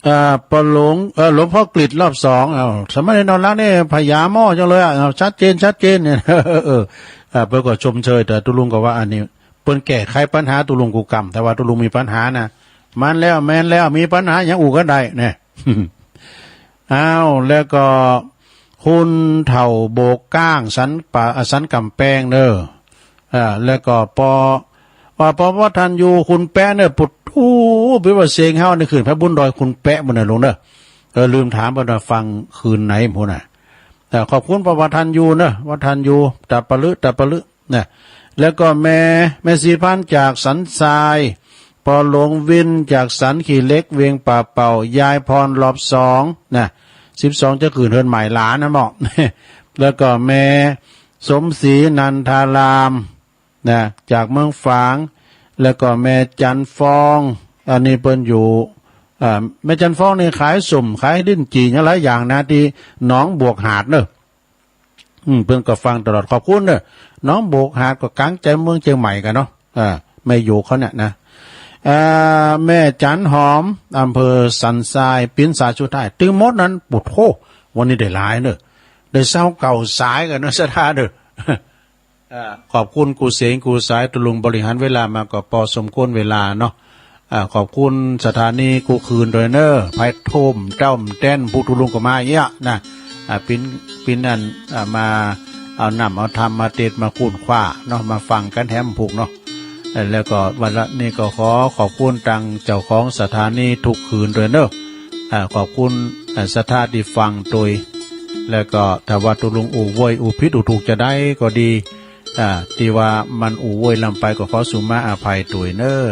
อ่า พ่อหลวง เอ่อ หลวงพ่อกฤษณ์รอบสอง เอ้า สามเณรนอนหลับนี่พญาหม้อจังเลยอ่ะ เอ้า ชัดเจน ชัดเจนเนี่ย เออ เออ อ่า เปิ้นก็ชมเชย แต่ตุ๊ลุงก็ว่าอันนี้ เปิ้นแก้ไขปัญหาตุ๊ลุงกู้กำ แต่ว่าตุ๊ลุงมีปัญหานะ มันแล้วแม่นแล้ว มีปัญหาหยังอู้กั๋นได้เนี่ย อ้าว แล้วก็คุณเฒ่าโบกก้าง สันป่า อ่ะ สันก๋ำแปงเน้อ อ่า แล้วก็ปอ ว่าปอวัฒนยู คุณแป๊ะเน้อ ปุด โอ้ เปิ้นว่าเสียงเฮานี่ขึ้นไปบุญดอยคุณแป๊ะปุ้นเน้อลุงเน้อ เออ ลืมถามเปิ้นว่าฟังคืนไหนพุ้นน่ะ อ่า ขอบคุณปอวัฒนยูเน้อ วัฒนยู ตะปะลึ ตะปะลึ นะ แล้วก็แม่ แม่ศรีพันธ์จากสันทราย ปอหลวงวินจากสันขี้เหล็ก เวียงป่าเป่า ยายพรรอบสองนะ สิบสองจะขึ้นเฮือนใหม่หลานนะหมอ แล้วก็แม่สมศรีนันทารามนะ จากเมืองฝาง แล้วก็แม่จันทร์ฟอง อันนี้เปิ้นอยู่ อ่า แม่จันทร์ฟองนี่ขายส้ม ขายลิ้นจี่ หลายอย่างนะ ตี้หนองบวกหาดเน่อ อืม เปิ้นก็ฟังตลอด ขอบคุณเน่อ หนองบวกหาด ก็ก๋างใจ๋เมืองเจียงใหม่กั๋นเนาะ อ่า แม่โยกเขาเนี่ยนะ อ่า แม่จันหอม อำเภอสันทราย เป๋นสายสุดท้าย ตึงหมดนั้น ปุดโธ่ วันนี้ได้หลายเน่อ ได้ซาวเก้าสายกั๋นเน่อ ศรัทธาเน่อ อ่า ขอบคุณกู้เสงกู้สาย ตุ๊ลุงบริหารเวลามาก็ปอสมควรเวลาเนาะ อ่า ขอบคุณสถานีกู้คืนตวยเน่อ ใผโต้มเต้าแต้น ผู้ตุ๊ลุงก็มาเยียะนะ อ่า ปิ้น ปิ้นอัน อ่า มาเอาน้ำเอาธรรมมาเตสน์มาค้นคว้าเนาะ มาฟังกั๋นแถมผูกเนาะ เอ่อ แล้วก็วันละนี้ก็ขอขอบคุณตังเจ้าของสถานีกู้คืนตวยเน่อ อ่า ขอบคุณ อ่า ศรัทธาตี้ฟังตวย แล้วก็ถ้าว่าตุ๊ลุงอู้เว่ยอู้ผิดอู้ถูกจาใดก็ดี อ่า ตี้ว่ามันอู้เว่ยล้ำไปก็ขอสุมาอภัยตวยเน่อ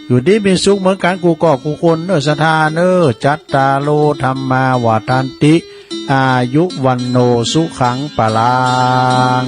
อยู่ดีมีสุขเหมือนกั๋นกู้ก้อกู้คนเน่อ ศรัทธาเน่อ จัตตาโร ธัมมา วัฑฒันติ อายุ วัณโณ สุขัง พลัง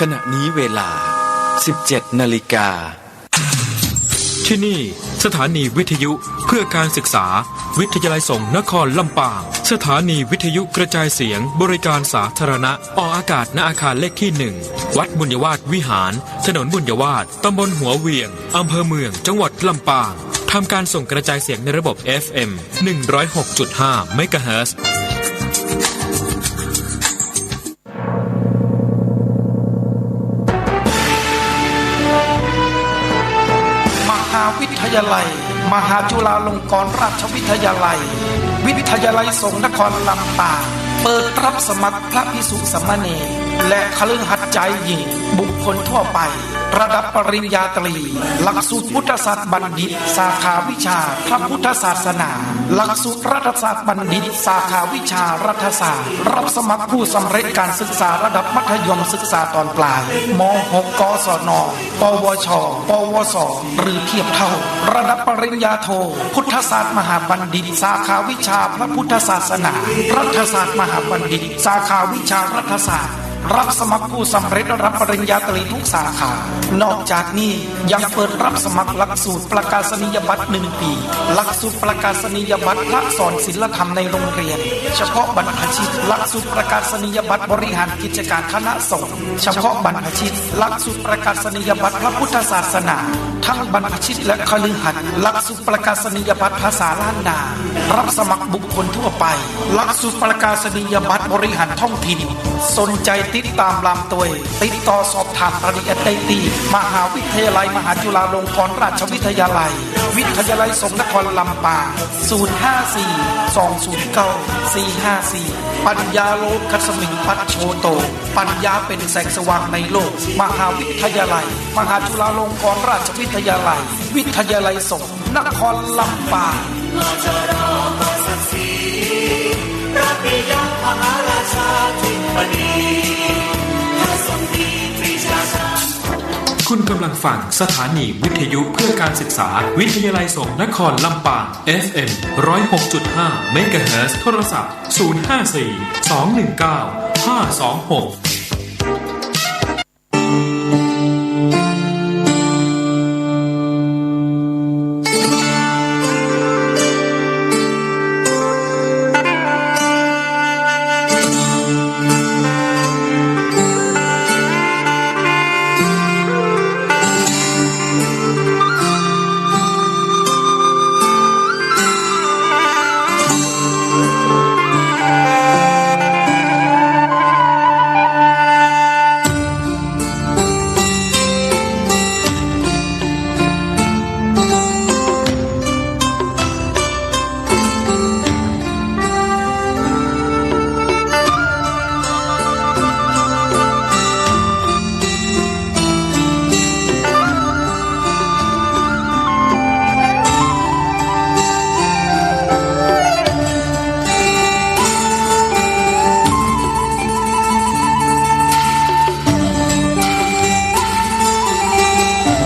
ขณะนี้เวลา สิบเจ็ดนาฬิกา ที่นี่สถานีวิทยุเพื่อการศึกษา วิทยาลัยสงฆ์นครลำปาง สถานีวิทยุกระจายเสียงบริการสาธารณะ ออกอากาศณอาคารเลขที่หนึ่ง วัดบุญยวาสวิหาร ถนนบุญยวาส ตำบลหัวเหวียง อำเภอเมือง จังหวัดลำปาง ทำการส่งกระจายเสียงในระบบ เอฟเอ็ม หนึ่งร้อยหกจุดห้า เมกะเฮิรตซ์ มหาวิทยาลัย มหาจุฬาลงกรณราชวิทยาลัย วิทยาลัยสงฆ์นครลำปาง เปิดรับสมัครพระภิกษุสามเณร และคฤหัสถ์จายญิง บุคคลทั่วไป ระดับปริญญาตรี หลักสูตรพุทธศาสตร์บัณฑิต สาขาวิชาพระพุทธศาสนา หลักสูตรรัฐศาสตร์บัณฑิต สาขาวิชารัฐศาสตร์ รับสมัครผู้สำเร็จการศึกษาระดับมัธยมศึกษาตอนปลาย ม.หก กศน ปวช ปวส หรือเทียบเท่า ระดับปริญญาโท พุทธศาสตร์มหาบัณฑิต สาขาวิชาพระพุทธศาสนา รัฐศาสตร์มหาบัณฑิต สาขาวิชารัฐศาสตร์ รับสมัครผู้สำเร็จระดับปริญญาตรีทุกสาขา นอกจากนี้ยังเปิดรับสมัครหลักสูตรประกาศนียบัตรหนึ่งปี หลักสูตรประกาศนียบัตรพระสอนศีลธรรมในโรงเรียน เฉพาะบรรพชิต หลักสูตรประกาศนียบัตรบริหารกิจการคณะสงฆ์ เฉพาะบรรพชิต หลักสูตรประกาศนียบัตรพระพุทธศาสนา ทั้งบรรพชิตและคฤหัสถ์ หลักสูตรประกาศนียบัตรภาษาล้านนา รับสมัครบุคคลทั่วไป หลักสูตรประกาศนียบัตรบริหารท้องถิ่น สนใจ๋ติดต๋ามลามตวย ติดต่อสอบถามรายละเอียดได้ตี้ มหาวิทยาลัยมหาจุฬาลงกรณราชวิทยาลัย วิทยาลัยสงฆ์นครลำปาง ศูนย์ ห้า สี่ สอง ศูนย์ เก้า สี่ ห้า สี่ ปัญญาโลกัสมิงปัจโชโต ปัญญาเป๋นแสงสว่างในโลก มหาวิทยาลัยมหาจุฬาลงกรณราชวิทยาลัย วิทยาลัยสงฆ์นครลำปาง คุณกำลังฟังสถานีวิทยุเพื่อการศึกษา วิทยาลัยสงฆ์นครลำปาง เอฟเอ็ม ร้อยหกจุดห้า เมกะเฮิรตซ์ โทรศัพท์ ศูนย์ ห้า สี่ สอง หนึ่ง เก้า ห้า สอง หก